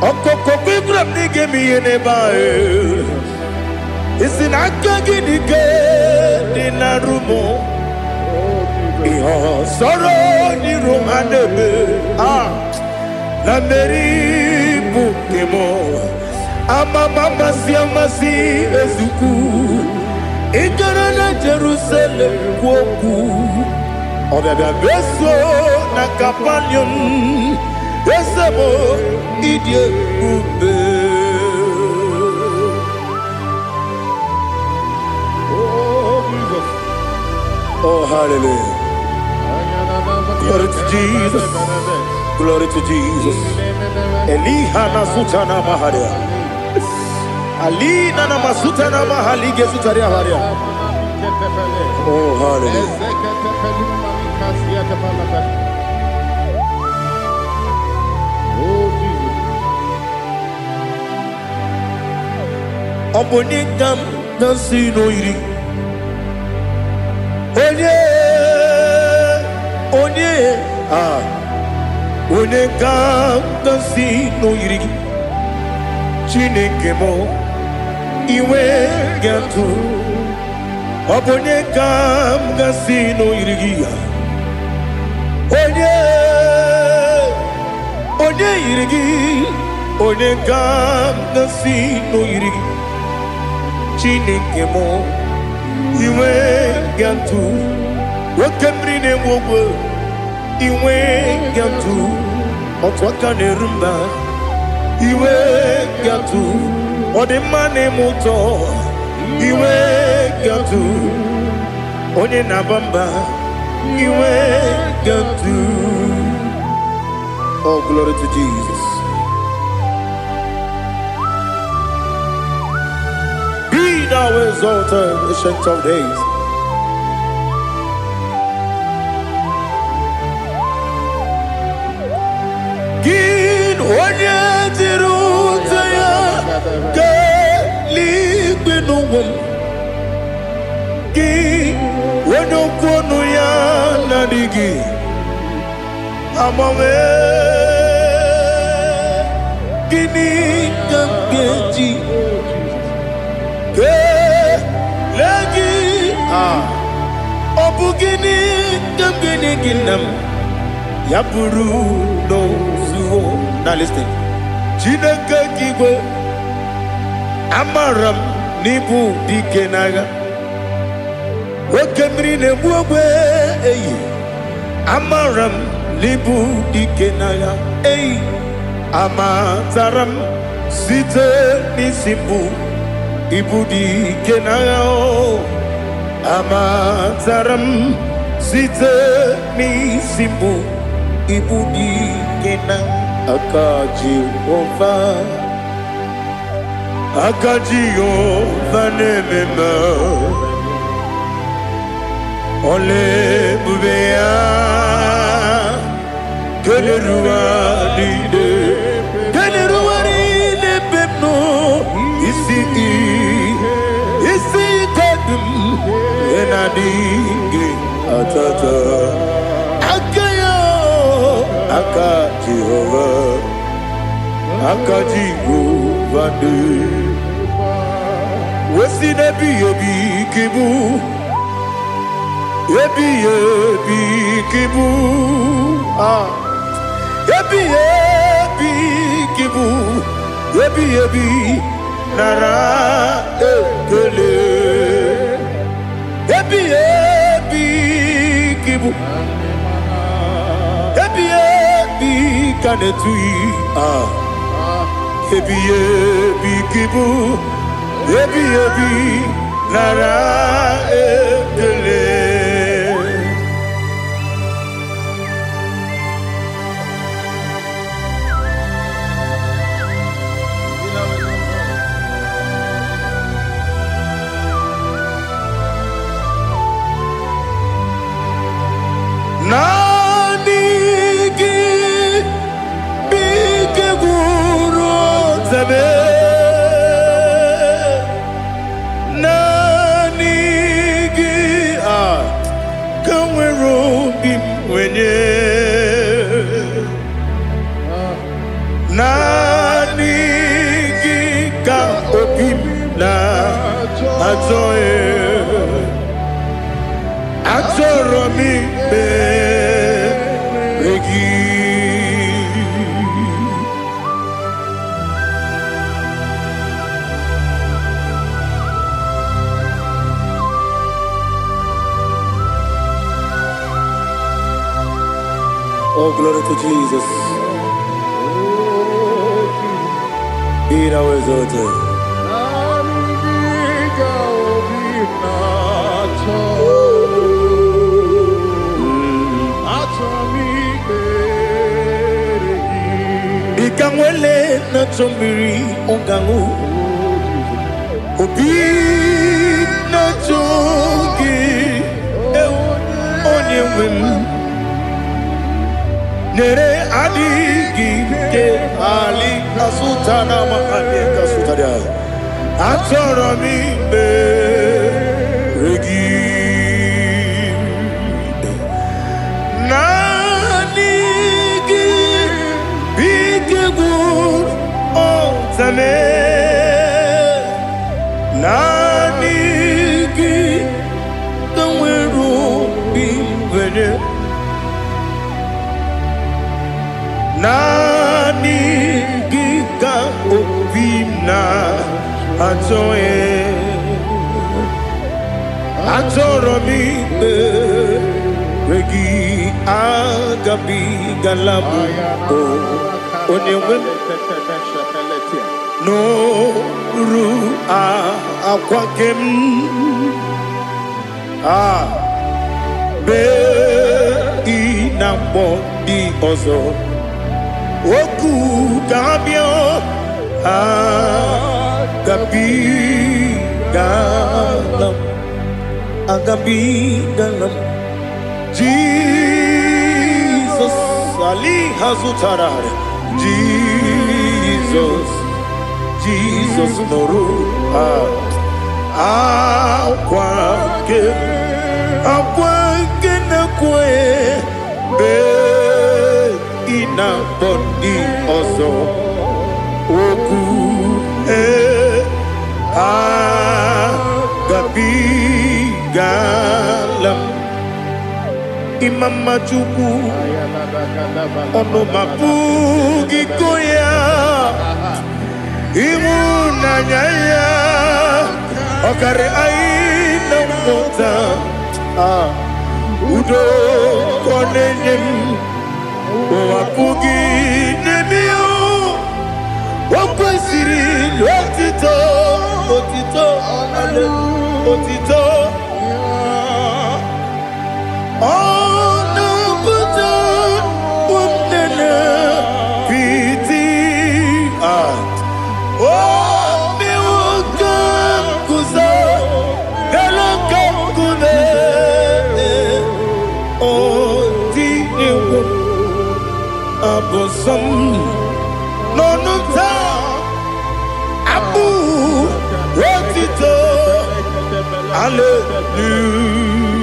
Ọkọkọ kwegwara m na ị ga-eme ihe n'ebe ahụ. Isi na aka gị dị ike dị na rumo. Ihe ọsọrọ n'iru ha na-eme. Ah, na mmeri bụ nke m. Amama amasị amasị ezukwu. Ị gara na Jerusalem kwuo okwu. Ọbịabịa meso na Kapaniọm. Eze m, ịdị ebube. Oh, Jesus. Oh, hallelujah. Glory to Jesus. Glory to Jesus. Eliha na sutana maharia. Alina na masutana mahali gesutaria haria. Oh, hallelujah. Oh, Jesus. Ọ bụ onye ka m na-asị n'oyiri? Onye, onye, ah, onye ka m na-asị n'oyiri gị? Chineke m, iwe ga-atụ. Ọ bụ onye ka m ga-asị n'oyiri gị ya? Onye, onye yiri gị? Onye ka m ga-asị n'oyiri gị? Chineke m, iwe ga-atụ. Oke mmiri na-enwe ogwe. Inwe gatụ otu aka na-eru mba. Iwe gatụ ọ dị mma na-eme ụtọ. Iwe gatụ onye na-aba mba. Iwe gatụ. Oh, glory to Jesus. Be thou exalted, Ancient of Days. Gị onye jiri ute ya keeluigwe n'ụwa m. Gị onye okwu ọnụ ya na-adịghị agbanwe. Gịnị ka m ga-eji kelee gị? Ah, ọ bụ gịnị ka m ga-enye gị, nna m, ya bụrụ n'ozuo? Now listen. Chineke nke igwe, amara m n'ịbụ dike n'agha, oke mmiri na-egbu ogbe eyi. Amara m n'ịbụ dike n'agha eyi. Amatara m site n'isi mbụ, ịbụ dike n'agha o. Amatara m site n'isi mbụ, ịbụ dike na aka Jehova. Aka Jehova na-eme mma. Ọla ebube ya keneruwa niile, keneruwa niile ebe m nọ. Isi ike dị m na-adịghị atata aka ya. Aka Jehova, aka Jehova dị wesi n'ebighị ebi ka ịbụ, ebighị ebi ka ịbụ. Ah, ebighị ebi ka ịbụ, ebighị ebi, nara ekele. Ebighị ebi ka ịbụ, ebighị ebi ka na-etughị. Ah, ebighị ebi ka ịbụ, ebighị ebi, nara ekele. Naanị gị bụ ike gwụrụ ọtebe. Naanị gị a ka nwere obi m wenye. Naanị gị ka obi m na-achọ. Achọrọ m ikpere gị. Oh, glory to Jesus. Be thou exalted. Naanị gị ka obi m na-achọ. Achọrọ m ikpere gị. Dịka nwele na-achọ mmiri ọ ga-aṅụ, obi na-achọ gị, ewu, onye nwe m. Nyere adịghị ike ali asụta na makani kasụtara. Achọrọ m ikpere gị. Naanị gị bụ ike gwụrụ ọtame. Naanị gị ka nwere obi nwere. Naanị gị ka obi m na-achọ. Achọrọ m ikpere gị. Agabigala m o onye nwe m nụrụ akwa nke m a bee ị na-akpọ ndị ọzọ okwu ga-abịa. Agabigala m, agabigala m. Jizọs ali ha zụtara. Jizọs, Jizọs nụrụ akwa nke akwa nke na-ekwe bee ị na-akpọ ndị ọzọ okwu ee agabigala m. Ịma mma Chukwu, ọnụ ma pụghị ịkọ ya. Ịhụnanya ya ọkarị anyị na nghọta. Ah, udo ka ọ na-enye m, ụwa pụghị n'ebe ya. O kwesịrị otito, otito, otito. Ọ na-apụta nne piti. Ah, o mewo ka m guzo elu ka nkume. Ọ dị egwu abụ nsọ m n'ọnụ taa, abụ otito, hallelujah.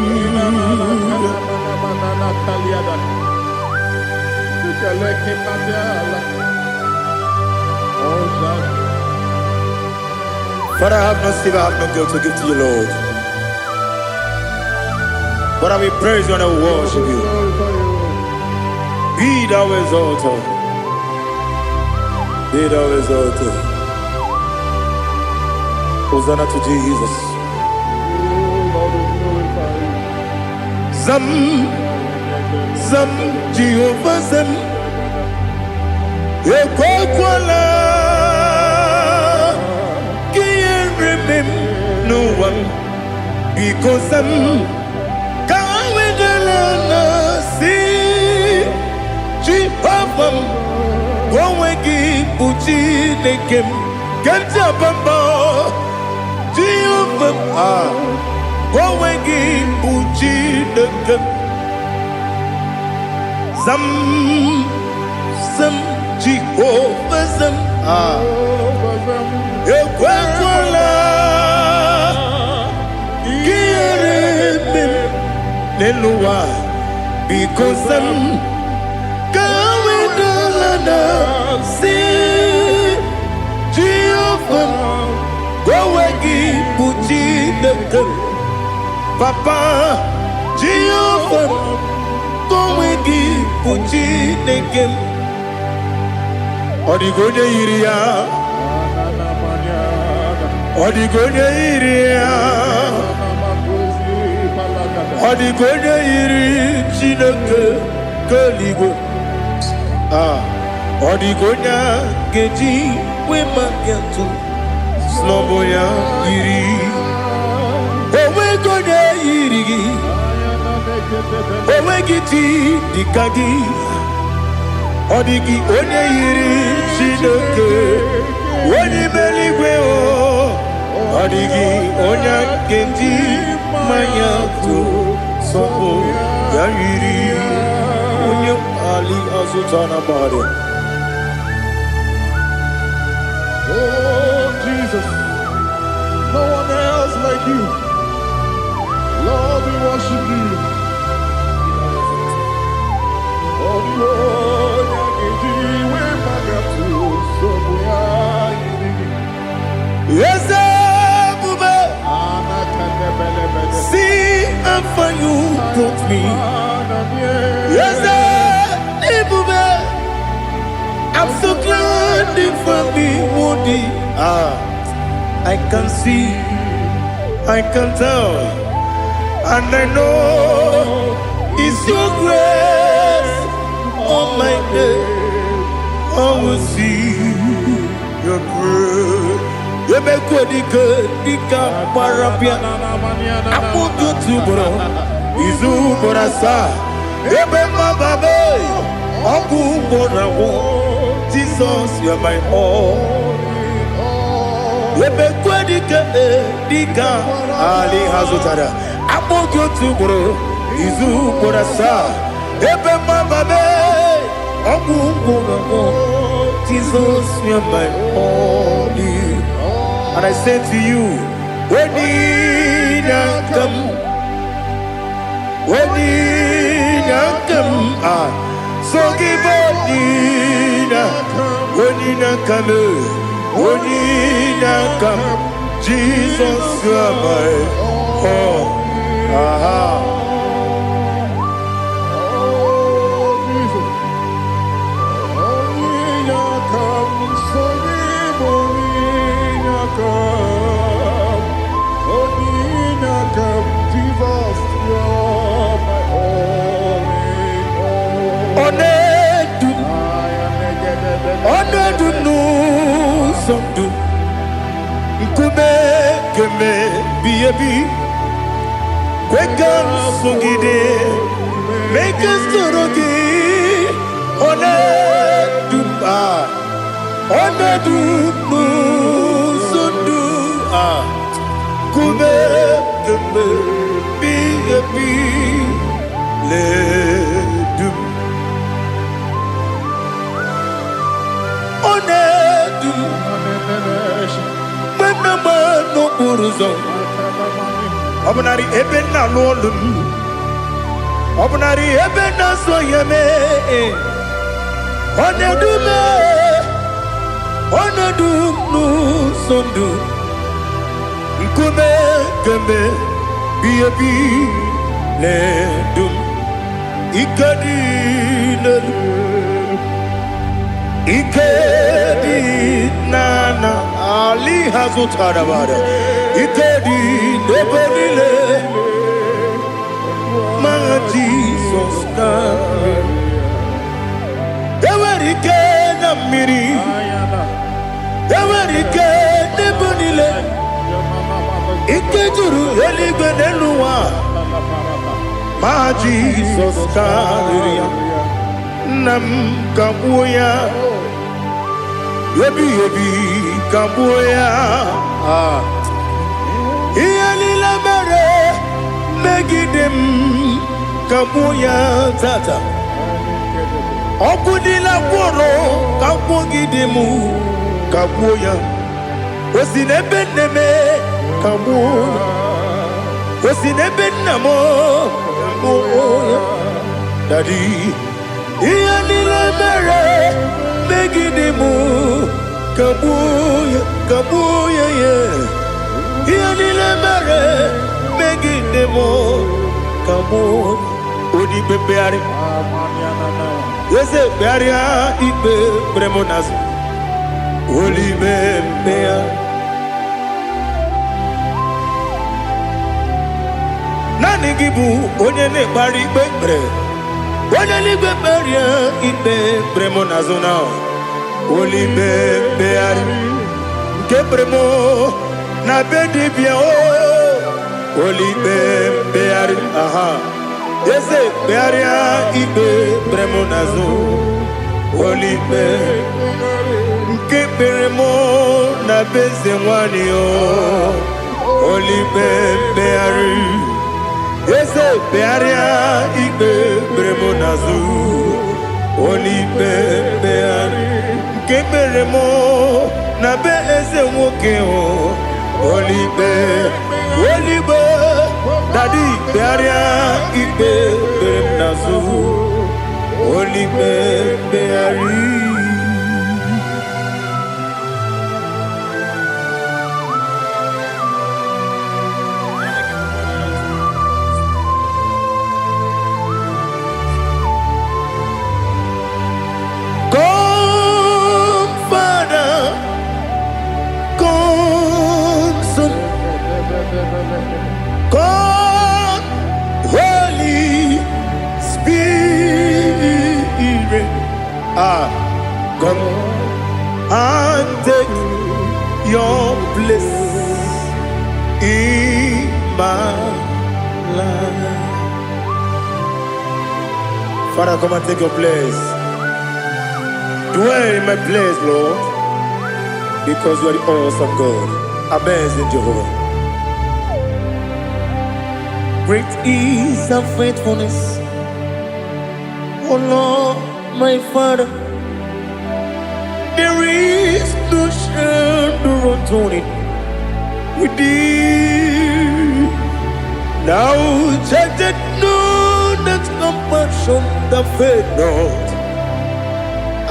Father, I have no silver, I have no gold to give to you, Lord. But I will praise you and I will worship you. Be thou exalted. Be thou exalted. Hosanna to Jesus. Zam, Zam, Jehovah Zam. Ekwekwala ka ihere mee m n'ụwa m. Biko zam, ka wedala na si Jehova m, onwe gị bụ Chineke m ke m ji aba mba. Jehova m, ah, onwe gị bụ Chineke m. Zam, zam, Jehova zam, ah, ekwekwala ka ihere mee m n'elu ụwa. Biko zam, ka wedala na si Jehova m, onwe gị bụ Chineke m. Papa, Jehova m, onwe gị bụ Chineke m. Ọ dịghị onye yiri ya, ọ dịghị onye yiri ya, ọ dịghị onye yiri Chineke nke eluigwe. Ah, ọ dịghị onye a ga-eji wee maka ntụ snọbụ ya yiri. Onweghị onye yiri gị, onweghị chi dịka gị. Ọ dịghị onye yiri Chineke onye ime eluigwe o. Ọ dịghị onye a ga-eji mmanya tụ sọpụ ya yiri onye ali azụta na mmadụ. Oh, Jesus, no one else like you. Lord, we worship you. Oh, the onye ga-eji wee magatu nsogbu ya yiri gị. Eze ebube, see how far you brought me. Eze ebube, I'm so glad you found me worthy. Ah, I can see, I can tell, and I know it's your grace. All my days, I will see your grace. Emekwe dike dike gbara bịa akpụkpọ otu ugboro izu ugboro asaa ebe mmababe ọgwụ ugboro agwụ. Jesus, you are my all. Emekwe dike dike ali ha zụtara akpụkpọ otu ugboro izu ugboro asaa ebe mmababe ọgwụ ugboro agwụ. Jesus, you are my all. And I say to you, Onye inye aka m, onye inye aka m, ah, so gị bụ onye inye aka m, onye inye aka m, Jesus, you are my all. Aha. Oh, Jesus. Onye inye aka m, so gị bụ onye inye aka m. Onye inye aka m, Jesus, you are my all in all. Ọ na-edu m, ọ na-edu m n'ụzọ ndụ, nkume keme bi ebi, kwe ka m sogide, mee ka m soro gị. Ọ na-edu m, ah, ọ na-edu m n'ụzọ ndụ, ah, nkume keme bi ebi na-edu m. Ọ na-edu m mgbe m na-agba n'okporo ụzọ, ọ bụnarị ebe m na-alụ ọlụ m, ọ bụnarị ebe m na-asọ ya mee, ọ na-edu m, ọ na-edu m n'ụzọ ndụ, nkume kemgbe bi ebi na-edu m. Ike dị n'elu, ike dị n'ala ali ha zụtara bara, ike dị n'ebe niile ma Jizọs na enwere ike na mmiri, enwere ike n'ebe niile, ike juru eluigwe n'elu ụwa ma Jizọs karịrị ya. Nna m, kagbuo ya ebighị ebi, kagbuo ya. Ah. Ihe niile mere megide m, kagbuo ya tata. Ọkụ niile gwụrụ kagbugide m, kagbuo ya. O si n'ebe nne m, kagbuo ya. O si n'ebe nna m, kagbuo ya. Daddy, ihe niile mere megide m, kagbuo ya, kagbuo ya ya. Ihe niile mere megide m, kagbuo ya. Onye ikpe mkpegharị, eze kpegharịa ikpe kpere m n'azụ, olime mkpegharị. Naanị gị bụ onye na-ekpegharị ikpe kpere, onye n'igwe kpegharịa ikpe kpere m n'azụ na olime mkpegharị nke kpere m na be dibịa o, olime mkpegharị. Aha, eze kpegharịa ikpe kpere m n'azụ, olime nke kpere m na be eze nwanyị o, olime mkpegharị. Eze kpegharịa ikpe kpere m n'azụ, olime mkpegharị nke kpere m na be eze nwoke o, olime olime. Daddy, kpegharịa ikpe kpere m n'azụ, olime mkpegharị. Come, Father, come, Son, come, Holy Spirit. Come and take your place in my life. Father, come and take your place. Dwell in my place, Lord, because you are the awesome God, amazing Jehovah. Great is thy faithfulness, O Lord, my Father. There is no shadow of turning with thee. Thou changest not thy compassions, they fail not.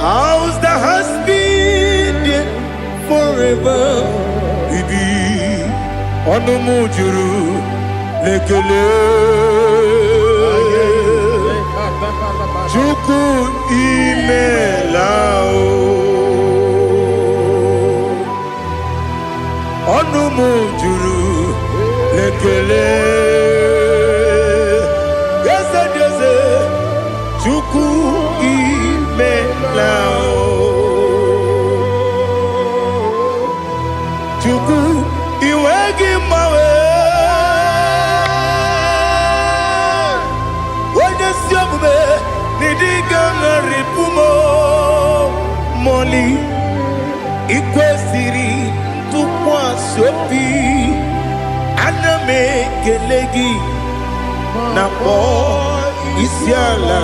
As thou hast been there forever. Ibi ọnụ m juru n'ekele. Chukwu, imela o. Ọnụ m juru n'ekele. Eze dị eze, Chukwu, imela o. Chukwu, iwe gị mgbanwe. Onye ezi omume n'ịdị ga-agharịpụ m mọli. Ikwesịrị ntụkwasị obi, ana m ekele gị na kpọọ isi ala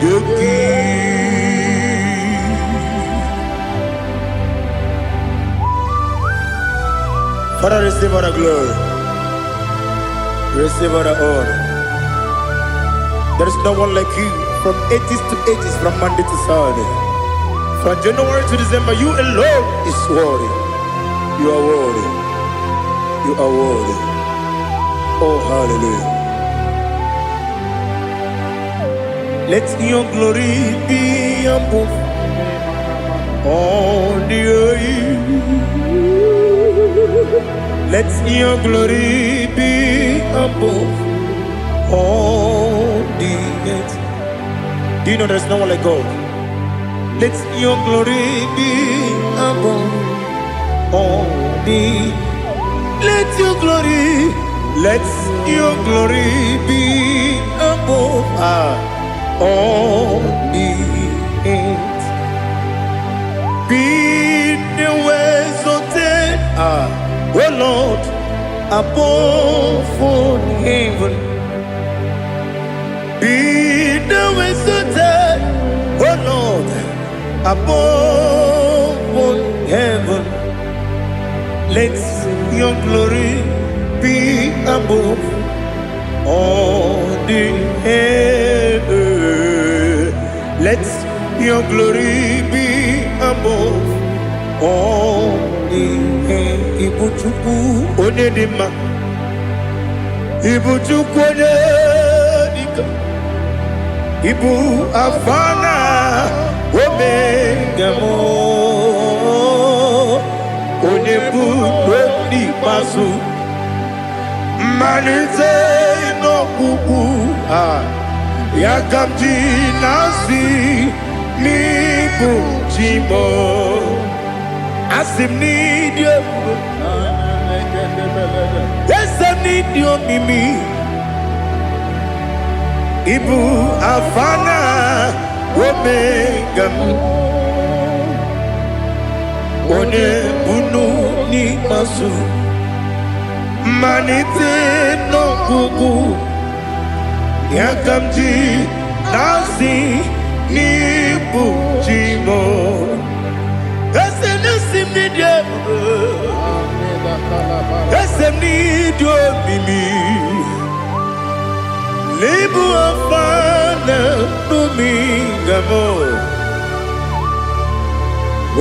nye gị. Father, receive all the glory. Receive all the honor. There is no one like you from ages to ages, from Monday to Saturday. From January to December, you alone is worthy. You are worthy. You are worthy. Oh, hallelujah. Let your glory be above all the earth. Let your glory be above all the earth. Do you know there's no one like God? Let your glory be above all the. Let your glory, let your glory be above all the earth. Be thou exalted, O Lord, above all heaven. Be thou exalted, O Lord, above all heaven. Let your glory be above all the earth. Let your glory be above all the earth. Ibu Chukwu onye dị mma, Ibu Chukwu onye dịka, Ibu Alfa na Omega m, onye bụ n'ikpeazụ, mmalite n'ọgwụgwụ a, ya ka m ji na-asị n'ịbụ chi m. Asị m n'ịdị ebube, eze m, n'ịdị omimi. Ịbụ Alfa na Omega m, onye bunu n'ikpeazụ, mmalite n'ọgwụgwụ, ya ka m ji na-asị n'ịbụ chi m. Eze na-esi m n'ịdị ebube, eze m, n'ịdị omimi. N'ịbụ Alfa na Omega m,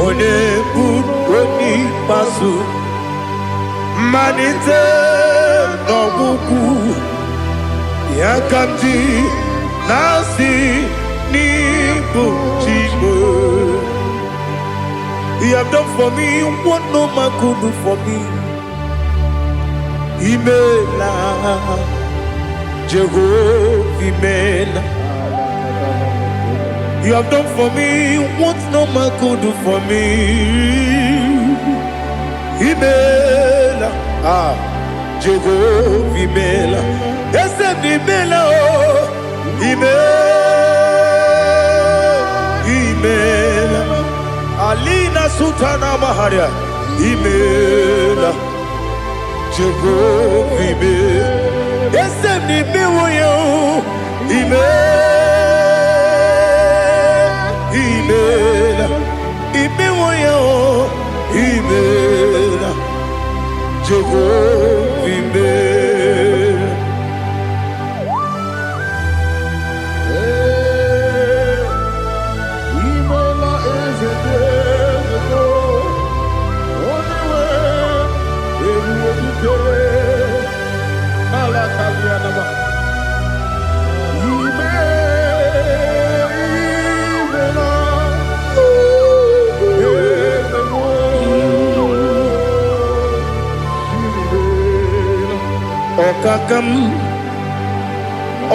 onye bụ onye ikpeazụ, mmalite n'ọgwụgwụ, ya ka m ji na-asị n'ịbụ chi m. You have done for me what no man could do for me. Imela, Jehovah, imela. You have done for me what no man could do for me. Imela, ah, Jehovah imela. Eze m imela o, imela, imela. Alina Sultana Maharia, imela, Jehovah imela. Eze m imewo ya o, imela, imela, imewo ya o, imela, Jehovah imela. Ee, imela eze dị eze, onye nwe ebube dike ala kalianaba. Ime, imela, eze mụ, imela. Ọkaka m,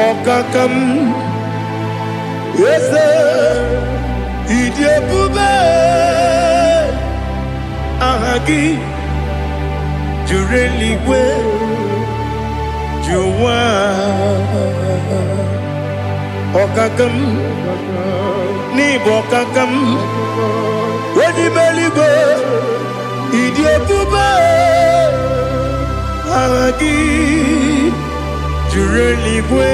ọkaka m, eze, ịdị ebube, aha gị juru eluigwe ju ụwa. Ọkaka m, n'ịbụ ọkaka m, onye ime eluigwe, ịdị ebube, aha gị juru eluigwe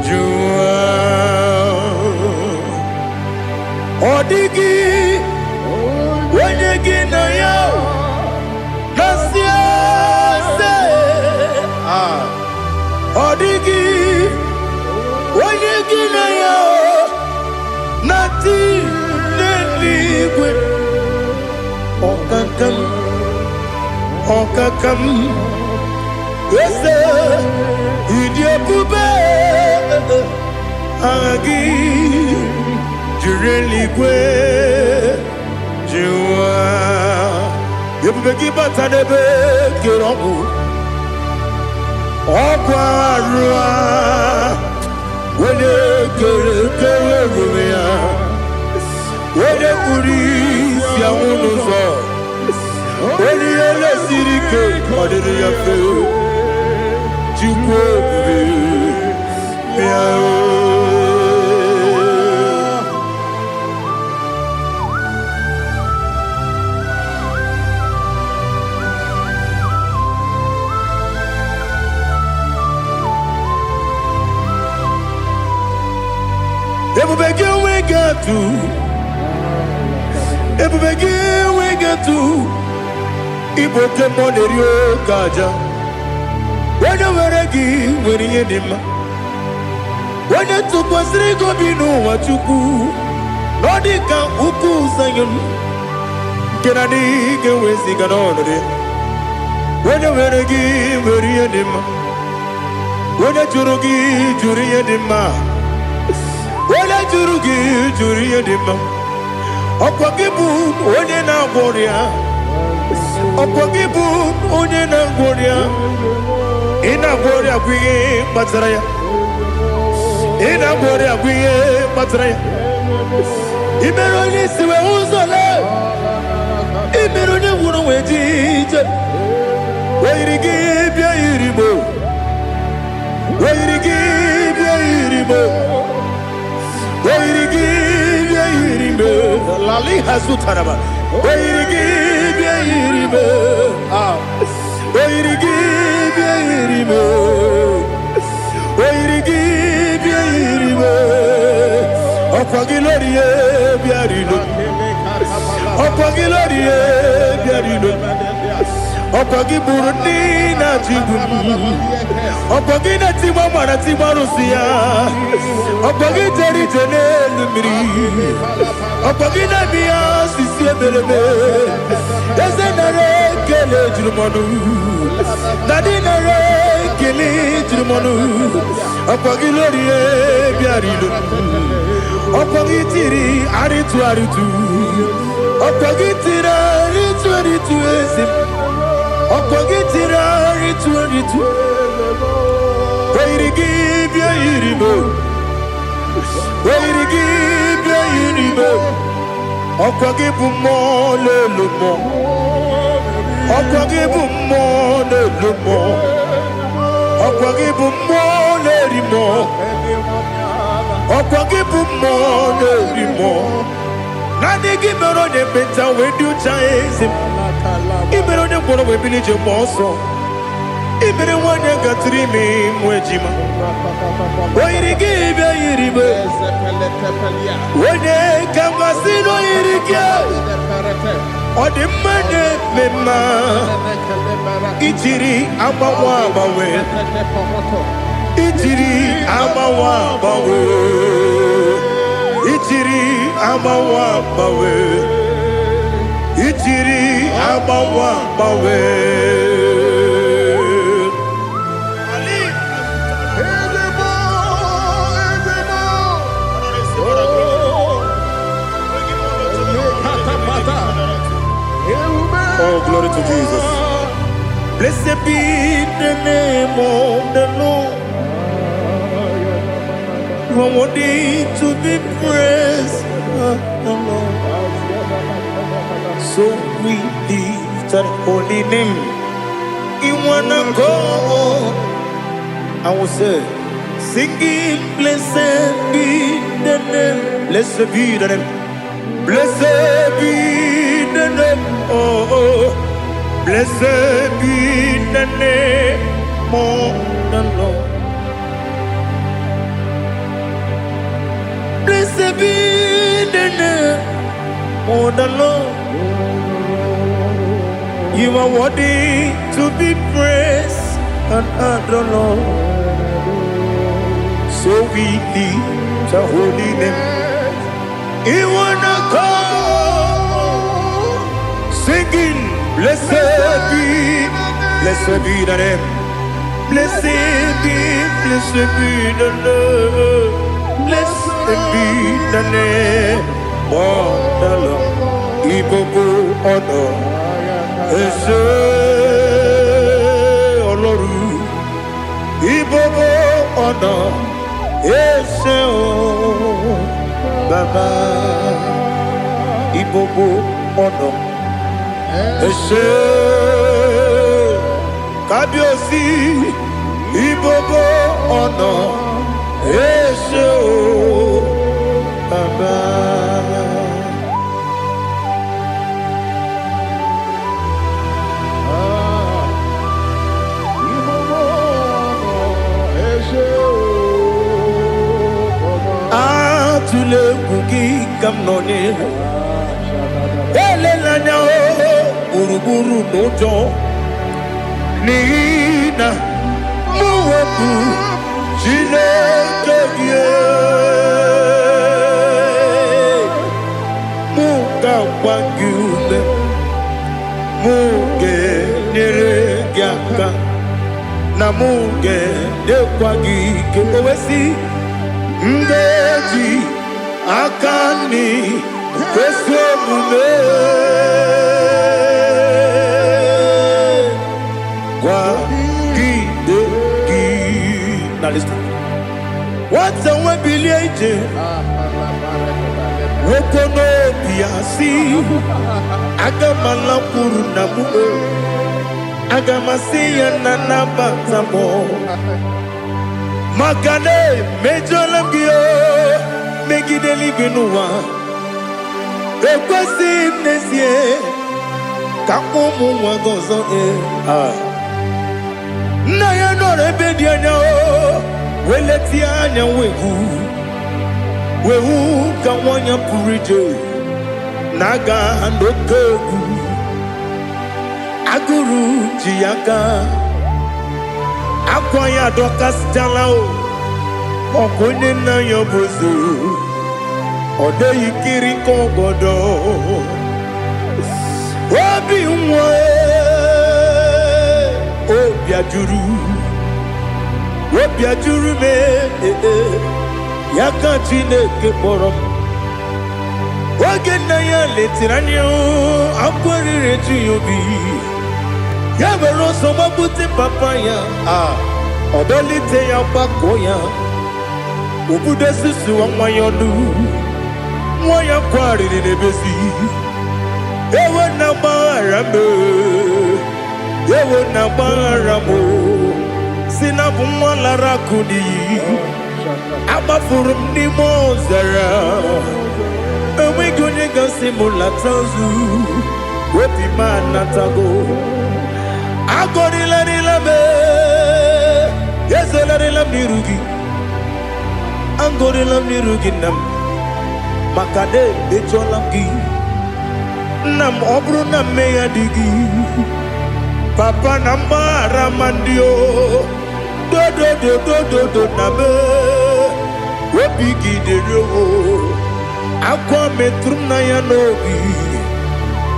ju ụwa. Ọ dịghị onye gị na ya na-asị eze. Ah, ọ dịghị onye gị na ya na-atị n'eluigwe. Ọkaka m, ọkaka m, eze, ịdị ebube, aha gị juru eluigwe ju ụwa. Ebube gị bata n'ebe kere ọgwụ ọgwụ arụ a, onye kere kere ebube ya, onye kpuru isi anwụ n'ụzọ, onye ihe siri ike ọ dịrị ya mfe. Chukwu ebube, bịa o. Ebube gị enweghị atụ, ebube gị enweghị atụ. Ịbụ oke mmụọ na-eri oke aja. Onye nwere gị nwere ihe dị mma. Onye tụkwasịrị gị obi n'ụwa, Chukwu, na ọ dị ka ukwu Zayọn nke na adịghị ga-eweziga n'ọnọdụ ya. Onye nwere gị nwere ihe dị mma. Onye jụrụ gị jụrụ ihe dị mma. Onye jụrụ gị jụrụ ihe dị mma. Ọkwa gị bụ onye na-agwọ ọrịa, ọkwa gị bụ onye na-agwọ ọrịa. Ị na-agwọ ọrịa bụ ihe kpatara ya. Ị na-agwọ ọrịa bụ ihe kpatara ya. Ị mere onye isi wee ụzọ lee, ị mere onye nwụrụ wee ji ije. O yiri gị bịa yiri mo, o yiri gị bịa yiri mo, o yiri gị bịa yiri mo. Lali hazutaraba. O yiri gị bịa yiri mo. Ah, o yiri gị bịa yiri mo, o yiri gị bịa yiri mo. Ọkwa gị lórí e bịa rilo, ọkwa gị lórí e bịa rilo, ọkwa gị gburu ndị na-achịgbu m, ọkwa gị na-etigba mara tigba arụsị ya, ọkwa gị jere ije n'elu mmiri, ọkwa gị na-eme ya osisi emereme. Eze, nara ekele juru m ọnụ. Daddy, nara ekele juru m ọnụ. Ọkwa gị lórí e bịara ilo, ọkwa gị tiri arịtụ arịtụ, ọkwa gị tiri arịtụ arịtụ. Eze m, ọkwa gị tiri arịtụ arịtụ. O yiri gị bịa yiri m. O yiri gị bịa yiri m. Ọkwa gị bụ mmụọ na-elu mmụọ. Ọkwa gị bụ mmụọ na-elu mmụọ. Ọkwa gị bụ mmụọ na-eri mmụọ. Ọkwa gị bụ mmụọ na-eri mmụọ. Naanị gị mere onye ekpenta wee dị ụcha, eze m. Ị mere onye ngwọrọ wee bili ije mgbe ọsọ. Ị mere nwaanyị gatụrụ ime mụ ejima. O yiri gị bịa yiri m. Onye ka mmasị na o yiri gị. Ọ dị mma na-eme mma. Ijiri agbanwe agbanwe. Ijiri agbanwe agbanwe. Ijiri agbanwe agbanwe. Ijiri agbanwe agbanwe. Ali. Ezebo, ezebo. Oh, lekatapata. Ewume. Oh, glory to Jesus. Blessed be the name of the Lord. You are worthy to be praised, the Lord. So we lift that holy name in one accord. I will say, singing, blessed be the name, blessed be the name, blessed be the name, oh, blessed be the name of the Lord. Blessed be the name of the Lord. You are worthy to be praised and adored, Lord. So we lift the holy name. In one accord, singing, blessed be the name. Blessed be the Lord. Blessed be the name of the Lord. Ìgbogbo ọ̀nà ẹ ṣé Ọlọ́run. Ìgbogbo ọ̀nà ẹ ṣé o Bàbá. Ìgbogbo ọ̀nà ẹ ṣé Kábíyèsí. Ìgbogbo ọ̀nà ẹ ṣé o Bàbá. Ah, ìgbogbo ọ̀nà ẹ ṣé o, Bàbá. Atụla egwu gị ka m nọ n'ihu. Elela anya o gburugburu n'ụjọ n'ihi na mụ wepụ Chineke gị, mụ ga-agba gị ume, mụ ga-enyere gị aka na mụ ga-enyekwa gị ike. O wee sị, m ga-eji aka nri kwesị omume kwagide gị. Na listen. Nwata nwe bilie ije nwoke n'obi ya si, aga m alakwuru nna m o, aga m asị ya na nabata m maka na emejọla m gị o megide eluigwe n'ụwa. Ekwesịghị m n'ezie ka ụmụ nwa gị ọzọ ee. Ah. Nna ya nọrọ ebe dị anya o wee letie anya wee hụ ka nwa ya pụrụ ije na-aga n'oke egwu agụrụ ji ya aka akwa ya adọkasịchala o ọkụ onye nna ya bụ eze ọ dịghị kiri ka ọgọdọ obi nwa obi ajụrụ obi ajụrụ m ee, ya ka Chineke kpọrọ m. Oge nna ya letiri anya akwa riri eju ya obi ya were ọsọ gbapute papa ya a ọ dọlite ya gbakọ ya. Obodo susuwa nwa ya ọnụ, nwa ya kwarịrị n'ebezi. Ewo na gbaghara m, ewo na gbaghara m, si na bụ nwa lara akụ n'iyi. Agbafuru m n'ime ọzara, enweghị onye gasị m lata ozu. Obi m anatago. Agọrịlarịla m, ezelarịla m n'iru gị. Agọrịla m n'iru gị, nna m, maka na emejọla m gị, nna m. Ọ bụrụ na mmehie dị gị, papa, na mgbaghara ma ndị o dodododododo na me obi gị dịrị o. Akwa metụrụ m na ya n'obi,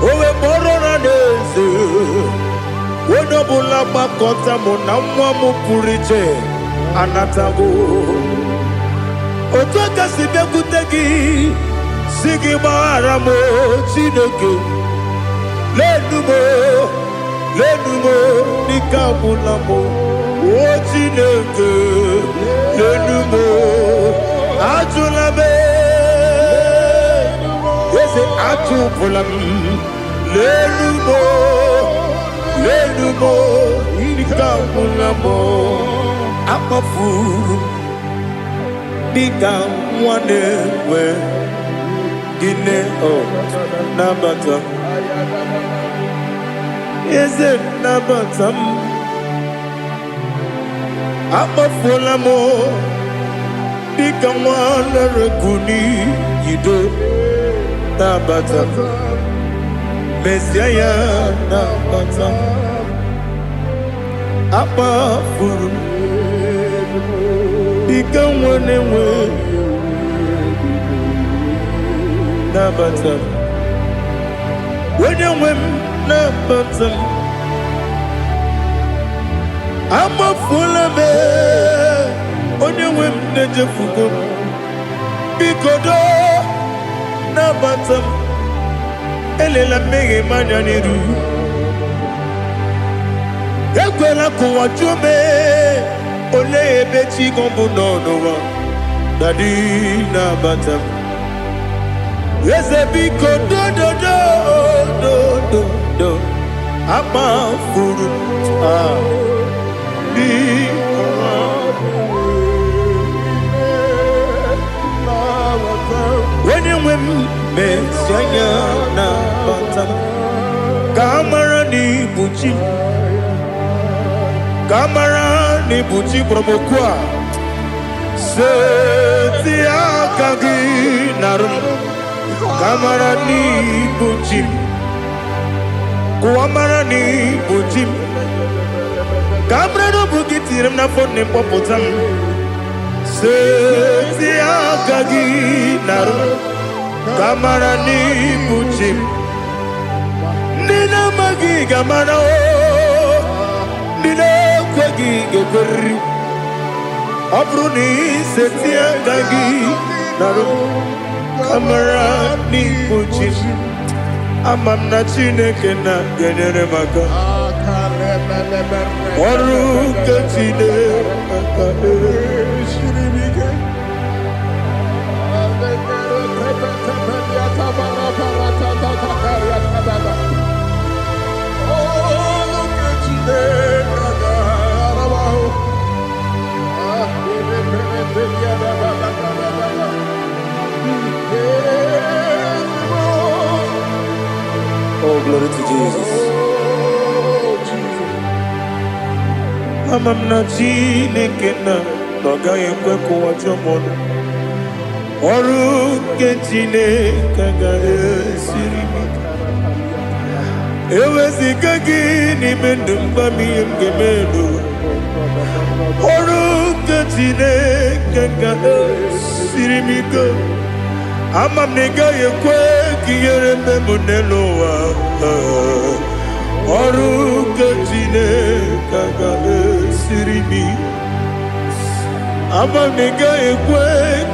o wee kpọrọ na n'eze onye ọbụla gbakọta mụ na nwa m pụrụ iche anatago. Otu aka si bịakwute gị, si gị gbaghara m o, Chineke. Lenu m o, lenu m o, n'ike agwụla m o. O Chineke, lenu m o, ajụla m, eze, ajụpụla m. Lenu m o, lenu m o, ike agwụla m o. Akpafuru m dịka nwa na-enwe gịnị o. Nabata m, eze, nabata m. Akpafuola m dịka nwa lere n'iyido. Nabata m, mezie ya, nabata m. Akpafuru m dịka nwa na-enwe, nabata m. Onye nwe m, nabata m. Amafuola m, onye nwe m, na-ejefugo m. Biko doo, nabata m. Elela mmehie m anya n'iru. Ekwela ka ụwa jụọ m, olee ebe chi gị bụ nọ n'ụwa. Daddy, nabata m. Eze, biko, dododo dododo. Amafuru m, ah, biko. Onye nwe m, mezie, nabata m, ka a mara na ibu chi m, ka a mara na ibu chi kpọrọ m okwu a. Seti aka gị narụ m, ka a mara na ibu chi m. Kụwa mara na ibu chi m, ka a mara na ọ bụ gị tinyere m n'afọ nne m, kpọpụta m. Seti aka gị narụ m, ka a mara na ibu chi m. Ndị na-amaghị ga-amara o, ndị na-ekweghị ga-ekweriri. Ọ bụrụ na iseti aka gị narụ m, ka mara n'ibu chi m. Ama m na Chineke na ga-enyere m aka. Ọrụ nke Chineke Siri m ike. Olu nke Chineke ga-ara m ahụ. Ah, ebe mere ebe ya da ba ba ba ba ba ba. Ezigbo. Oh, glory to Jesus. Oh, Jesus. Ama m na Chineke na ọ gaghị ekwe ka ụwa jụọ m ọnụ. Ọrụ nke Chineke agaghị esiri m ike. Eweziga gị n'ime ndụ m, gwa m ihe m ga-eme n'ụwa. Ọrụ nke Chineke ga-esiri m ike. Ama m na ị gaghị ekwe ka ihere mme m n'elu ụwa. Ọrụ nke Chineke ga-esiri m ike. Ama m na ị gaghị ekwe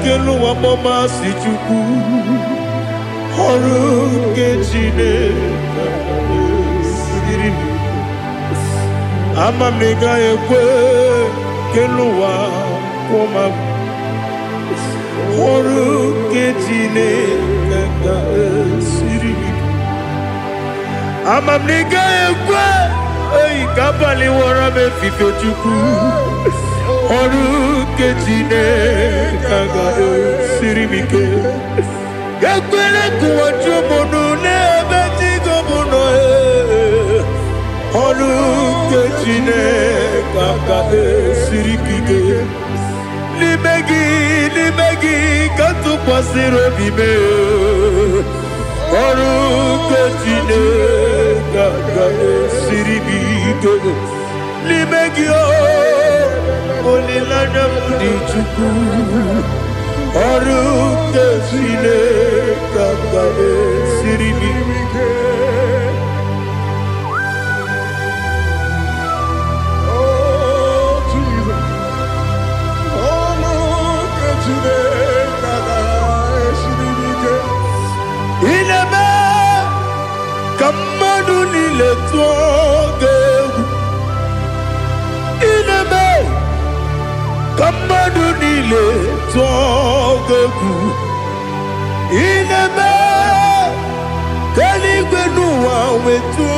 ka elu ụwa kpọmasị Chukwu. Ọrụ nke Chineke ga-esiri m ike. Ama m na ị gaghị ekwe ka elu ụwa kwụọ m. Ọrụ nke Chineke ga-esiri m ike. Ama m na ị gaghị ekwe eyi ka abalị wọrọ m efifie. Chukwu, ọrụ nke Chineke ga-esiri m ike. Ekwele ka ụwa jụọ m ọnụ n'ebe chi gị bụ nọ. Ee. Ọrụ nke Chineke ga-esiri m ike. N'ime gị, n'ime gị ka m tụkwasịrị obi m. Ọrụ nke Chineke ga-esiri m ike. N'ime gị o, olileanya m dị. Chukwu, ọrụ nke Chineke ga-esiri m ike. Oh, Jesus. Oh, look at Chineke ga-esiri m ike. Ị na-eme ka mmadụ niile tụọ gị egwu. Ị na-eme ka mmadụ niile tụọ gị egwu. Ị na-eme ka eluigwe n'ụwa wetụọ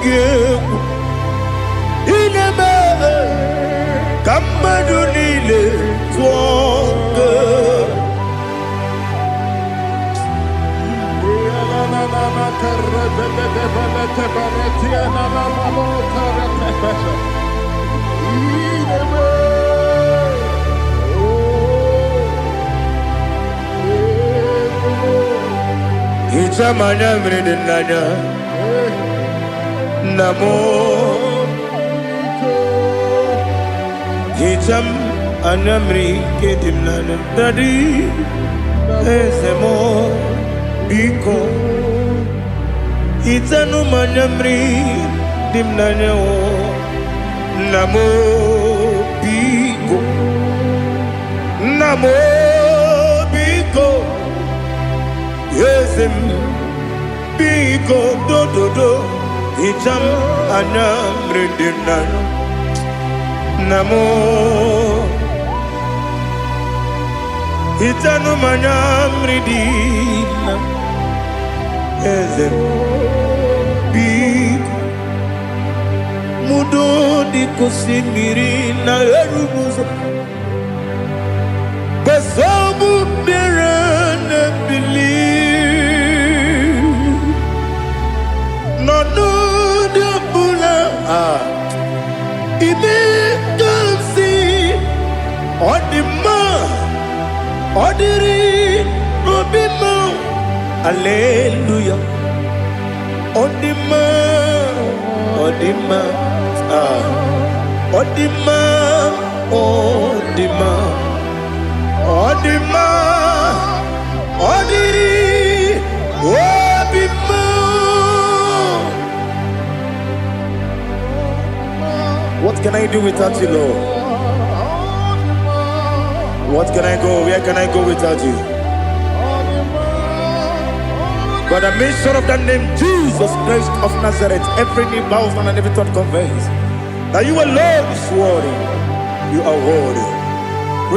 gị egwu. Ị na-eme ka mmadụ niile tụọ gị egwu. Hichaa m anya mmiri dị n'anya, nna m. Hichaa m anya mmiri nke dị m n'anya, Daddy, eze m, biko hichanụ m anya mmiri dị m n'anya o. Nna m, biko. Nna m, biko. Eze m, biko, dododo, hichaa m anya mmiri dị m n'anya. Nna m, hichanụ m anya mmiri dị na eze m, biko. Mudo dị ka osimiri na-eru n'ụzọ gbasọbụ mmiri na-ebili n'ọnọdụ ọbụla. Ah, ime ka m si ọ dị mma, ọ dịrị n'obi m. Aleluya, ọ dị mma, ọ dị mma. Ah, ọ dị mma, ọ dị mma, ọ dị mma, ọ dịrị obi m. What can I do without you, Lord? What can I go? Where can I go without you? By the mention of that name, Jesus Christ of Nazareth, every knee bows down and every tongue confess that you alone is worthy. You are worthy.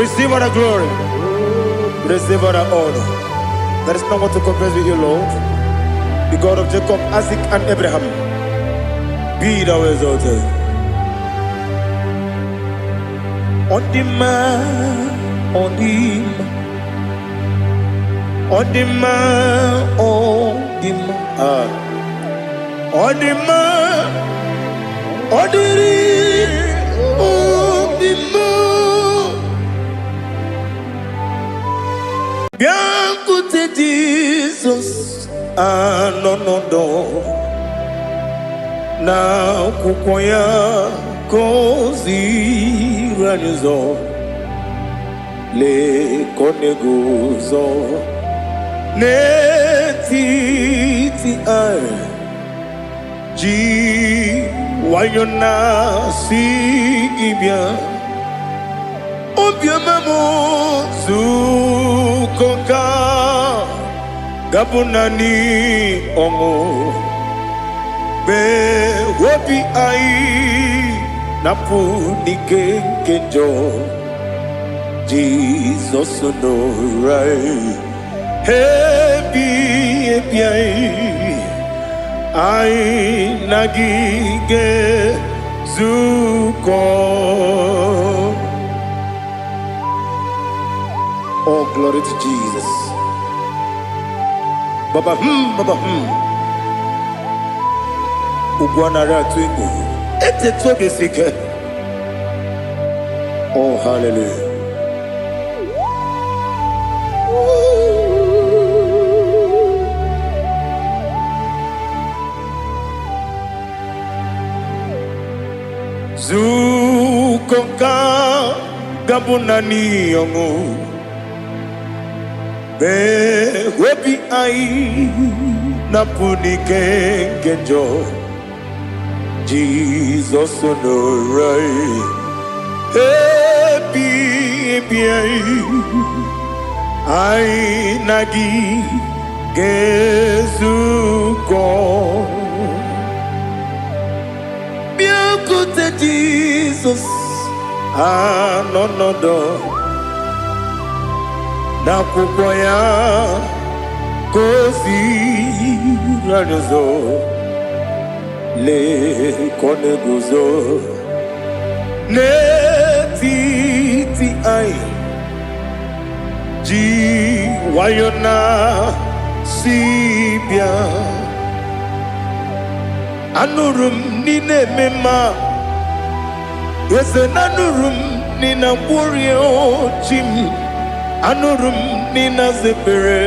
Receive all the glory. Receive all the honor. There is no one to compare with you, Lord. The God of Jacob, Isaac, and Abraham. Be thou exalted. Ọ dị mma, ọ dị mma, ọ dị mma, ọ dị mma. Ah. Ọ dị mma, ọ dịrị obi m. Bịakwute Jizọs anọ n'ọdọ na akwụkwọ ya ka o ziri anyị ụzọ. Lee ka ọ na-eguzo n'etiti anyị ji nwayọ na-asị gị bịa. Obiọma m zukọ ka gabụ naanị ọṅụ mee obi anyị napụ n'ike nke njọ. Jizọs nọrọ ebi ebi anyị anyị na gị ga-ezukọ. Oh, glory to Jesus. Baba baba Ugwu anara atụ egwu. Etetu obi si ike. Oh, hallelujah. Zukọ nka gabụ naanị ọṅụ. Mee obi anyị napụ n'ike nke njọ. Jizọs nọrọ anyị. Ebi ebi anyị. Anyị na gị ga-ezukọ. Bịakwute Jizọs anọ nọdụ n'akwụkwọ ya ka o ziri anyị ụzọ. Lee ka ọ na-eguzo n'etiti anyị ji nwayọ na si bịa. Anụrụ m n'ile eme mma, eze na anụrụ m n'ina mkpụrụ chi m, anụrụ m n'ina zepere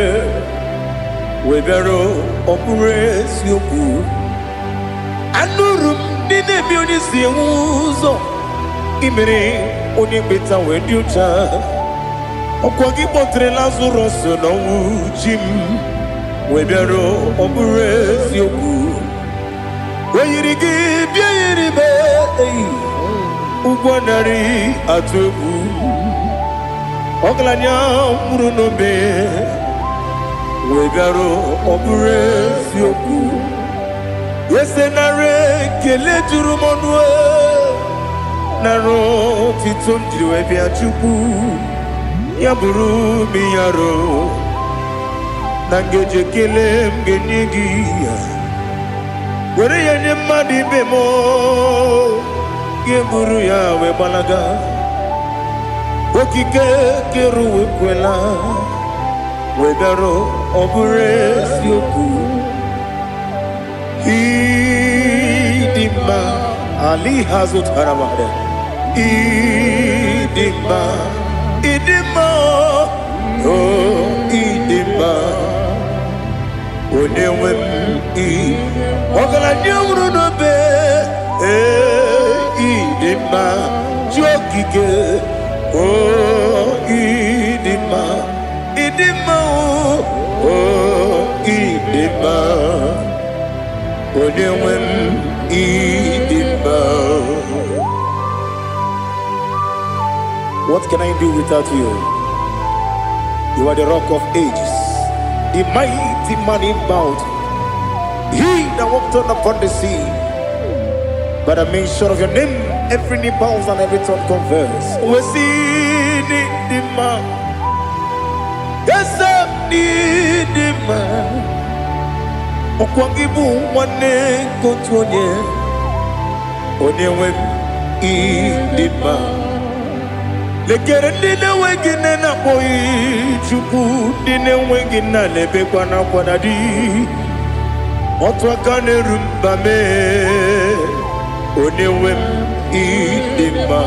wee bịara ọ bụrụ eziokwu. Anụrụ m n'ile eme onye si enwe ụzọ imere onye mkpeta wee dị ụcha. Ọkwa gị kpọtere Lazarọs n'ọnwụ chi m wee bịara ọ bụrụ eziokwu. O yiri gị bịa yiri m eyi ụgwọ narị atụ egwu. Ọgaranya nwụrụ n'obe wee bịara ọ bụrụ eziokwu. Ese narị ekele juru m ọnụ e, nara otito m jiri wee bịa Chukwu ya bụrụ m yaro na ngeji ekele m ga-enye gị ya were ya nye mmadụ ibe m gị buru ya wee gbalaga. Okike kere ụwa ekwela wee bịara ọ bụrụ eziokwu. Ịdị mma ali ha zụtara mmadụ. Ịdị mma, ịdị mma, o ịdị mma, onye nwe m ị ọgaranya nwụrụ n'obe. Ee, ịdị mma chi okike, o ịdị mma, ịdị mma, o ịdị mma, onye nwe m ịdị mma. What can I do without you? You are the rock of ages, the mighty man in battle, he that walked on upon the sea. By the mention of your name, every knee bows and every tongue confess. We see the man. Yes, I need the man. Ọkwa gị bụ nwanne nke otu onye, onye nwe m ịdị mma. Lekere ndị na-enweghị nne na-akpọghị Chukwu, ndị na-enweghị nna na-ebekwa n'akwa na di. Otu aka na-eru mba mee, onye nwe m ịdị mma.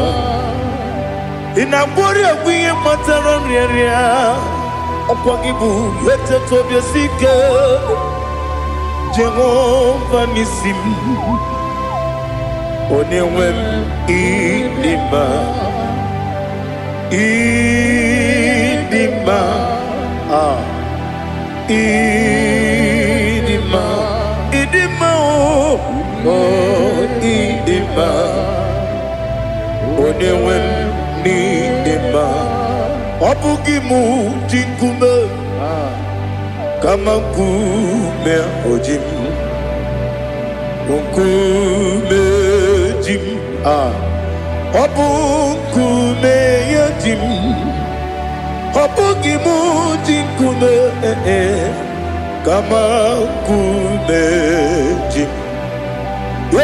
Ị na-agbọrị egwu ihe kpatara nrịanrịa, ọkwa gị bụ eteta obi esi ike. Jehova n'isi m, onye nwe m ịdị mma, ịdị mma, ah, ịdị mma, ịdị mma, o oh, ịdị mma, onye nwe m n'ịdị mma. Ọ bụghị mụ ji nkume, kama nkume oji m, nkume ji m, ah, ọ bụ nkume ya ji m. Ọ bụghị m ji nkume, eh, kama nkume ji m.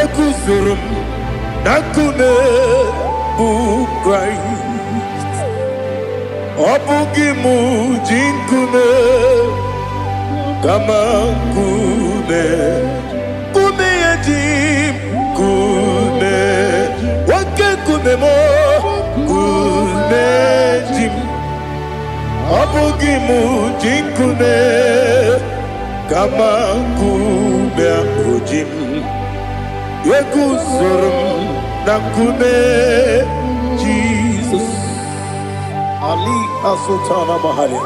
Eguzoro m na nkume bụ Kraịst. Ọ bụghị m ji nkume, kama nkume, nkume ya ji m. Nkume, oke nkume m, nkume ji m. Ọ bụghị m ji nkume, kama nkume ahụ ji m. Eguzoro m na nkume Jizọs. Ali Azutana Mahali.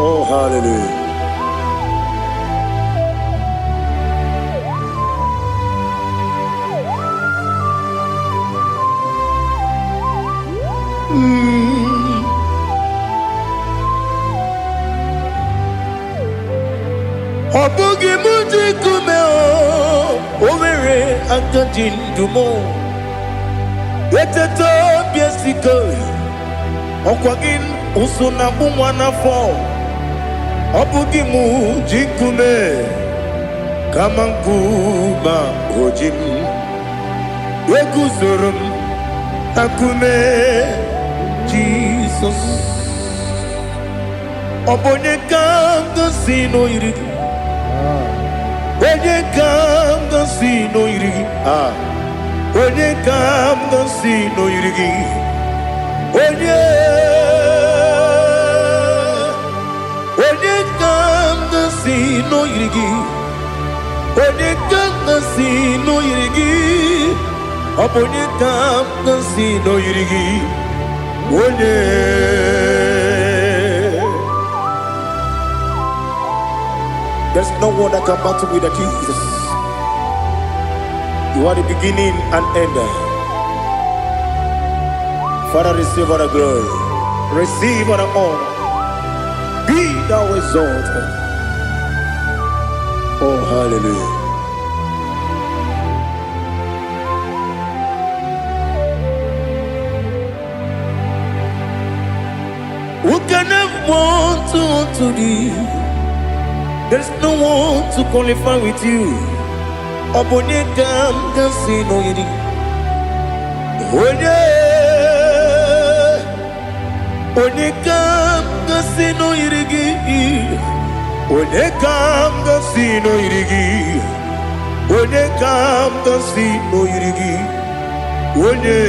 Oh, hallelujah. Ọ bụghị m ji nkume o, o nwere aka ji ndụ m. Eteta obi esike, ọkwa gị ụsụ na agbụ nwa n'afọ. Ọ bụghị m ji nkume, kama nkume o ji m. Eguzoro m na nkume Jizọs. Ọ bụ onye ka m gosi n'oyiri gị? Onye ka m gosi n'oyiri gị? Ah, onye ka m gosi n'oyiri gị? Onye, onye ka m gosi n'oyiri gị? Onye ka m gosi n'oyiri gị? Ọ bụ onye ka m gosi n'oyiri gị? Onye. There's no one that can battle with the Jesus. You are the beginning and end. Father, receive all the glory. Receive all the honor. Be thou exalted. Oh, hallelujah. Who can have one to thee? There's no one to qualify with you. Ọ bụ onye ka m ga-asị n'oyiri? Onye, onye ka m ga-asị n'oyiri gị? Onye ka m ga-asị n'oyiri gị? Onye ka m ga-asị n'oyiri gị? Onye,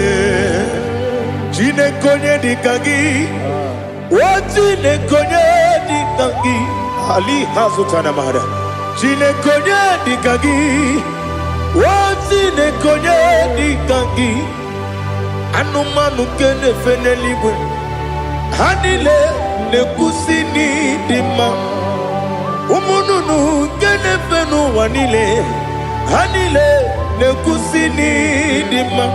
Chineke, onye dịka gị? O Chineke, onye dịka gị? Ali hazụtana mada. Chineke, onye dịka gị? O Chineke, onye dịka gị? Anụmanụ nke na-efe n'eluigwe, ha niile na-ekwusi n'ịdị mma. Ụmụ nnụnụ nke na-efe n'ụwa niile, ha niile na-ekwusi n'ịdị mma.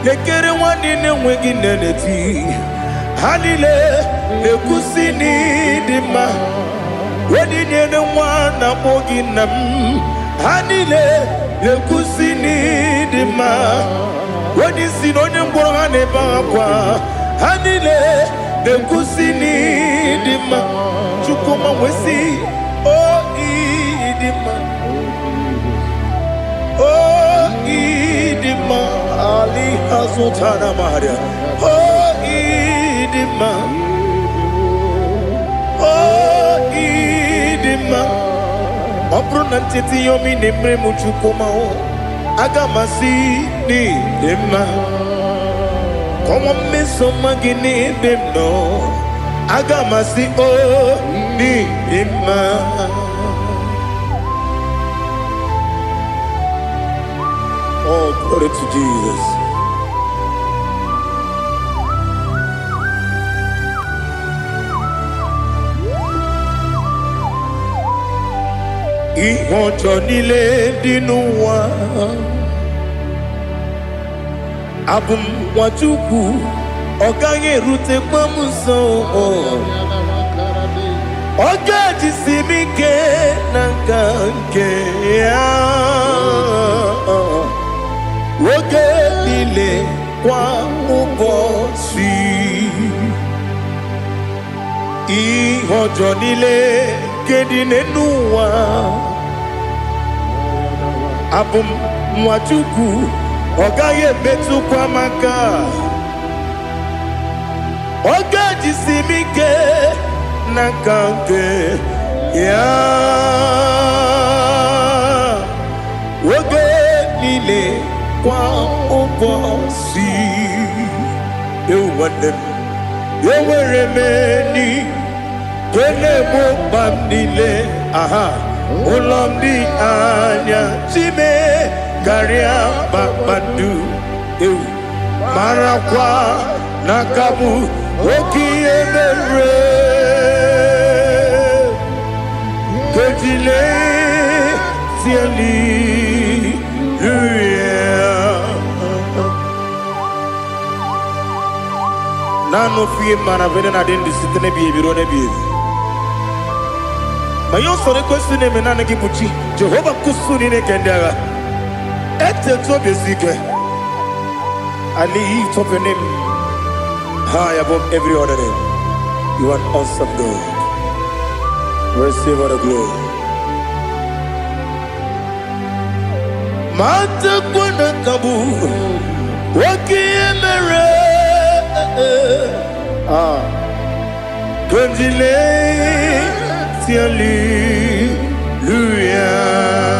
Lekere nwanne na-enweghị nne na-eti, ha niile na-ekwusi n'ịdị mma. Onye nyere nwa na-akpọ gị nna m, ha niile na-ekwusi n'ịdị mma. Onye isi na onye ngwọrọ, ha na-ebe akwa, ha niile na-ekwusi n'ịdị mma. Chukwuma nwesị o ịdị mma, o ịdị mma. Ali azụtara maria. O ịdị mma, o ịdị mma. Ọ bụrụ na ntete ihe omi na-emere m, Chukwuma o, aga m asị n'ịdị mma. Kọnwa mmeso mma gị n'ebe m nọ, aga m asị o n'ịdị mma. Oh, glory to Jesus. Ihe ọjọọ niile dị n'ụwa, abụ m nwa Chukwu, ọ gaghị erutekwa m nso. Ọ ga-ejisi m ike. n'aka nke ya oge niile, kwa ụbọchị. Ihe ọjọọ niile nke dị n'elu ụwa, abụ m nwa Chukwu, ọ gaghị emetụkwa m aka. Ọ ga-ejisi m ike n'aka nke ya oge niile, kwa ụbọchị. Ewu nwanne m, enwere m enyi nke na-egbo mkpa m niile. Aha ụlọ m dị anya chime karịa kpakpando. Ewu, marakwa na aka bụ oke ihe mere kejile hallelujah. Naanị ofu ihe mara bụ na-adị ndụ site n'ebighị ebi ruo n'ebighị ebi. Ma ihe usoro ekwesị na-eme, naanị gị bụ chi Jehova nkusu niile nke ndị agha. Etetu obi esi ike. I lift up your name high above every other name. You are an awesome God. Receive all the glory. Matakwa na kabu oke ihe mere. Ah, Kondile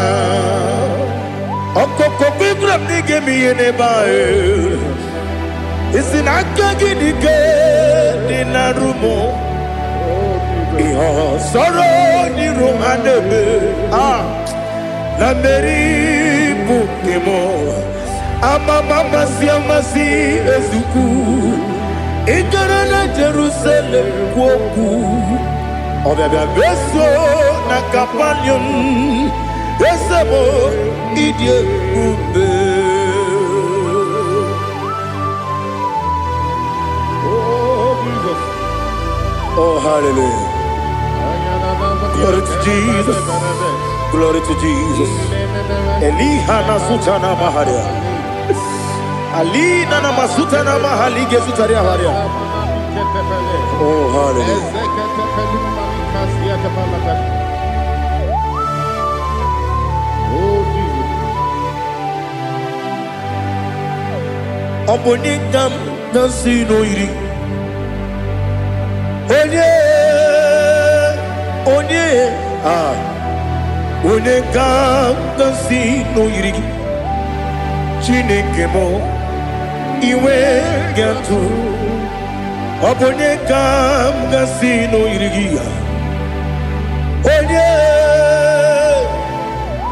hallelujah. Ọkọkọ gbígbà m n'ige m ihe n'ebe ahụ. Isi na aka gị dị ike dị na rumo. Ihe ọsọrọ n'iru ha na-eme. Ah, na mmeri bụ nke m. Amama amasị amasị ezukwu. Ị gara na Jerusalem kwuo okwu. Ọbịabịa beso na Kapanium. Eze m, ịdị ebube. Oh, Jesus. Oh, hallelujah. Glory to Jesus. Glory to Jesus. Eliha na sutana maharia. Alina na masutana mahalige sutaria haria. Oh, hallelujah. Oh, Jesus. Ọ bụ onye ka m na-si n'oyiri? Onye, onye, ah, onye ka m na-si n'oyiri gị? Chineke m, iwe ga-atụ. Ọ bụ onye ka m ga-si n'oyiri gị? Onye,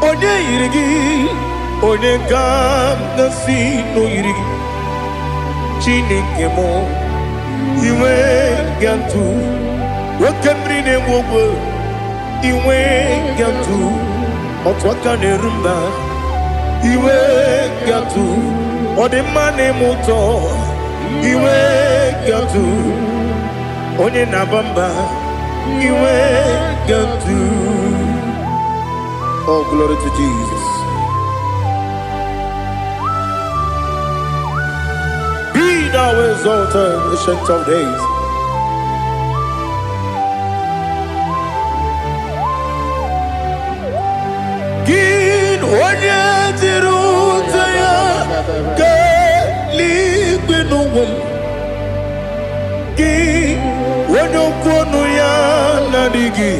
onye yiri gị? Onye ka m ga-si n'oyiri gị? Chineke m, iwe ga-atụ. Oke mmiri na-egbu ogwe, iwe ga-atụ. Otu aka na-eru mba, iwe ga-atụ. Ọ dị mma na-eme ụtọ, iwe ga-atụ. Onye na-aba mba, iwe ga-atụ. Oh, glory to Jesus. Be thou exalted, Ancient of Days. Gị onye jiri ute ya kelee n'ụwa m, gị onye okwu ọnụ ya na-adịghị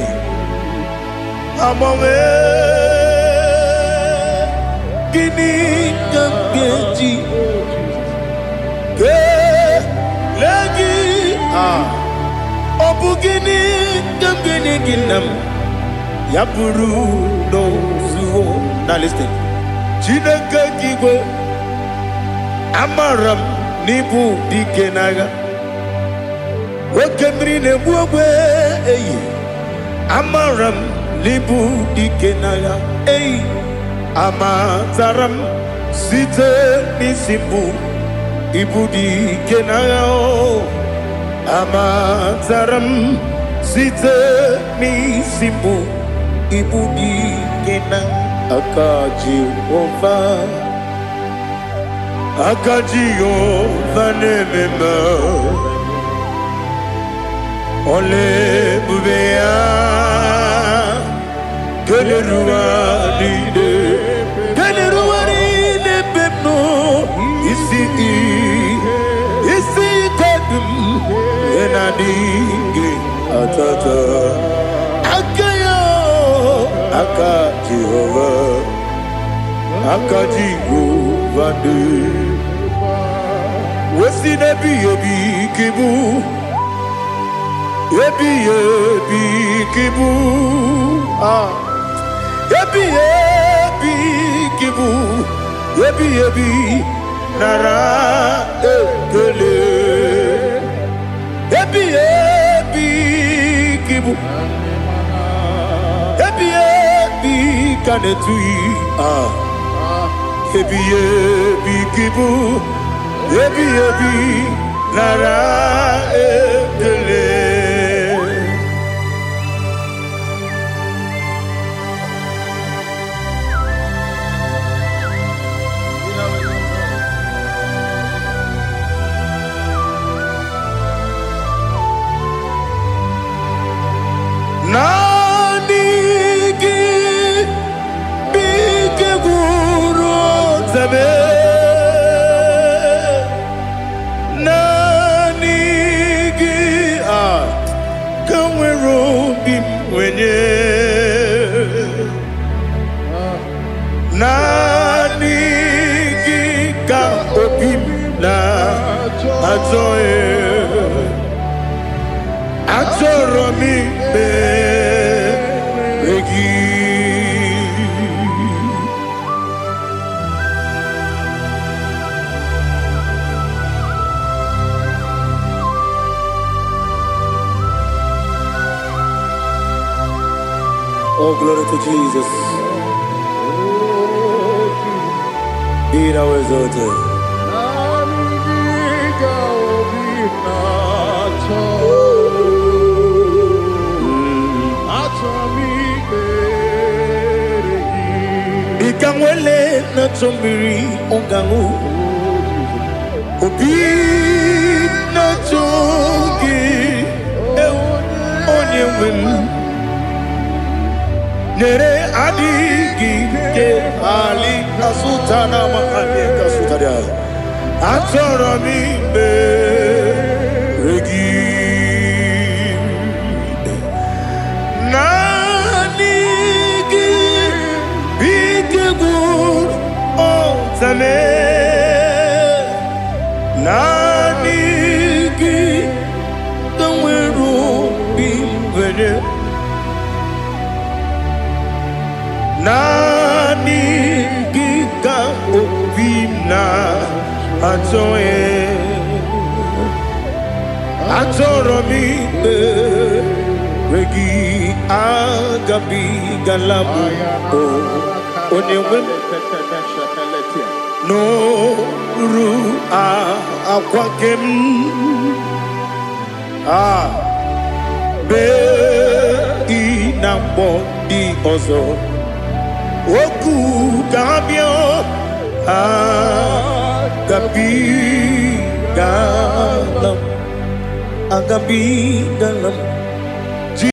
agbanwe, gịnị ka m ga-eji kelee gị? Ah, ọ bụ gịnị ka m ga-enye gị, nna m, ya bụrụ n'ozuo na listen? Chineke gị igwe, amara m n'ịbụ dike n'agha. Oke mmiri na-egbu ogbe eyi, amara m n'ịbụ dike n'agha eyi. Amatara m site n'isi mbụ, ịbụ dike n'agha o. Amatara m site n'isi mbụ, Ibu dike na aka Jehova. Aka Jehova na-eme mma. Ọla ebube ya keneruwa niile, keneruwa niile ebe m nọ. Isi ike dị m ihe na-adịghị atata aka ya. Aka Jehova, aka Jehova dị wesi n'ebighị ebi ka ịbụ, ebighị ebi ka ịbụ. Ah, ebighị ebi ka ịbụ, ebighị ebi, nara ekele. Ebighị ebi ka ịbụ, ebighị ebi ka na-etughị. Ah, ebighị ebi ka ịbụ, ebighị ebi, nara ekele. Naanị gị bụ ike gwụrụ ọtebe. Naanị gị a ka nwere obi m nwenye. Naanị gị ka obi m na-achọ. Achọrọ m ikpere gị. Oh, glory to Jesus. Be thou exalted. Naanị gị ka obi na-achọ. Achọrọ m ikpere gị. Dịka nwele na-achọ mmiri ọ ga-aṅụ, obi na-achọ gị, ewu, onye nwe m. Nyere adịghị ike ali kasụta na makadị kasụtara. Achọrọ m ikpere gị. Naanị gị bụ ike gwụrụ ọtame. Naanị gị ka nwere obi nwere. Naanị gị ka obi m na-achọ. Achọrọ m ikpere gị. Agabigala m o onye nwe m n'oru akwa nke m a bee ị na mgbọ ndị ọzọ okwu ka ha bịa. Agabigala m, agabigala m.